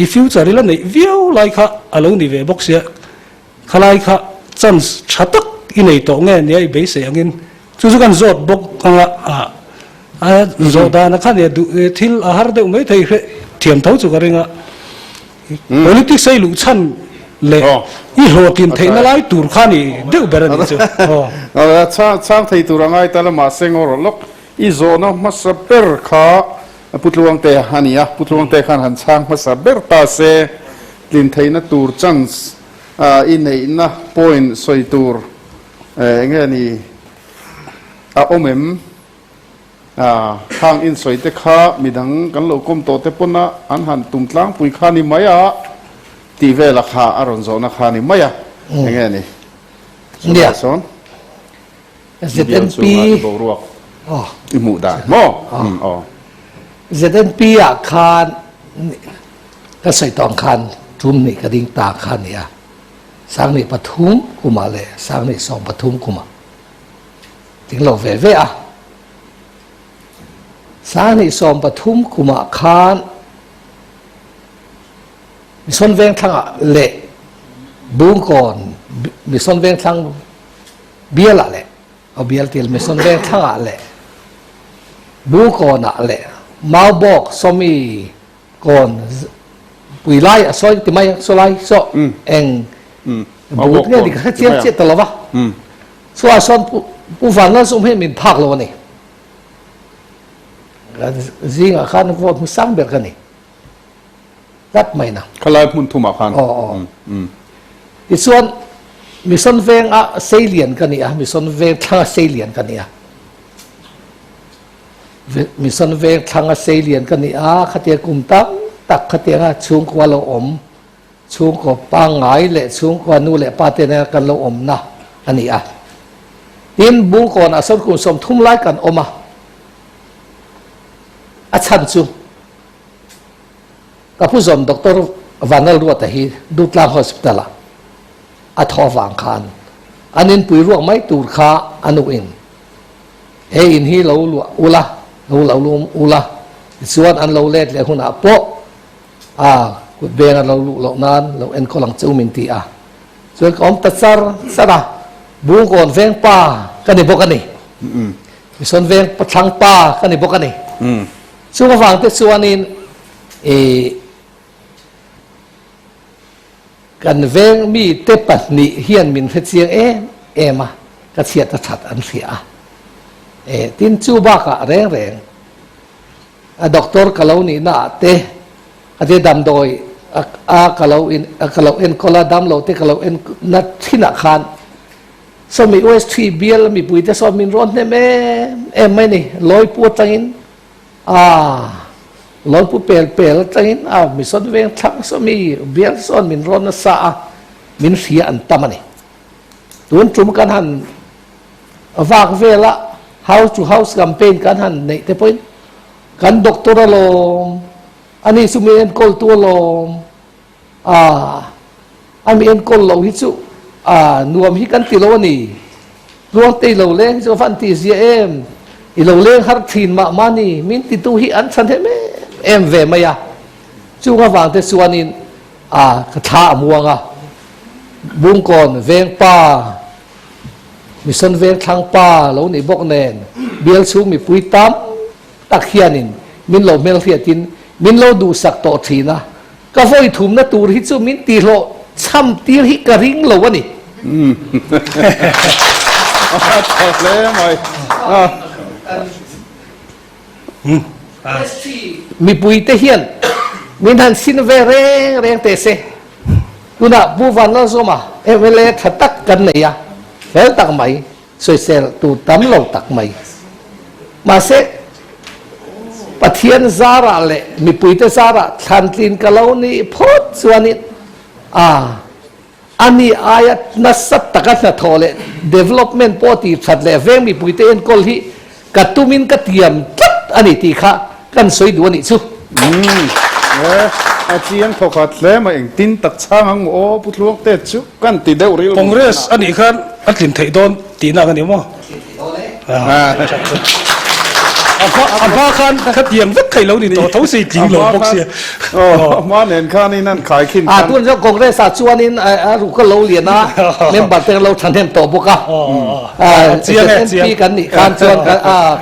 i future i la neih viau lai kha a lo ni ve bawk sia. Khalai kha chance tha tak i nei tawh nge nia i beisei angin chu chu kan zawt bawk anga a zawh dan a khan e duh thil a har deuh mai thei hreh thiam tho chu ka ring a. Politics a i luh chhan leh i hlawhtlin theihna lai tur kha ni deuh ber a nih chu. Chhang thei tur a ngai ta la mahse ngaw rawh lawk i zawhna hmasa ber kha Pu Tluangte a ni a, Pu Tluangte khan han chhang hmasa ber ta se Tlin theihna tur chance i neihna point sawi tur enge ni a awm em? Khang in sawi te kha midang kan lo kawm tawh te pawn a an han tum tlangpui kha ni mai a tih vela kha a rawn zawhna kha ni mai a enge ni? Nia. Sawn ZNP boruak i hmuh dan maw? Aw. ZNP ah khan Ka sawi tawh ang khan tum nih ka ding ta kha a ni a, Sangni pathum kumah leh Sangni 13 kumah ding lo ve ve a. Sangni 13 kumah khan Mission Vengthlangah leh Bungkawn Mission Vengthlang bialah leh A bial til Mission Vengthlangah leh Bungkawnah leh Maubawk Sawmi Kawn pui lai a sawi ti mai a, saw lai saw eng but nge dik hre chiang chiah ta lo va. Chua sawn Pu Vanlalsum hi min phak lo a ni. Zingah khan vote hmu sang ber ka ni. Tlat mai na. Khalai hmun thumah khan. Aw aw. Tichuan Mission Veng a Seilian ka ni a, Mission Veng thlang a Seilian ka ni a. Mission veng thlanga seilian ka ni a, khatia kum tam tak khatianga chhungkua lo awm, chhungkaw pangngai leh chhungkua nu leh pa te nena kan lo awmna a ni a. Tin, Bungkawnah sawn kum 30 lai kan awm a, a chhan chu ka pu zawm Doctor Vanlalruata hi Dutlang Hospital-ah a thawh avang khan an inpui ruak mai tur kha a nuin He in hi lo luah ula, lo lo lum ula, tichuan an lo let leh hunah pawh a kut beng a lo luh loh nan lo enkawl ang che u min ti a. Chuan ka awm ta char char a, Bungkawn veng pa ka ni bawk a ni, Mission veng thlang pa ka ni bawk a ni. Chung avang te chuanin ih Kan veng mite pahnih hian min hre chiang em em a, ka chhiat a that an hria a. E, tin chu bakah reng reng a doctor ka lo nihna ah te, a te damdawi a a ka lo in a ka lo enkawl a, damlo te ka lo en na thin ah khan sawmi OS3 bial mipui te sawn min rawn hnem em em mai ni, lawipu atangin A, Lawlpu pel pel atangin a mission veng thlang saw mi bial sawn min rawn nasa a, min hria an tam a ni. Tun tum kan han vak vela house to house campaign kan han neih te pawhin kan doctor alawm, ani chu mi enkawl tu alawm, a, a mi enkawl lo hi chu a nuam hi kan ti lo a ni. Tluangtei lo leng hi chu a van tih zia em, i lo leng har thin mah mah ni, min titu hi an chhan hem em em ve mai a. Chung avang te chuanin a ka thla a muang a, Bungkawn veng pa, Mission veng thlang pa lo nih bawk nen bial chhung mipui tam tak hianin min lo hmelhriatin min lo duhsak tawh thin a, Ka vawi thumna tur hi chu min tihhlawh chham tir hi ka ring lo a ni. A tha hle mai. Mipuite hian min han sin ve reng reng teh se. Tunah Pu Vanlalzawma mla tha tak kan nei a, fel tak mai. Sawisel tur tam lo tak mai. Mahse, Pathian zarah leh mipuite zarah thlantlin ka lo nih phawt chuanin a ani aia nasa taka hnathawh leh development pawh tih that leh veng mipuite enkawl hi Ka tumin ka tiam tlat a ni tih kha kan sawi duh a nih chu. Umm e, a chiang thawkhat hle mai, engtin tak chhang ang maw aw Pu Thluangte chu kan ti deuh rilru. Congress a nih khan a tlin theih dawn tihna ka ni maw? A hma khan kha tiang vek theih lo ni tawh tho si tling lo bawk sia. A hma nen khanin an khai khin khan. A tun chuan Congress ah chuanin a ruk a lo lian a, member te an lo thahnem tawh bawk a. ZNP kan nih khan chuan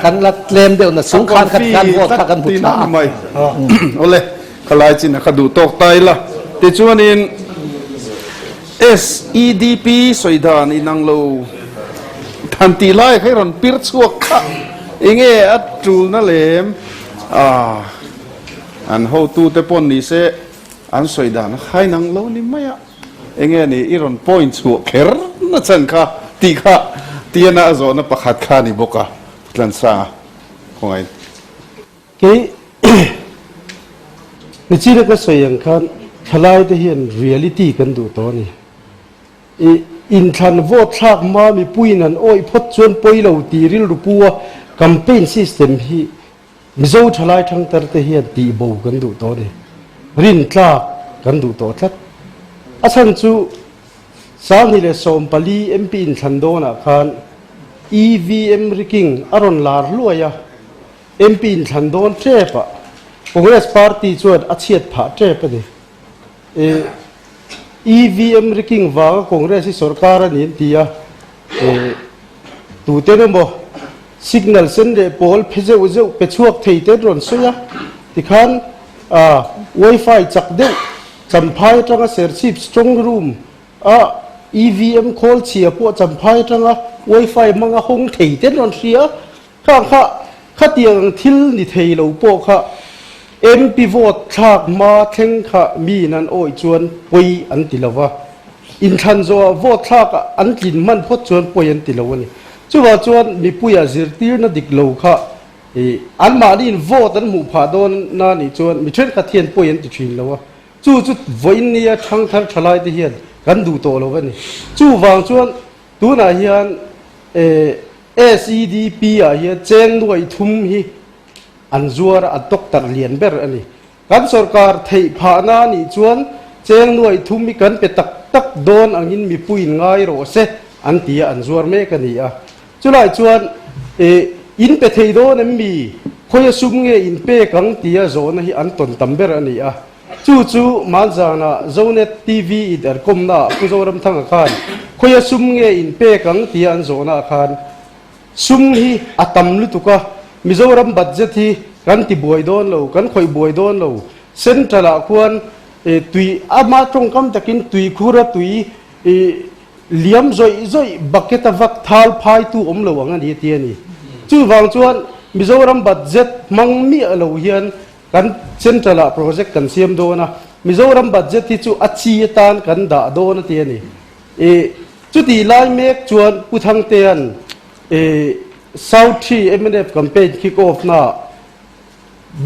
kan la tlem deuh na chung khan khat khan vote kha kan hmu tha a. Awle, khalai chin a kha duh tawk ta ila. Tichuanin SEDP sawi dan inang lo than tih lai kha i rawn pir chhuak kha enge a tulna lem a an hotute pawn ni se an sawi dan kha inang lo ni mai a enge ni i rawn point chhuah kher na chan kha tih kha tiana a zawhna pakhat kha a ni bawk a Tlansanga khawngaih. Kei Nichina ka sawi ang khan thalaite hian reality kan duh tawh a ni. I inthlan vote thlak hma mipuiin an awih phawt chuan pawi lo tih rilru pu a campaign system hi Mizo thalai thangtar te hian tih bo kan duh tawh a ni. Rintlak kan duh tawh tlat. A chhan chu 2014 MP inthlan dawnah khan EVM rigging a rawn lar hluai a. MP inthlan dawn tep ah Congress party chuan a chhiat phah tep a ni. E EVM rigging vanga Congress hi sorkar a ni an ti a, e tuten emaw signal sen leh pawl phe zeuh zeuh pe chhuak thei te an rawn sawi a, tikhan a wifi chak deuh Champhai atanga Serchhip strong room a EVM khawl chhia pawh Champhai atanga wifi hmanga hawng thei te an rawn hria a. Khang kha khatiang ang thil ni thei lo pawh kha MP vote thlak hma thleng kha miin an awih chuan pawi an ti lo va, inthlan zawhah vote thlak an tlin hman phawt chuan pawi an ti lo a ni. Chuvah chuan mipuia zirtirna dik lo kha anmahniin vote an hmuh phah dawn na nih chuan mi thenkhat hian pawi an ti thin lo a, chu chu vawiin nia thangthar thalaite hian kan duh tawh lo a ni. Chuvang chuan tunah hian SEDP ah hian cheng nuaih thum hi an zuar a, an tawktarh lian ber a ni. Kan sorkar theih phahna a nih chuan cheng nuaih thum hi kan pe tak tak dawn angin mipuiin ngai rawh se an ti a, an zuar mek a ni a. Chulai chuan in pe thei dawn em mi? Khawi a sum nge in pek ang tia zawhna hi an tawn tam ber a ni a. Chu chu Manzana Zonet TV in erkawmna ah Pu Zoramthanga khan khawia sum nge in pek ang tia an zawhna ah khan sum hi a tam lutuk a, Mizoram budget hi kan ti buai dawn lo, kan khawih buai dawn lo, Central ah khuan tui ama tawngkam takin tui khur a tui liam zawih zawih bucket a vak thal phai tu awm lo ang a ni a ti a ni. Chuvang chuan Mizoram budget hmang miah lo hian Kan Central ah project kan siam dawn a, Mizoram budget hi chu a chi atan kan dah dawn a ti a ni. I chuti lai mek chuan Pu Thangtea'n i South Tree mnf campaign kick off na ah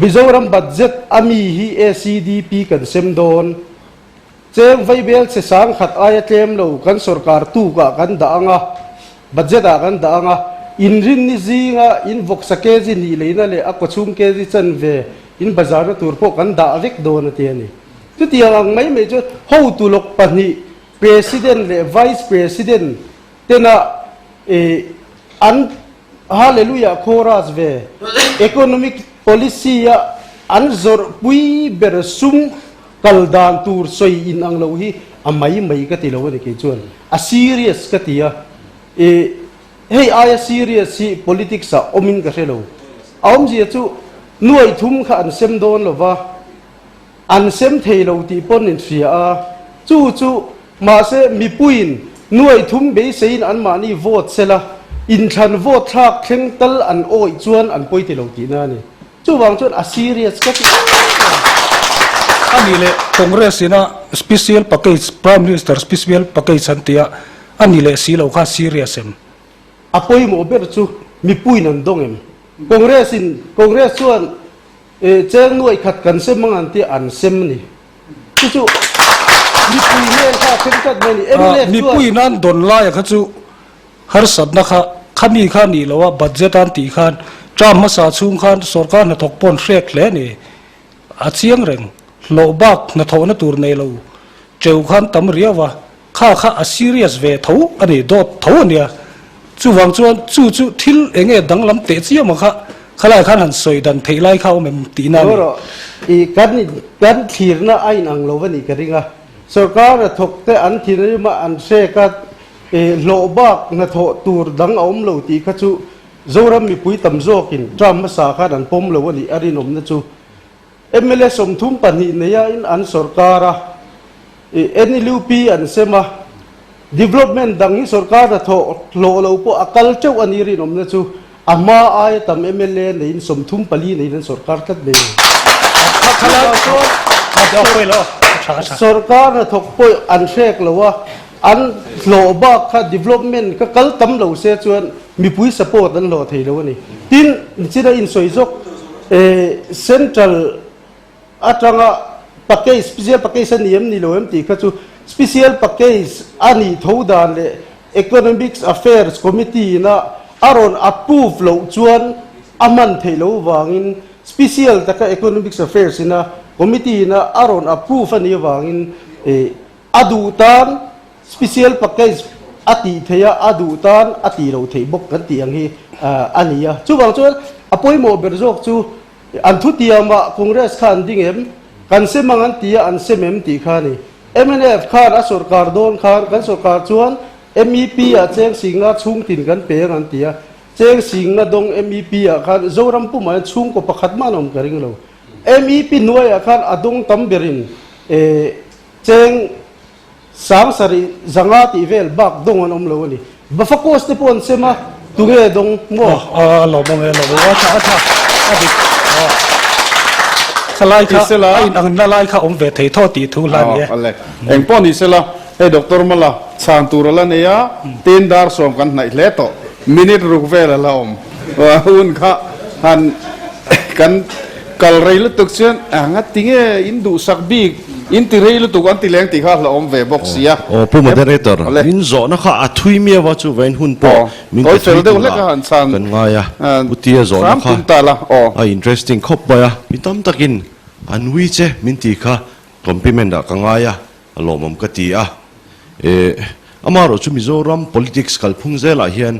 Mizoram budget a mi hi ACDP kan sem dawn, cheng vaibel che sangkhat aia tlem lo kan sorkar tuk ah kan dah ang a, Budget ah kan dah ang a, inrinni zinga in vawksa kg hnih leina leh a kawchhung kg chanve in bazarna tur pawh kan dah vek dawn a ti a ni. Chutiang ang mai mai chuan hotu lawk pahnih President leh Vice President tena an Hallelujah chorus ve Economic Policy a an zawrhpui ber sum kal dan tur sawi in ang lo hi a mai mai ka ti lo a ni kei chuan. A serious ka ti a, i hei aia serious hi politics ah awmin ka hre lo. A awmzia chu nuai thum kha an sem dawn lo va, an sem thei lo tih pawn in hria a, chu chu mahse mipuiin nuai thum beiseiin anmahni vote sela inthlan vote thlak thleng tal an awih chuan an pawi ti lo tihna a ni. Chuvang chuan a serious ka ti em em. A nih leh Congress ina special package, Prime Minister special package an tia, a ni leh si lo kha serious em? A pawimawh ber chu mipuiin an dawng em? Congress in, Congress chuan cheng nuaih khat kan sem ang an tia, an sem a ni. Chu chu mipui hmel kha a then tlat mai a ni. Mnf chuan. Mipuiin an dawn laia kha chu harsatna kha. Khami kha nih loh a budget an tih khan term hmasa chhung khan sorkar hnathawk pawn hrek hle a ni. A chiang reng. Hlawh bak hnathawhna tur nei lo teuh khan tam riau a, kha kha a serious ve tho a ni, dawt tho a nia. Chuvang chuan chu chu thil eng nge danglam teh chiam ang kha khalai khan han sawi dan theih lai kha awm em tihna a ni. Rawh, i kan kan thlirna a inang lo a nih ka ring a. Sorkar a thawk te an thinrim a an hrek a, hlawh bak hnathawh tur dang a awm lo tih kha chu Zoram mipui tam zawkin term hmasa khan an pawm lo a nih a rinawmna chu. Mla 32 neiain an sorkar a, NLUP an sem a, development dang hi sorkar hnathawh hlawh lo pawh a kal teuh a ni rinawmna chu a hma aia tam mla neiin 34 neiin an sorkar tlat mai a ni. Sorkar hnathawk pawh an hrek lo a, an hlawh bak kha development kha kal tam lo se chuan mipui support an hlawh thei lo a ni. Tin, nichina insawi zawk central atanga package, special package a ni em ni lo em tih kha chu special package a nih tho dan leh Economics Affairs Committee ina a rawn approve loh chuan a hman theih loh vangin special taka Economics Affairs ina committee ina a rawn approve a nih avangin A duh tan special package a tih theih a, a duh tan a tih loh theih bawk kan tih ang hi a ni a. Chuvang chuan a pawimawh ber zawk chu an thutiamah Congress kha an ding em, kan sem ang an ti a, an sem em tih kha a ni. Mnf khan a sorkar dawn khan kan sorkar chuan MEP ah cheng singna chhungtin kan pe ang an ti a, cheng singna dawng MEP ah khan Zoram pumah hian chhungkaw pakhat mah an awm ka ring lo. MEP hnuaiah khan a dawng tam berin Cheng 7000 tih vel bak dawng an awm lo a ni. Bafakos te pawh an sem a, tunge dawng maw? A lawm awm e, lawm awm. A tha, a tha, a dik. Khalai kha a in ang na lai kha awm ve thei thaw tih thu hla a ni e. Awle. Eng pawh ni sela, hei Doctor Mala chhan tur a la nei a, tin dar sawm kan hnaih hle tawh. Minute ruk vel a la awm. Hun kha han kan kal rei lutuk chuan a nga tinge in duhsak bik in ti rei lutuk an ti leng tih kha hlauhawm ve bawk si a. Aw Pu Moderator, min zawhna kha a thui miau a chu vain hun pawh min pe thui tur a kan ngai a, Pu Tia zawhna kha a interesting khawp mai a, mi tam takin an ui che min ti kha compliment ah ka ngai a, a lawmawm ka ti a. E amaherawh chu Mizoram politics kalphung zelah hian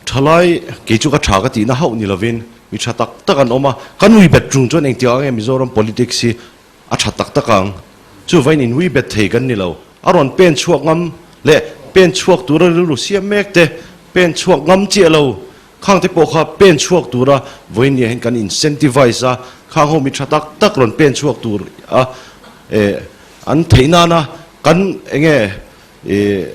Thalai, kei chu ka tha ka tihna hauh ni lovin mi tha tak tak an awm a, kan ui bet tung chuan engtiang ang nge Mizoram politics hi a tha tak tak ang? Chuvain in ui bet thei kan ni lo. A rawn pen chhuak ngam leh pen chhuak tura rilru siam mek te, pen chhuak ngam chiah lo khang te pawh kha pen chhuak tura vawiin nia hian kan incentivize a, khang ho mi tha tak tak rawn pen chhuak tur a eh an theih nana kan enge eh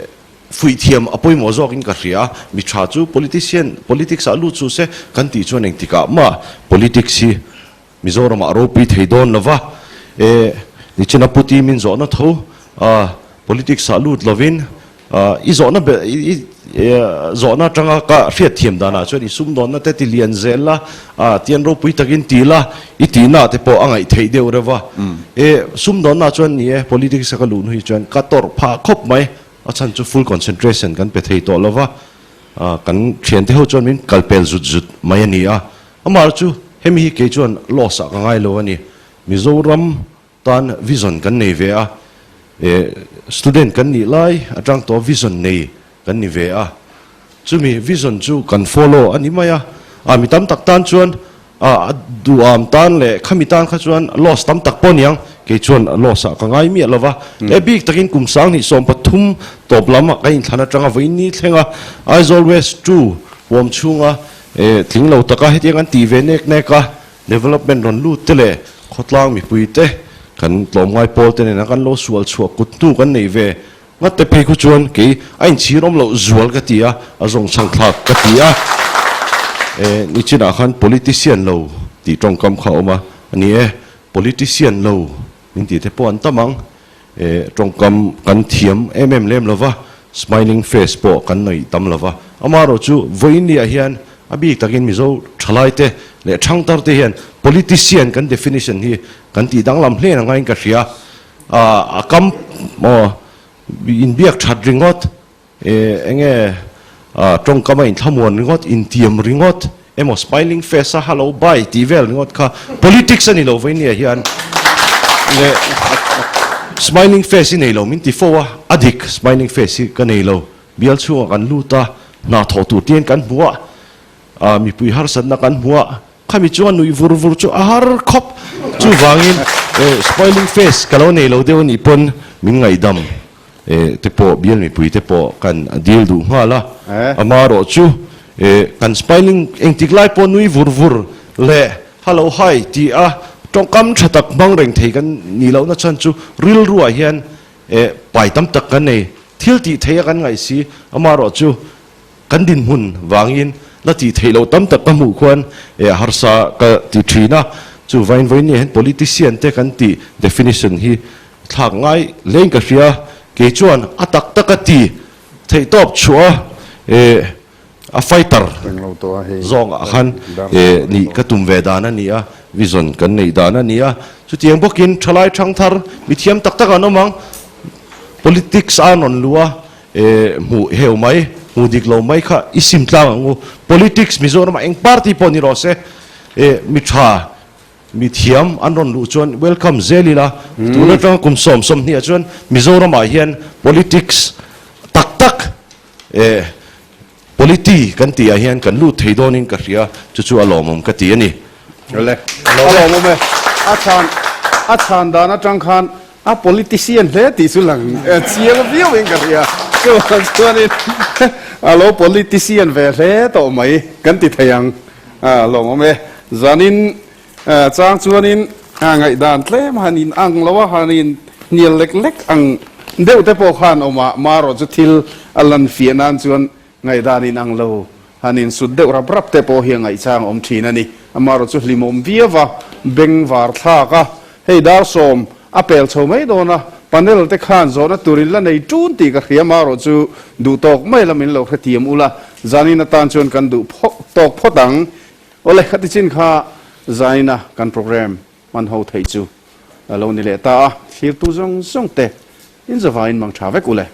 Fuih thiam a pawimawh zawkin ka hria, mi tha chu politician, politics ah lut suh se kan tih chuan engtikah mah politics hi Mizoramah a ropui thei dawn lo va, e nichina Puti min zawhna tho a politics ah lut lovin i zawhna ber i zawhna atanga ka hriat thiam danah chuan i sumdawnna te ti lian zel la a tian ropui takin ti la i tihna te pawh a ngaih theih deuh reuh va, e sumdawnna chuan ni e politics a ka luh hnu hi chuan ka tawrh phah khawp mai. A chhan chu full concentration kan pe thei tawh lova, kan thiante ho chuan min kal pel zut zut mai a ni a. Amah chu hemi hi kei chuan loss ah ka ngai lo a ni. Mizoram tan vision kan nei ve a, student kan nih lai atang tawh vision nei kan ni ve a. Chumi vision chu kan follow a ni mai a, a mi tam tak tan chuan a duham tan leh khami tan kha chuan loss tam tak pawh niang kei chuan loss ah ka ngai miah lova he bik takin kum 2013 tawp lam ah ka inthlan atanga vawiin thleng a Aizawl West 2 huam chhunga tling lo taka hetiang an tih ve nek nek a development rawn lut te leh khawtlang mipui te kan tlawmngai pawl te nena kan lo sual chhuah kut hnu kan nei ve Ngatte phei khu chuan kei a inchhir awm loh zual ka ti a, a zawng chhang thlak ka ti a. E, nichinah khan politician lo tih tawngkam kha a awm a, a ni e, politician lo min tih te pawh an tam ang. E, tawngkam kan thiam em em lem lo va, smiling face pawh kan nawih tam lo va. Amaherawh chu vawiin ah hian a bik takin Mizo thalai te leh thangtar te hian politician kan definition hi kan tih danglam hlen ang ngaiin ka hria. A kam maw inbiak that ringawt enge. Tawngkam a inthlamuan ringawt, intiam ringawt emaw smiling face a hello bye tih vel ringawt kha politics a ni lo veinia hian leh smiling face hi nei lo min ti fo a, a dik smiling face hi ka nei lo, bial chhungah kan lut a, hna thawh tur tiin kan hmu a, mipui harsatna kan hmu a, khami chuan nuih vur vur chu a har khawp, chuvangin smiling face ka lo nei lo deuh a nih pawn min ngaihdam. Te pawh bial mipui te pawh kan dil duh nghal a, amaherawh chu kan smiling engtik lai pawh nui vur vur leh hello hi ti a tawngkam tha tak hmang reng thei kan nih lohna chhan chu rilruah hian pai tam tak kan nei thil tih theih a kan ngaih si, amaherawh chu kan dinhmun vangin la tih theih loh tam tak ka hmuh khuan harsa ka ti thin a, chu vain vain nia hian politician te kan tih definition hi Thlak ngai leng ka hria, kei chuan a tak tak a ti theih tawp chhuah a, a fighter zawng ah khan nih ka tum ve dan a ni a, vision kan neih dan a ni a, chutiang bawkin thalai thangthar mithiam tak tak an awm ang, politics a rawn luh a, hmuh heu mai, hmuh dik lo mai kha i sim tlang ang u, politics Mizoram ah eng party pawh ni rawh se, mi tha Mi thiam an rawn luh chuan welcome zel ila, tun atanga kum 20 ah chuan Mizoram ah hian politics tak tak eh polity kan tih ah hian kan lut thei dawn in ka hria, chu chu a lawmawm ka ti a ni. Awle, a lawmawm e. A chhan a chhan dan atang khan a politician hle tih chu lang chiang viau in ka hria. Chuvang chuanin a lo politician ve hle tawh mai kan ti thei ang. A lawmawm e. Zanin chang chuanin ngaihdan tlem han in ang lo a, han in hnial lek lek ang deuh te pawh khan awm a, marawh chu thil a lan fiah nan chuan ngaihdan in ang lo han in sut deuh rap rap te pawh hi a ngaihchang awm thin a ni. Amarawh chu hlimawm viau a, beng var thlak a, hei dar 10 a pel chho mai dawn a, panel te khan zawhna turin la nei tun tih ka hria marawh chu duh tawk mai la min lo hrethiam ula, zanin atan chuan kan duh tawk phawt ang. Awle, khati chin kha zaina kan program hman ho theih chu a lo ni leh ta a, thlirtu zawng zawng te in zavaiin mang tha vek ule.